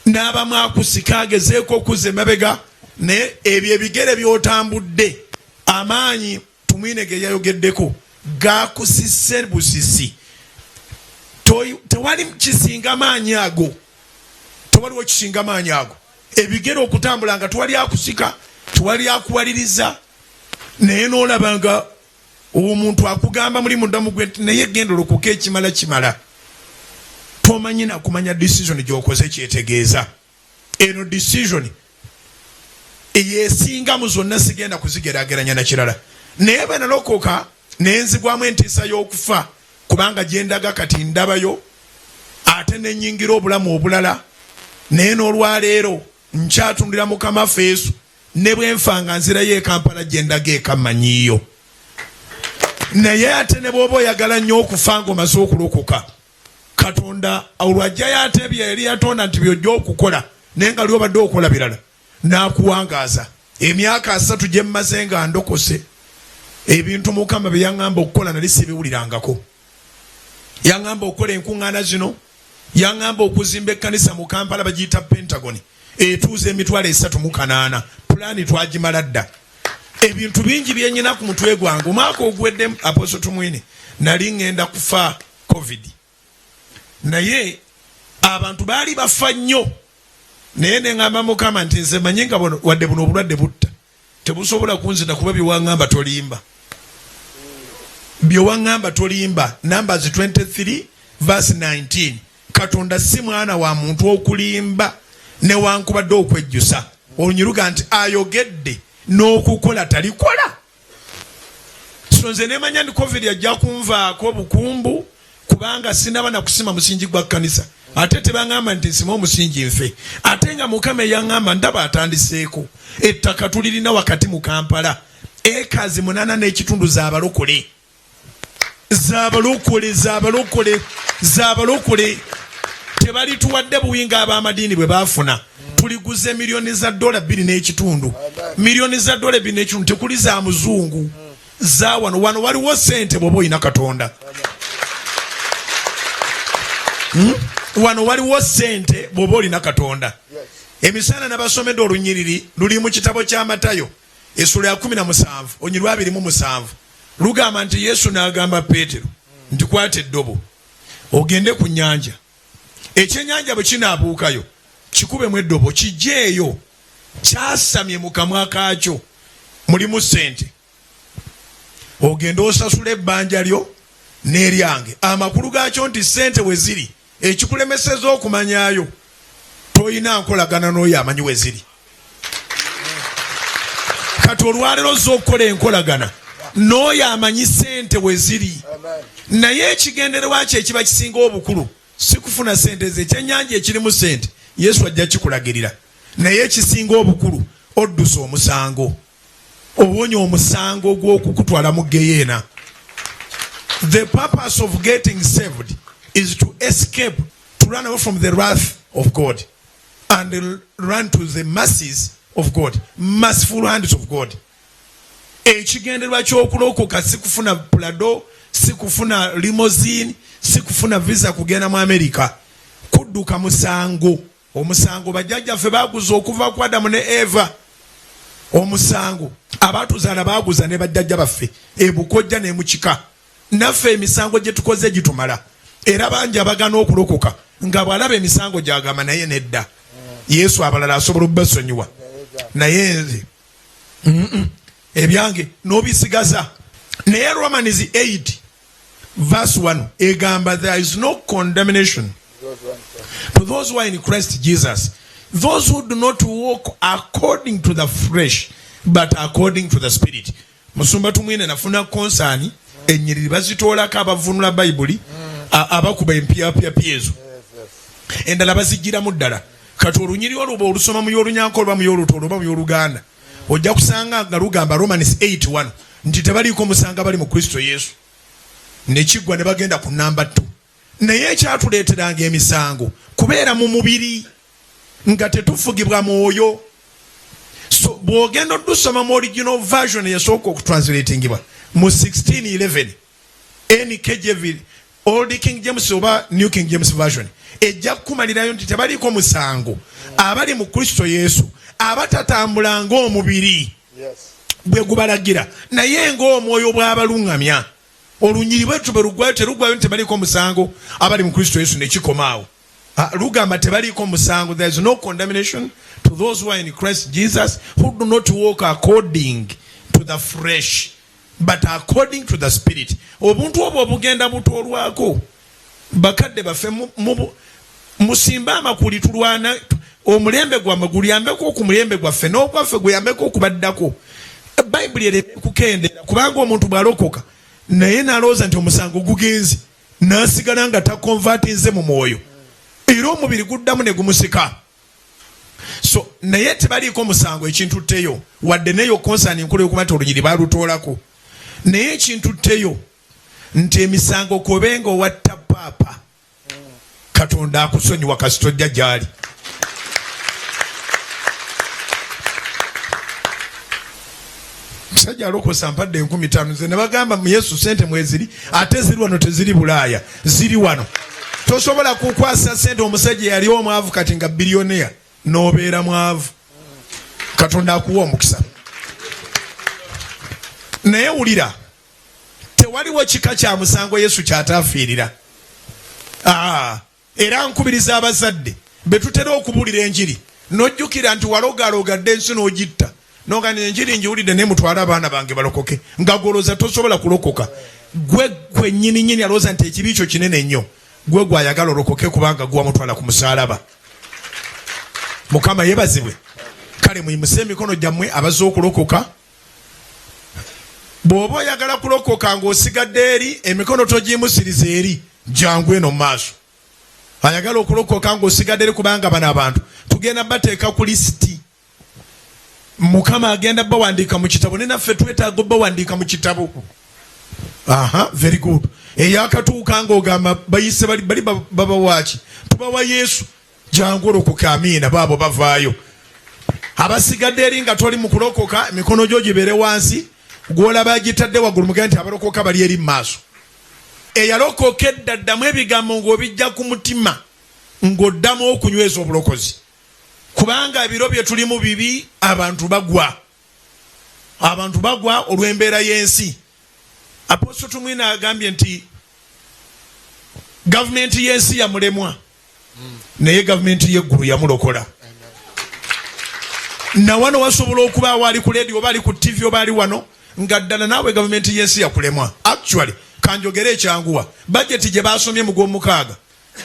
Speaker 1: n'abamu akusika agezeeko okuzza emabega, naye ebyo ebigere by'otambudde, amaanyi Tumwine ge yayogeddeko gakusise busisi. Tewali kisinga maanyi ago, tewaliwo kisinga maanyi ago. Ebigere okutambula nga tewali akusika, tewali akuwaliriza, naye n'olaba nga omuntu akugamba muli munda mugwe nti naye genda olokoke, ekimala kimala. Tomanyi nakumanya decision gyokoze kyetegeeza. Eno decision eyesinga mu zonna, sigenda kuzigerageranya na kirala. Naye bwe nalokoka nenzigwamu entiisa y'okufa, kubanga gyendaga kati ndabayo, ate nenyingira obulamu obulala. Naye n'olwaleero nkyatundira Mukama feesu, ne bwenfa nga nzirayo e Kampala, gyendaga eka mmanyiiyo. Naye ate ne bw'oba oyagala nnyo okufa ng'omaze okulokoka, Katonda olwajjayo ate bye yali yatonda nti byojja okukola, naye nga lyobadde okola birala, n'akuwangaaza emyaka 30 gye mmaze nga ndokose. Ebintu Mukama bye yaŋŋamba okukola nali sibiwulirangako. Yaŋŋamba okukola enkuŋŋaana zino, yaŋŋamba okuzimba ekkanisa mu Kampala bagiyita Pentagon, etuuza 308,000. Pulaani twagimala dda. Ebintu bingi byenyina ku mutwe gwange. Omwaka oguwedde, Apostle Tumwine, nali ŋŋenda kufa COVID, naye abantu baali bafa nnyo. Naye neŋŋamba Mukama nti nze manye nga wadde buno obulwadde butta, tebusobola kunzita, kuba byewaŋŋamba tolimba, byewaŋŋamba tolimba. Numbers 23 verse 19, Katonda si mwana wa muntu okulimba newankubadde okwejjusa. Olunyuruga nti ayogedde n'okukola talikola. So nze nemanya nti COVID ajja kunvaako bukumbu, kubanga sinaba nakusima musingi gwa kkanisa, ate tebaŋŋamba nti nsime omusingi nfe. Ate nga Mukama eyaŋŋamba ndaba atandiseeko. Ettaka tulirina wakati mu Kampala, ekazi 8.5 z'abalokole, z'abalokole, z'abalokole, z'abalokole. Tebalituwadde buwi ng'ab'amadiini bwe baafuna. Tuliguze miliyoni za dola 2.5, miliyoni za dola 2.5. Tekuli za muzungu, za wano. Wano waliwo sente bw'oba olina Katonda. Wano waliwo sente bw'oba olina Katonda. Emisana nabasomedde olunyiriri luli mu kitabo kya Matayo essula ya 17 olunyiriri 27, lugamba nti Yesu n'agamba Peetero nti kwata eddobo ogende ku nnyanja, ekyennyanja bwe kinaabuukayo kikubemu eddobo kijjeeyo kyasamye mu kamwa kaakyo mulimu ssente. Ogende osasule ebbanja lyo n'eryange. Amakulu gaakyo nti ssente we ziri, ekikulemeseza okumanyayo, tolina nkolagana n'oyo amanyi we ziri. Kati olwaleero ozza okukola enkolagana n'oyo amanyi ssente we ziri. Naye ekigendererwa kye ekiba kisinga obukulu si kufuna ssente ze, ekyennyanja ekirimu ssente Yesu ajja kikulagirira, naye ekisinga obukulu oddusa omusango, owonya omusango gw'okukutwala mu geyeena. The purpose of getting saved is to escape, to run away from the wrath of God and run to the mercies of God, merciful hands of God. Ekigendererwa ky'okulokoka si kufuna Prado, si kufuna limousine, si kufuna visa kugenda mu America, kudduka musango. Omusango bajjajjaffe baguza okuva ku Adamu ne Eva. Omusango abatuzaala baguza ne bajjajja baffe ebukojja ne mukika. Naffe emisango gye tukoze gitumala, era bangi abagana okulokoka nga bw'alaba emisango gyagamba naye nedda, Yesu abalala asobola okubasonyiwa, naye nze ebyange n'obisigaza. Naye Romans 8 verse 1 egamba, there is no condemnation to those who are in Christ Jesus, those who do not walk according to the flesh but according to the Spirit. Musumba Tumwine, nafuna concern, ennyiriri bazitoolako abavunula Bayibuli, abakuba empyapyapya ezo endala bazigiramu ddala. Kati olunyiri olwo bw'olusoma mu y'Olunyanko oba mu y'Olutooro oba mu y'Oluganda, ojja kusanga nga lugamba Romans 8:1 nti tebaliiko musango bali mu Kristo Yesu, nekiggwa ne bagenda ku namba 2. Naye ekyatuleeteranga emisango kubeera mu mubiri nga tetufugibwa mwoyo. So bw'ogenda odusoma mu original version eyasooka okutranslatingibwa mu 1611 NKJV, Old King James oba New King James Version, ejja kukumalirayo nti tebaliiko musango abali mu Kristo Yesu, abatatambula ng'omubiri bwe gubalagira, naye ng'omwoyo bw'abaluŋŋamya. Olunyiri bwetu bwe luggwayo, teruggwayo nti tebaliiko musango abali mu Kristo Yesu nekikomaawo. Lugamba tebaliiko musango, there is no condemnation to those who are in Christ Jesus, who do not walk according to the flesh but according to the Spirit. Obuntu obwo obugenda butoolwako bakadde baffe, musimbe amakuli, tulwana omulembe gwammwe guyambeko ku mulembe gwaffe, n'ogwaffe guyambeko okubaddako, Bayibuli ereme kukendeera. Kubanga omuntu bw'alokoka naye n'alowooza nti omusango gugenze, n'asigala nga takonvatinze mu mwoyo, era omubiri guddamu ne gumusika. So naye tebaliiko musango. Ekintutteyo, wadde neyo concern nkulu yokuba nti olunyiri balutoolako, naye ekintutteyo nti emisango kobenga owatta paapa, Katonda akusonyiwa kasita ojja gyali. Musajja alokosa mpadde 5000, nze nebagamba mu Yesu sente mweziri, ate ziri wano, teziri Bulaaya, ziri wano. Tosobola kukwasa sente omusajja yali omwavu kati nga bilioneya n'obeera mwavu. Katonda akuwa omukisa. Naye wulira, tewaliwo kika kya musango Yesu kyataafiirira. Era nkubiriza abazadde betutera okubuulira enjiri, n'ojjukira nti walogalogadde ensi n'ogitta, noga nti enjiri ngiwulidde naye mutwale abaana bange balokoke, nga gwolowooza tosobola kulokoka. Gwe gwennyini nnyini alowooza nti ekibi kyo kinene nnyo, gwe gwayagala olokoke, kubanga gwe wamutwala ku musaalaba. Mukama yebazibwe. Kale muyimuse emikono gyammwe abazze okulokoka. Bw'oba oyagala kulokoka ng'osigadde eri, emikono togiyimusiriza eri, jangu eno mu maaso. Ayagala okulokoka ng'osigadde eri, kubanga bano abantu tugenda bateeka ku lisiti. Mukama agenda bawandiika mu kitabo, ne naffe twetaaga obawandiika mu kitabo. Aha, very good. Eyakatuuka ng'ogamba bayise bali bali babawaaki? Tubawa Yesu. Jangu olokoke. Amiina. Baabo bavaayo. Abasigadde eri nga toli mu kulokoka, emikono gyo gibeere wansi, gw'olaba agitadde waggulu mugende nti abalokoka bali eri mu maaso. Eyalokoka edda, ddamu ebigambo ng'obijja ku mutima, ng'oddamu okunyweza obulokozi, kubanga ebiro bye tulimu bibi. Abantu bagwa, abantu bagwa olw'embeera y'ensi. Apostle Tumwine agambye nti gavumenti y'ensi yamulemwa, naye gavumenti y'eggulu yamulokola. Nawano wasobola okubaawo ali ku leediyo oba ali ku TV oba ali wano Nga ddala naawe gavumenti y'ensi yakulemwa. Actually, kanjogere ekyanguwa, bajeti gye baasomye mu gw'omukaaga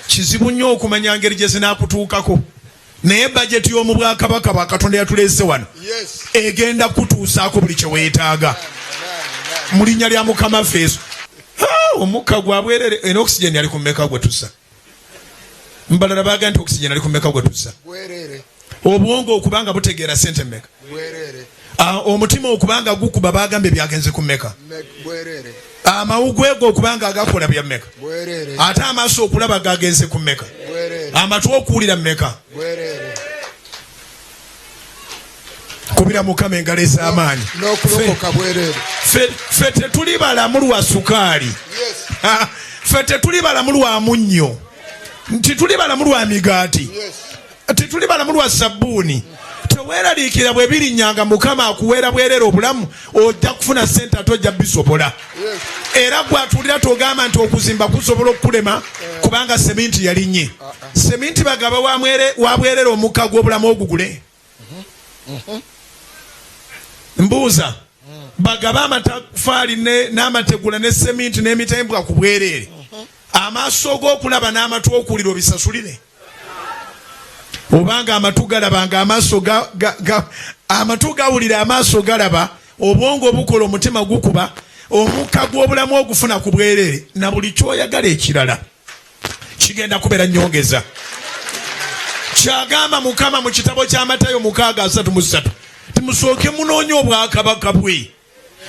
Speaker 1: kizibu nnyo okumanya ngeri gye zinaakutuukako, naye bajeti y'omu bwakabaka bwa Katonda yatuleese wano egenda kutuusaako buli kye weetaaga mu linnya lya Mukama ffe Yesu. Omukka gwa bwerere. Eno oxygen ali ku mmeka gwe tussa? Mbalala baga nti oxygen ali ku mmeka gwe tussa? Obwongo okubanga butegeera sente mmeka? Omutima okubanga gukuba bagambye byagenze ku mmeka? Amawugwe go okubanga agakola bya mmeka? Ate amaaso okulaba gagenze ku mmeka? Amatu okuwulira mmeka? Kubira Mukama engalo ez'amaanyi. Ffe tetuli balamu lwa sukaali, ffe tetuli balamu lwa munnyo, nti tuli balamu lwa migaati, tetuli balamu lwa sabbuuni. Teweeraliikira bwe birinnyanga, Mukama akuweera bwerere obulamu. Ojja kufuna sente ate ojja bisobola. Era gwatuulira togamba nti okuzimba kusobola okukulema kubanga seminti yalinnye. Seminti bagaba wa bwerere, omukka gw'obulamu ogugule? Mbuuza, bagaba amatafaali n'amategula ne seminti n'emitembwa ku bwereere, amaaso g'okulaba n'amatu okuwulira obisasulire? Obanga amatu galaba nga amaaso amatu gawulira, amaaso galaba, obwongo bukola, omutima gukuba, omukka gw'obulamu ogufuna ku bwereere, na buli kyoyagala ekirala kigenda kubeera nyongeza. Kyagamba Mukama mu kitabo kya Matayo 6:33, timusooke munoonye obwakabaka bwe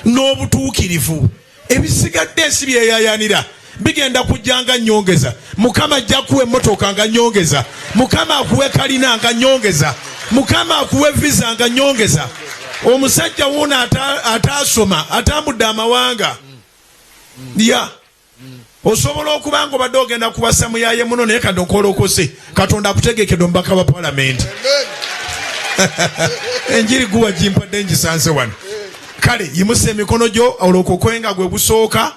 Speaker 1: n'obutuukirivu, ebisigadde ensi byeyayanira bigenda kujja nga nyongeza. Mukama ajja kuwa emmotoka nga nyongeza, Mukama akuwe kalina nga nyongeza, Mukama akuwe visa nga nyongeza. Omusajja wuuno ataasoma atambudde amawanga ya osobola okuba nga obadde ogenda kuwasa muyaye muno, naye kati okolokose, Katonda akutegekedde omubaka wa palamenti. Enjiri guwa gimpadde ngisanze wano. Kale yimusa emikono gyo olokokwe nga gwe gusooka.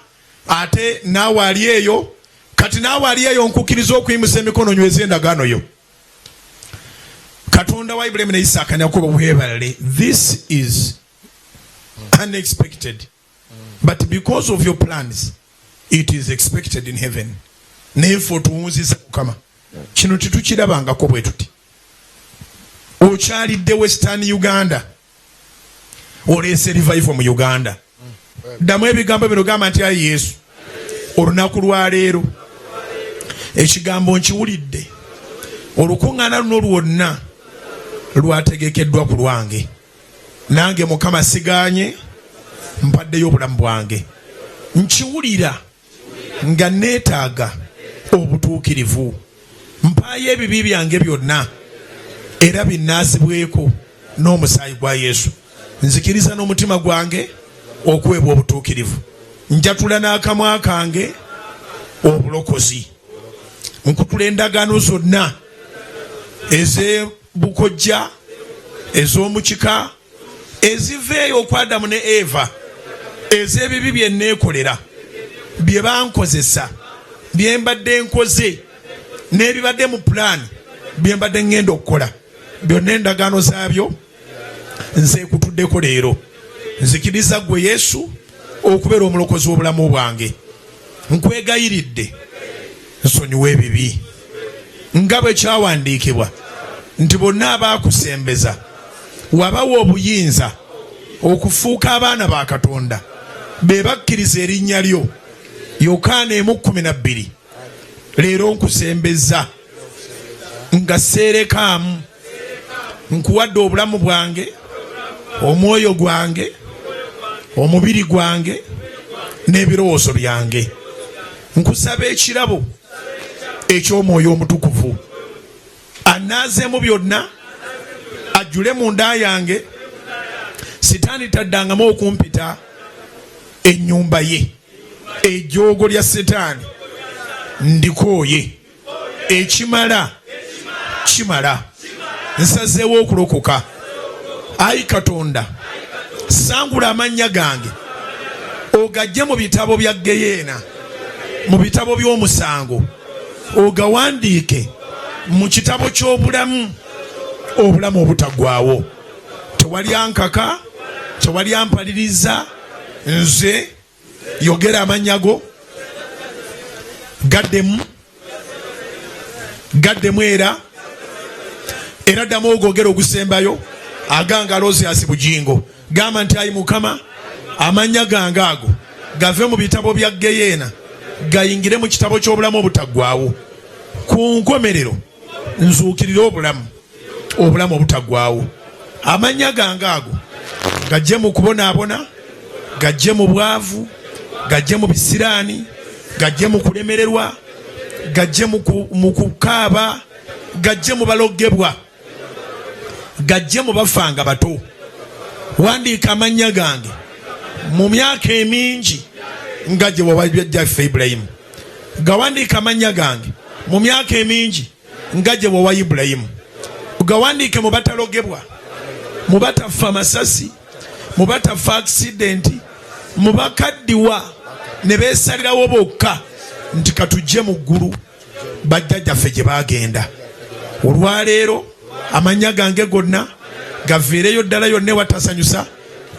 Speaker 1: Ate naawe ali eyo, kati naawe ali eyo, nkukkiriza okuyimusa emikono, nyweza endagaano yo. Katonda wa Ibulayimu ne Isaaka ne Yakobo, weebale. This is unexpected, but because of your plans it is expected in heaven. Naye ffe otuwunziza Mukama, kino tetukirabangako bwe tuti. Okyalidde Western Uganda, oleese revival mu Uganda. Ddamu ebigambo bino, gamba nti, "Ayi Yesu, olunaku lwaleero ekigambo nkiwulidde. Olukuŋŋaana luno lwonna lwategekeddwa ku lwange. Nange Mukama siganye, mpaddeyo obulamu bwange. Nkiwulira nga neetaaga obutuukirivu. Mpaayo ebibi byange byonna era binnaazibweko n'omusaayi gwa Yesu. Nzikiriza n'omutima gwange okuweebwa obutuukirivu. Njatula n'akamwa kange obulokozi. Nkutula endagaano zonna ez'ebukojja, ez'omukika, eziva eyo okwa Adamu ne Eva, ez'ebibi bye neekolera, bye bankozesa, bye mbadde nkoze n'ebibadde mu pulaani, bye mbadde ŋŋenda okukola byonna. Endagaano zaabyo nzeekutuddeko leero. Nzikiriza ggwe Yesu okubeera omulokozi w'obulamu bwange. Nkwegayiridde nsonyiwa ebibi, nga bwe kyawandiikibwa nti bonna abaakusembeza wabawa obuyinza okufuuka abaana ba Katonda, be bakkiriza erinnya lyo. Yokaana 1:12. Leero nkusembeza nga seerekaamu. Nkuwadde obulamu bwange, omwoyo gwange, omubiri gwange n'ebirowoozo byange. Nkusaba ekirabo eky'Omwoyo Omutukuvu anaazeemu byonna, ajjule munda yange. Sitaani taddangamu okumpita ennyumba ye. Ejjoogo lya Sitaani ndikooye. Ekimala kimala. Nsazeewo okulokoka. Ayi Katonda, sangula amannya gange ogajje mu bitabo bya Geyeena, mu bitabo by'omusango, ogawandiike mu kitabo ky'obulamu, obulamu obutaggwawo. Tewali ankaka, tewali ampaliriza. Nze yogera amannya go, gaddemu, gaddemu, era era ddamu ogogera ogusembayo agange Aloziasi Bugingo. Gamba nti, ayi Mukama, amannya gange ago gave mu bitabo bya geyeena gayingire mu kitabo ky'obulamu obutaggwawo. Ku nkomerero nzuukirire obulamu, obulamu obutaggwawo. Amannya gange ago gajje mu kubonaabona, gajje mu bwavu, gajje mu bisiraani, gajje mu kulemererwa, gajje mu kukaaba, gajje mu balogebwa, gajje mu bafanga bato. Wandiika amannya gange mu myaka emingi nga gye wawa jjajjaffe Ibulayimu. Gawandiika amannya gange mu myaka emingi nga gye wawa Ibulayimu. Gawandiike mu batalogebwa, mu batafa masasi, mu batafa akisidenti, mu bakaddiwa ne beesalirawo bokka nti katujje mu ggulu bajjajjaffe gye bagenda. Olwaleero amannya gange gonna gaviireyo ddala yonna ewatasanyusa,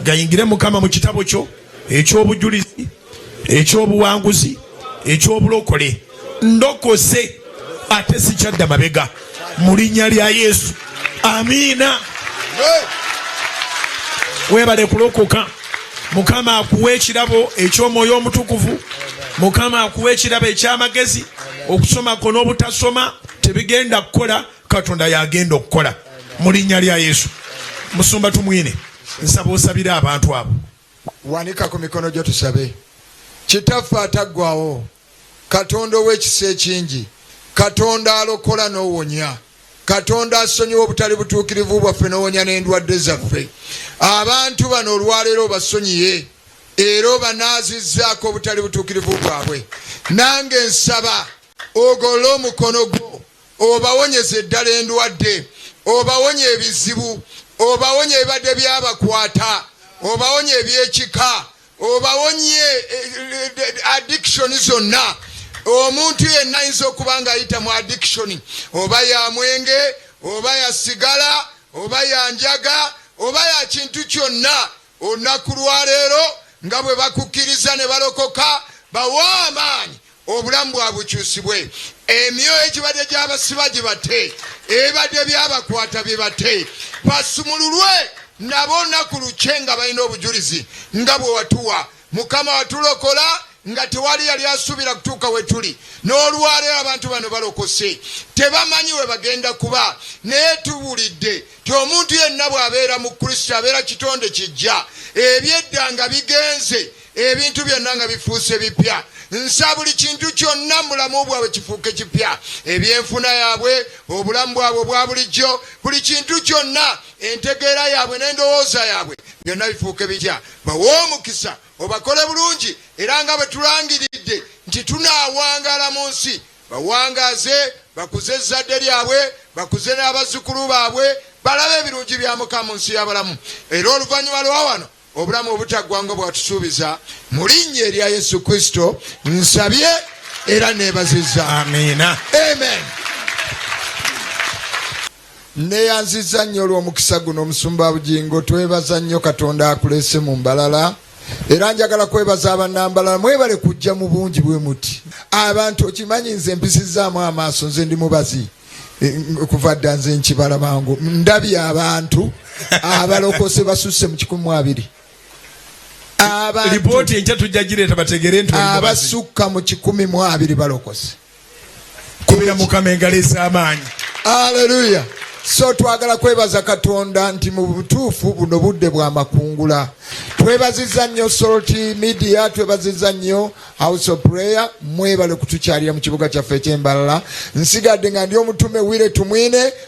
Speaker 1: gayingire Mukama mu kitabo kyo ekyobujulizi, ekyobuwanguzi, ekyobulokole. Ndokose ate sikyadda mabega, mu linnya lya Yesu, amiina. Webale kulokoka. Mukama akuwa ekirabo eky'Omwoyo Omutukuvu. Mukama akuwa ekirabo eky'amagezi. Okusomako n'obutasoma tebigenda kukola, Katonda yagenda okukola, mu linnya lya Yesu. Musumba Tumwine, nsaba osabire abantu abo.
Speaker 2: Wanika ku mikono gyo tusabe. Kitaffe ataggwawo, Katonda ow'ekisa ekingi, Katonda alokola n'owonya, Katonda asonyiwa obutali butuukirivu bwaffe n'owonya n'endwadde zaffe, abantu bano olwaleero obasonyiye era obanaazizzaako obutali butuukirivu bwabwe. Nange nsaba ogolole omukono gwo obawonyeze eddala endwadde, obawonye ebizibu, obawonye ebibadde byabakwata, obawonye ebyekika, obawonye addiction zonna. Omuntu yenna ayinza okuba nga ayita mu addiction, oba ya mwenge, oba ya sigala, oba ya njaga, oba ya kintu kyonna, olunaku lwaleero nga bwe bakukkiriza ne balokoka, bawa amaanyi, obulamu bwabukyusibwe, emyoyo egibadde gyabasiba gibate, ebibadde byabakwata bibate, basumululwe nabo olunaku lukye nga balina obujulizi nga bwe watuwa. Mukama, watulokola nga tewali yali asuubira kutuuka we tuli. N'olwaleero abantu bano balokose, tebamanyi we bagenda kuba, naye tuwulidde ti omuntu yenna bw'abeera mu Kristo abeera kitonde kijja, ebyedda nga bigenze, ebintu byonna nga bifuuse bipya. Nsa buli kintu kyonna mu bulamu bwabwe kifuuke kipya, ebyenfuna yaabwe, obulamu bwabwe obwa bulijjo, buli kintu kyonna, entegeera yaabwe n'endowooza yaabwe, byonna bifuuke bitya. Bawe omukisa, obakole bulungi, era nga bwe tulangiridde nti tunaawangala mu nsi, bawangaaze, bakuze ezzadde lyabwe, bakuze n'abazzukulu baabwe, balabe ebirungi bya Mukama mu nsi y'abalamu, era oluvannyuma lwa wano obulamu obutaggwa nga bwatusuubiza. Mu linnya erya Yesu Kristo nsabye era neebazizza,
Speaker 1: amiina.
Speaker 2: Amen. Neyanziza nnyo olw'omukisa guno. Omusumba Bugingo, twebaza nnyo Katonda akulese mu Mbalala, era njagala kwebaza abannambalala, mwebale kujja mu bungi bwe muti. Abantu okimanyi nze mpisizaamu amaaso, nze ndi mubazi kuva dda, nze nkibala mangu. Ndabye abantu abalokose basusse mu 120.
Speaker 1: Lipooti enkya tujja gireeta bategere nti oli mubazi.
Speaker 2: Abasukka mu 120 balokose.
Speaker 1: Kubira Mukama engalo ez'amaanyi.
Speaker 2: Aleluya. So twagala kwebaza Katonda nti mu butuufu buno budde bwa makungula. Twebaziza nnyo Salt Media, twebaziza nnyo House of Prayer, mwebale kutukyalira mu kibuga kyaffe ekyembalala. Nsigadde nga ndi omutume Wire Tumwine.